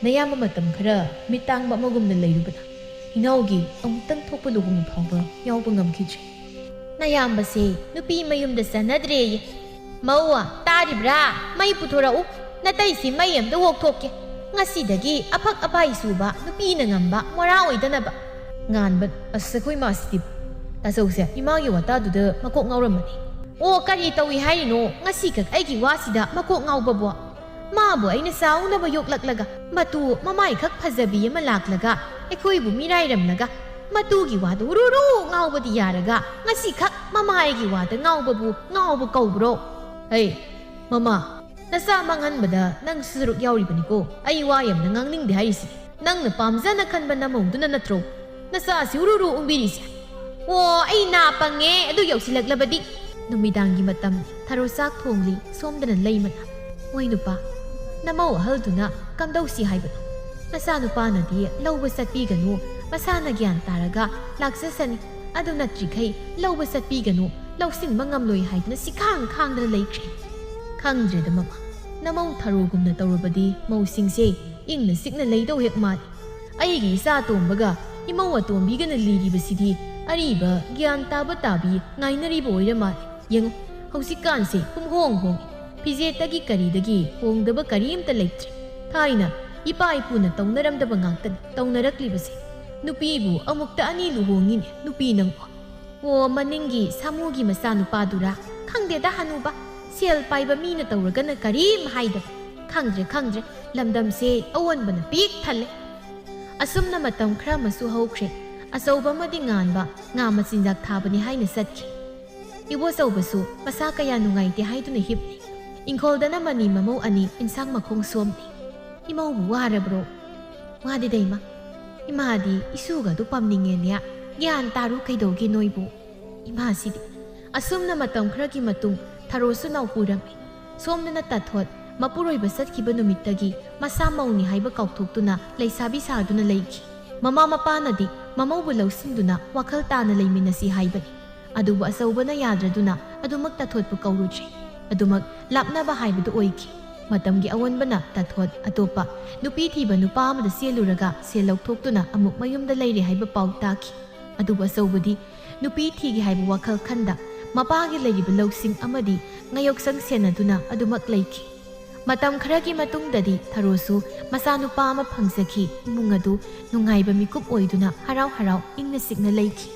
ꯅꯌꯥꯝꯕ ꯃꯇꯝ ꯈꯔ ꯃꯤꯠ ꯇꯥꯡꯕ ꯑꯃꯒꯨꯝꯅ ꯂꯩꯔꯨꯕꯅ ꯏꯅꯥꯎꯒꯤ ꯑꯃꯨꯛꯇꯪ ꯊꯣꯛꯄ ꯂꯨꯍꯣꯡꯕ ꯐꯥꯎꯕ ꯌꯥꯎꯕ ꯉꯝꯈꯤꯗ꯭ꯔꯦ꯫" "ꯅꯌꯥꯝꯕꯁꯦ ꯅꯨꯄꯤ ꯃꯌꯨꯝꯗ ꯆꯠꯅꯗ꯭ꯔꯦꯌꯦ꯫ ꯃꯧ, ꯇꯥꯔꯤꯕ꯭ꯔꯥ? ꯃꯩ ꯄꯨꯊꯣꯔꯛꯎ꯫ ꯅꯇꯩꯁꯤ ꯃꯩ ꯑꯝꯇ ꯑꯣꯛꯊꯣꯛꯀꯦ꯫ ꯉꯁꯤꯗꯒꯤ ꯑꯐꯛ ꯑꯄꯥꯏ ꯁꯨꯕ ꯅꯨꯄꯤꯅ ꯉꯝꯕ ꯃꯣꯔꯥ ꯑꯣꯏꯗꯅꯕ꯫" ꯉꯥꯟꯕ, ꯑꯁ, ꯑꯩꯈꯣꯏ ꯃꯥꯁꯤꯗꯤ꯫ ꯇꯥꯆꯧꯁꯦ ꯏꯃꯥꯒꯤ ꯋꯥꯇꯥꯗꯨꯗ ꯃꯀꯣꯛ ꯉꯥꯎꯔꯝꯃꯅꯤ꯫ "ꯑꯣ, ꯀꯔꯤ ꯇꯧꯏ ꯍꯥꯏꯔꯤꯅꯣ? ꯉꯁꯤꯈꯛ ꯑꯩꯒꯤ ꯋꯥꯁꯤꯗ ꯃꯀꯣꯛ ꯉꯥꯎꯕꯕꯣ? ꯃꯥꯕꯨ ꯑꯩꯅ ꯆꯥꯎꯅꯕ ꯌꯣꯛꯂꯛꯂꯒ, ꯃꯇꯨ ꯃꯃꯥꯏꯈꯛ ꯐꯖꯕꯤ ꯑꯃ ꯂꯥꯛꯂꯒ, ꯑꯩꯈꯣꯏꯕꯨ ꯃꯤꯔꯥꯏꯔꯝꯂꯒ, ꯃꯇꯨꯒꯤ ꯋꯥꯗ ꯎꯔꯨꯔꯨ ꯉꯥꯎꯕꯗꯤ ꯌꯥꯔꯒ, ꯉꯁꯤꯈꯛ ꯃꯃꯥꯏꯒꯤ ꯋꯥꯗ ꯉꯥꯎꯕꯕꯨ ꯉꯥꯎꯕ ꯀꯧꯕ꯭ꯔꯣ? ꯍꯩ, ꯃꯃꯥ, ꯅꯆꯥ ꯃꯥꯡꯍꯟꯕꯗ ꯅꯪꯁꯨ ꯁꯔꯨꯛ ꯌꯥꯎꯔꯤꯕꯅꯤꯀꯣ꯫ ꯑꯩ ꯋꯥ ꯌꯥꯝꯅ ꯉꯥꯡꯅꯤꯡꯗꯦ ꯍꯥꯏꯔꯤꯁꯤ꯫ ꯅꯪꯅ ꯄꯥꯝꯖꯅ ꯈꯟꯕ ꯅꯃꯧꯗꯨꯅ ꯅꯠꯇ꯭ꯔꯣ ꯅꯆꯥꯁꯤ ꯎꯔꯨꯔꯨ ꯎꯪꯕꯤꯔꯤꯁꯦ?" "ꯑꯣ, ꯑꯩ ꯅꯥ ꯄꯪꯉꯦ, ꯑꯗꯨ ꯌꯧꯁꯤꯜꯂꯛꯂꯕꯗꯤ꯫ ꯅꯨꯃꯤꯗꯥꯡꯒꯤ ꯃꯇꯝ, ꯊꯔꯣ ꯆꯥꯛ ꯊꯣꯡꯂꯤ꯫ ꯁꯣꯝꯗꯅ ꯂꯩꯃꯅ, "ꯍꯣꯏ ꯅꯨꯄꯥ, ꯅꯃꯧ ꯑꯍꯜꯗꯨꯅ ꯀꯝꯗꯧꯁꯤ ꯍꯥꯏꯕꯅꯣ? ꯅꯆꯥꯅꯨꯄꯥꯅꯗꯤ ꯂꯧꯕ ꯆꯠꯄꯤꯒꯅꯨ, ꯃꯁꯥꯅ ꯒ꯭ꯌꯥꯟ ꯇꯥꯔꯒ ꯂꯥꯛꯆꯁꯅꯤ꯫ ꯑꯗꯨ ꯅꯠꯇ꯭ꯔꯤꯈꯩ ꯂꯧꯕ ꯆꯠꯄꯤꯒꯅꯨ, ꯂꯧꯁꯤꯟꯕ ꯉꯝꯂꯣꯏ ꯍꯥꯏꯗꯨꯅ ꯁꯤꯈꯥꯡ ꯈꯥꯡꯗꯅ ꯂꯩꯈ꯭ꯔꯦ꯫ ꯈꯪꯗ꯭ꯔꯦꯗ ꯃꯃꯥ, ꯅꯃꯧ ꯊꯔꯣꯒꯨꯝꯅ ꯇꯧꯔꯕꯗꯤ ꯃꯧꯁꯤꯡꯁꯦ ꯏꯪꯅ ꯆꯤꯛꯅ ꯂꯩꯗꯧ ꯍꯦꯛ ꯃꯥꯜꯂꯤ꯫ ꯑꯩꯒꯤ ꯏꯆꯥ ꯑꯇꯣꯝꯕꯒ ꯏꯃꯧ ꯑꯇꯣꯝꯕꯤꯒꯅ ꯂꯤꯔꯤꯕꯁꯤꯗꯤ ꯑꯔꯤꯕ ꯒ꯭ꯌꯥꯟ ꯇꯥꯕ ꯇꯥꯕꯤ ꯉꯥꯏꯅꯔꯤꯕ ꯑꯣꯏꯔ ꯃꯥꯜꯂꯦ꯫ ꯌꯦꯡꯉꯨ, ꯍꯧꯖꯤꯛꯀꯥꯟꯁꯦ ꯄꯨꯝꯍꯣꯡ ꯍꯣꯡꯉꯤ꯫ ꯐꯤꯖꯦꯠꯇꯒꯤ ꯀꯔꯤꯗꯒꯤ ꯍꯣꯡꯗꯕ ꯀꯔꯤꯝꯇ ꯂꯩꯇ꯭ꯔꯦ꯫ ꯊꯥꯏꯅ ꯏꯄꯥ ꯏꯄꯨꯅ ꯇꯧꯅꯔꯝꯗꯕ ꯉꯥꯛꯇꯅꯤ ꯇꯧꯅꯔꯛꯂꯤꯕꯁꯦ꯫ ꯅꯨꯄꯤꯕꯨ ꯑꯃꯨꯛꯇ ꯑꯅꯤ ꯂꯨꯍꯣꯡꯉꯤꯅꯦ, ꯅꯨꯄꯤ ꯅꯪꯕꯨ꯫ ꯑꯣ, ꯃꯅꯤꯡꯒꯤ ꯁꯥꯃꯨꯒꯤ ꯃꯆꯥꯅꯨꯄꯥꯗꯨꯔꯥ? ꯈꯪꯗꯦꯗ ꯍꯅꯨꯕ, ꯁꯦꯜ ꯄꯥꯏꯕ ꯃꯤꯅ ꯇꯧꯔꯒꯅ ꯀꯔꯤꯝ ꯍꯥꯏꯗꯕ꯫ ꯈꯪꯗ꯭ꯔꯦ, ꯈꯪꯗ꯭ꯔꯦ, ꯂꯝꯗꯝꯁꯦ ꯑꯑꯣꯟꯕꯅ ꯄꯤꯛ ꯊꯜꯂꯦ꯫ ꯑꯁꯨꯝꯅ ꯃꯇꯝ ꯈꯔ ꯑꯃꯁꯨ ꯍꯧꯈ꯭ꯔꯦ꯫ ꯑꯆꯧꯕ ꯑꯃꯗꯤ ꯉꯥꯟꯕ ꯉꯥ ꯃꯆꯤꯟꯖꯥꯛ ꯊꯥꯕꯅꯤ ꯍꯥꯏꯅ ꯆꯠꯈꯤ꯫ ꯏꯕꯣꯆꯧꯕꯁꯨ ꯃꯁꯥ ꯀꯌꯥ ꯅꯨꯡꯉꯥꯏꯇꯦ ꯍꯥꯏꯗꯨꯅ ꯍꯤꯞꯂꯤ꯫ ꯏꯪꯈꯣꯜꯗꯅ ꯃꯅꯤ ꯃꯃꯧ ꯑꯅꯤ ꯏꯟꯁꯥꯡ ꯃꯈꯣꯡ ꯁꯣꯝꯂꯤ꯫ "ꯏꯃꯧꯕꯨ ꯋꯥꯔꯕ꯭ꯔꯣ?" "ꯋꯥꯗꯦꯗ ꯏꯃꯥ꯫ ꯏꯃꯥꯗꯤ ꯏꯁꯨꯒ ꯑꯗꯨ ꯄꯥꯝꯅꯤꯡꯉꯦꯅꯦ꯫ ꯒ꯭ꯌꯥꯟ ꯇꯥꯔꯣ ꯀꯩꯗꯧꯒꯦ ꯅꯣꯏꯕꯨ꯫ ꯏꯃꯥꯁꯤꯗꯤ"꯫ ꯑꯁꯨꯝꯅ ꯃꯇꯝ ꯈꯔꯒꯤ ꯃꯇꯨꯡ ꯊꯔꯣꯁꯨ ꯅꯥꯎꯄꯨꯔꯝꯃꯤ꯫ ꯁꯣꯝꯗꯅ ꯇꯥꯊꯣꯠ ꯃꯄꯨꯔꯣꯏꯕ ꯆꯠꯈꯤꯕ ꯅꯨꯃꯤꯠꯇꯒꯤ ꯃꯁꯥ ꯃꯧꯅꯤ ꯍꯥꯏꯕ ꯀꯥꯎꯊꯣꯛꯇꯨꯅ ꯂꯩꯁꯥꯕꯤ ꯁꯥꯗꯨꯅ ꯂꯩꯈꯤ꯫ ꯃꯃꯥ ꯃꯄꯥꯅꯗꯤ ꯃꯃꯧꯕꯨ ꯂꯧꯁꯤꯟꯗꯨꯅ ꯋꯥꯈꯜ ꯇꯥꯅ ꯂꯩꯃꯤꯟꯅꯁꯤ ꯍꯥꯏꯕꯅꯤ꯫ ꯑꯗꯨꯕꯨ ꯑꯆꯧꯕꯅ ꯌꯥꯗ꯭ꯔꯗꯨꯅ ꯑꯗꯨꯃꯛ ꯇꯥꯊꯣꯠꯄꯨ ꯀꯧꯔꯨꯗ꯭ꯔꯦ꯫ ꯑꯗꯨꯃꯛ ꯂꯥꯞꯅꯕ ꯍꯥꯏꯕꯗꯨ ꯑꯣꯏꯈꯤ꯫ ꯃꯇꯝꯒꯤ ꯑꯑꯣꯟꯕꯅ ꯇꯥꯊꯣꯠ ꯑꯇꯣꯞꯄ ꯅꯨꯄꯤ ꯊꯤꯕ ꯅꯨꯄꯥ ꯑꯃꯗ ꯆꯦꯜꯂꯨꯔꯒ ꯁꯦꯜ ꯂꯧꯊꯣꯛꯇꯨꯅ ꯑꯃꯨꯛ ꯃꯌꯨꯝꯗ ꯂꯩꯔꯦ ꯍꯥꯏꯕ ꯄꯥꯎ ꯇꯥꯈꯤ꯫ ꯑꯗꯨꯕꯨ ꯑꯆꯧꯕꯗꯤ ꯅꯨꯄꯤ ꯊꯤꯒꯦ ꯍꯥꯏꯕ ꯋꯥꯈꯜ ꯈꯟꯗ ꯃꯄꯥꯒꯤ ꯂꯩꯔꯤꯕ ꯂꯧꯁꯤꯡ ꯑꯃꯗꯤ ꯉꯥꯌꯣꯛꯁꯪ ꯁꯦꯟꯅꯗꯨꯅ ꯑꯗꯨꯃꯛ ꯂꯩꯈꯤ꯫ ꯃꯇꯝ ꯈꯔꯒꯤ ꯃꯇꯨꯡꯗꯗꯤ ꯊꯔꯣꯁꯨ ꯃꯆꯥꯅꯨꯄꯥ ꯑꯃ ꯐꯪꯖꯈꯤ꯫ ꯏꯃꯨꯡ ꯑꯗꯨ ꯅꯨꯡꯉꯥꯏꯕ ꯃꯤꯀꯨꯞ ꯑꯣꯏꯗꯨꯅ ꯍꯔꯥꯎ ꯍꯔꯥꯎ ꯏꯪꯅ ꯆꯤꯛꯅ ꯂꯩꯈꯤ꯫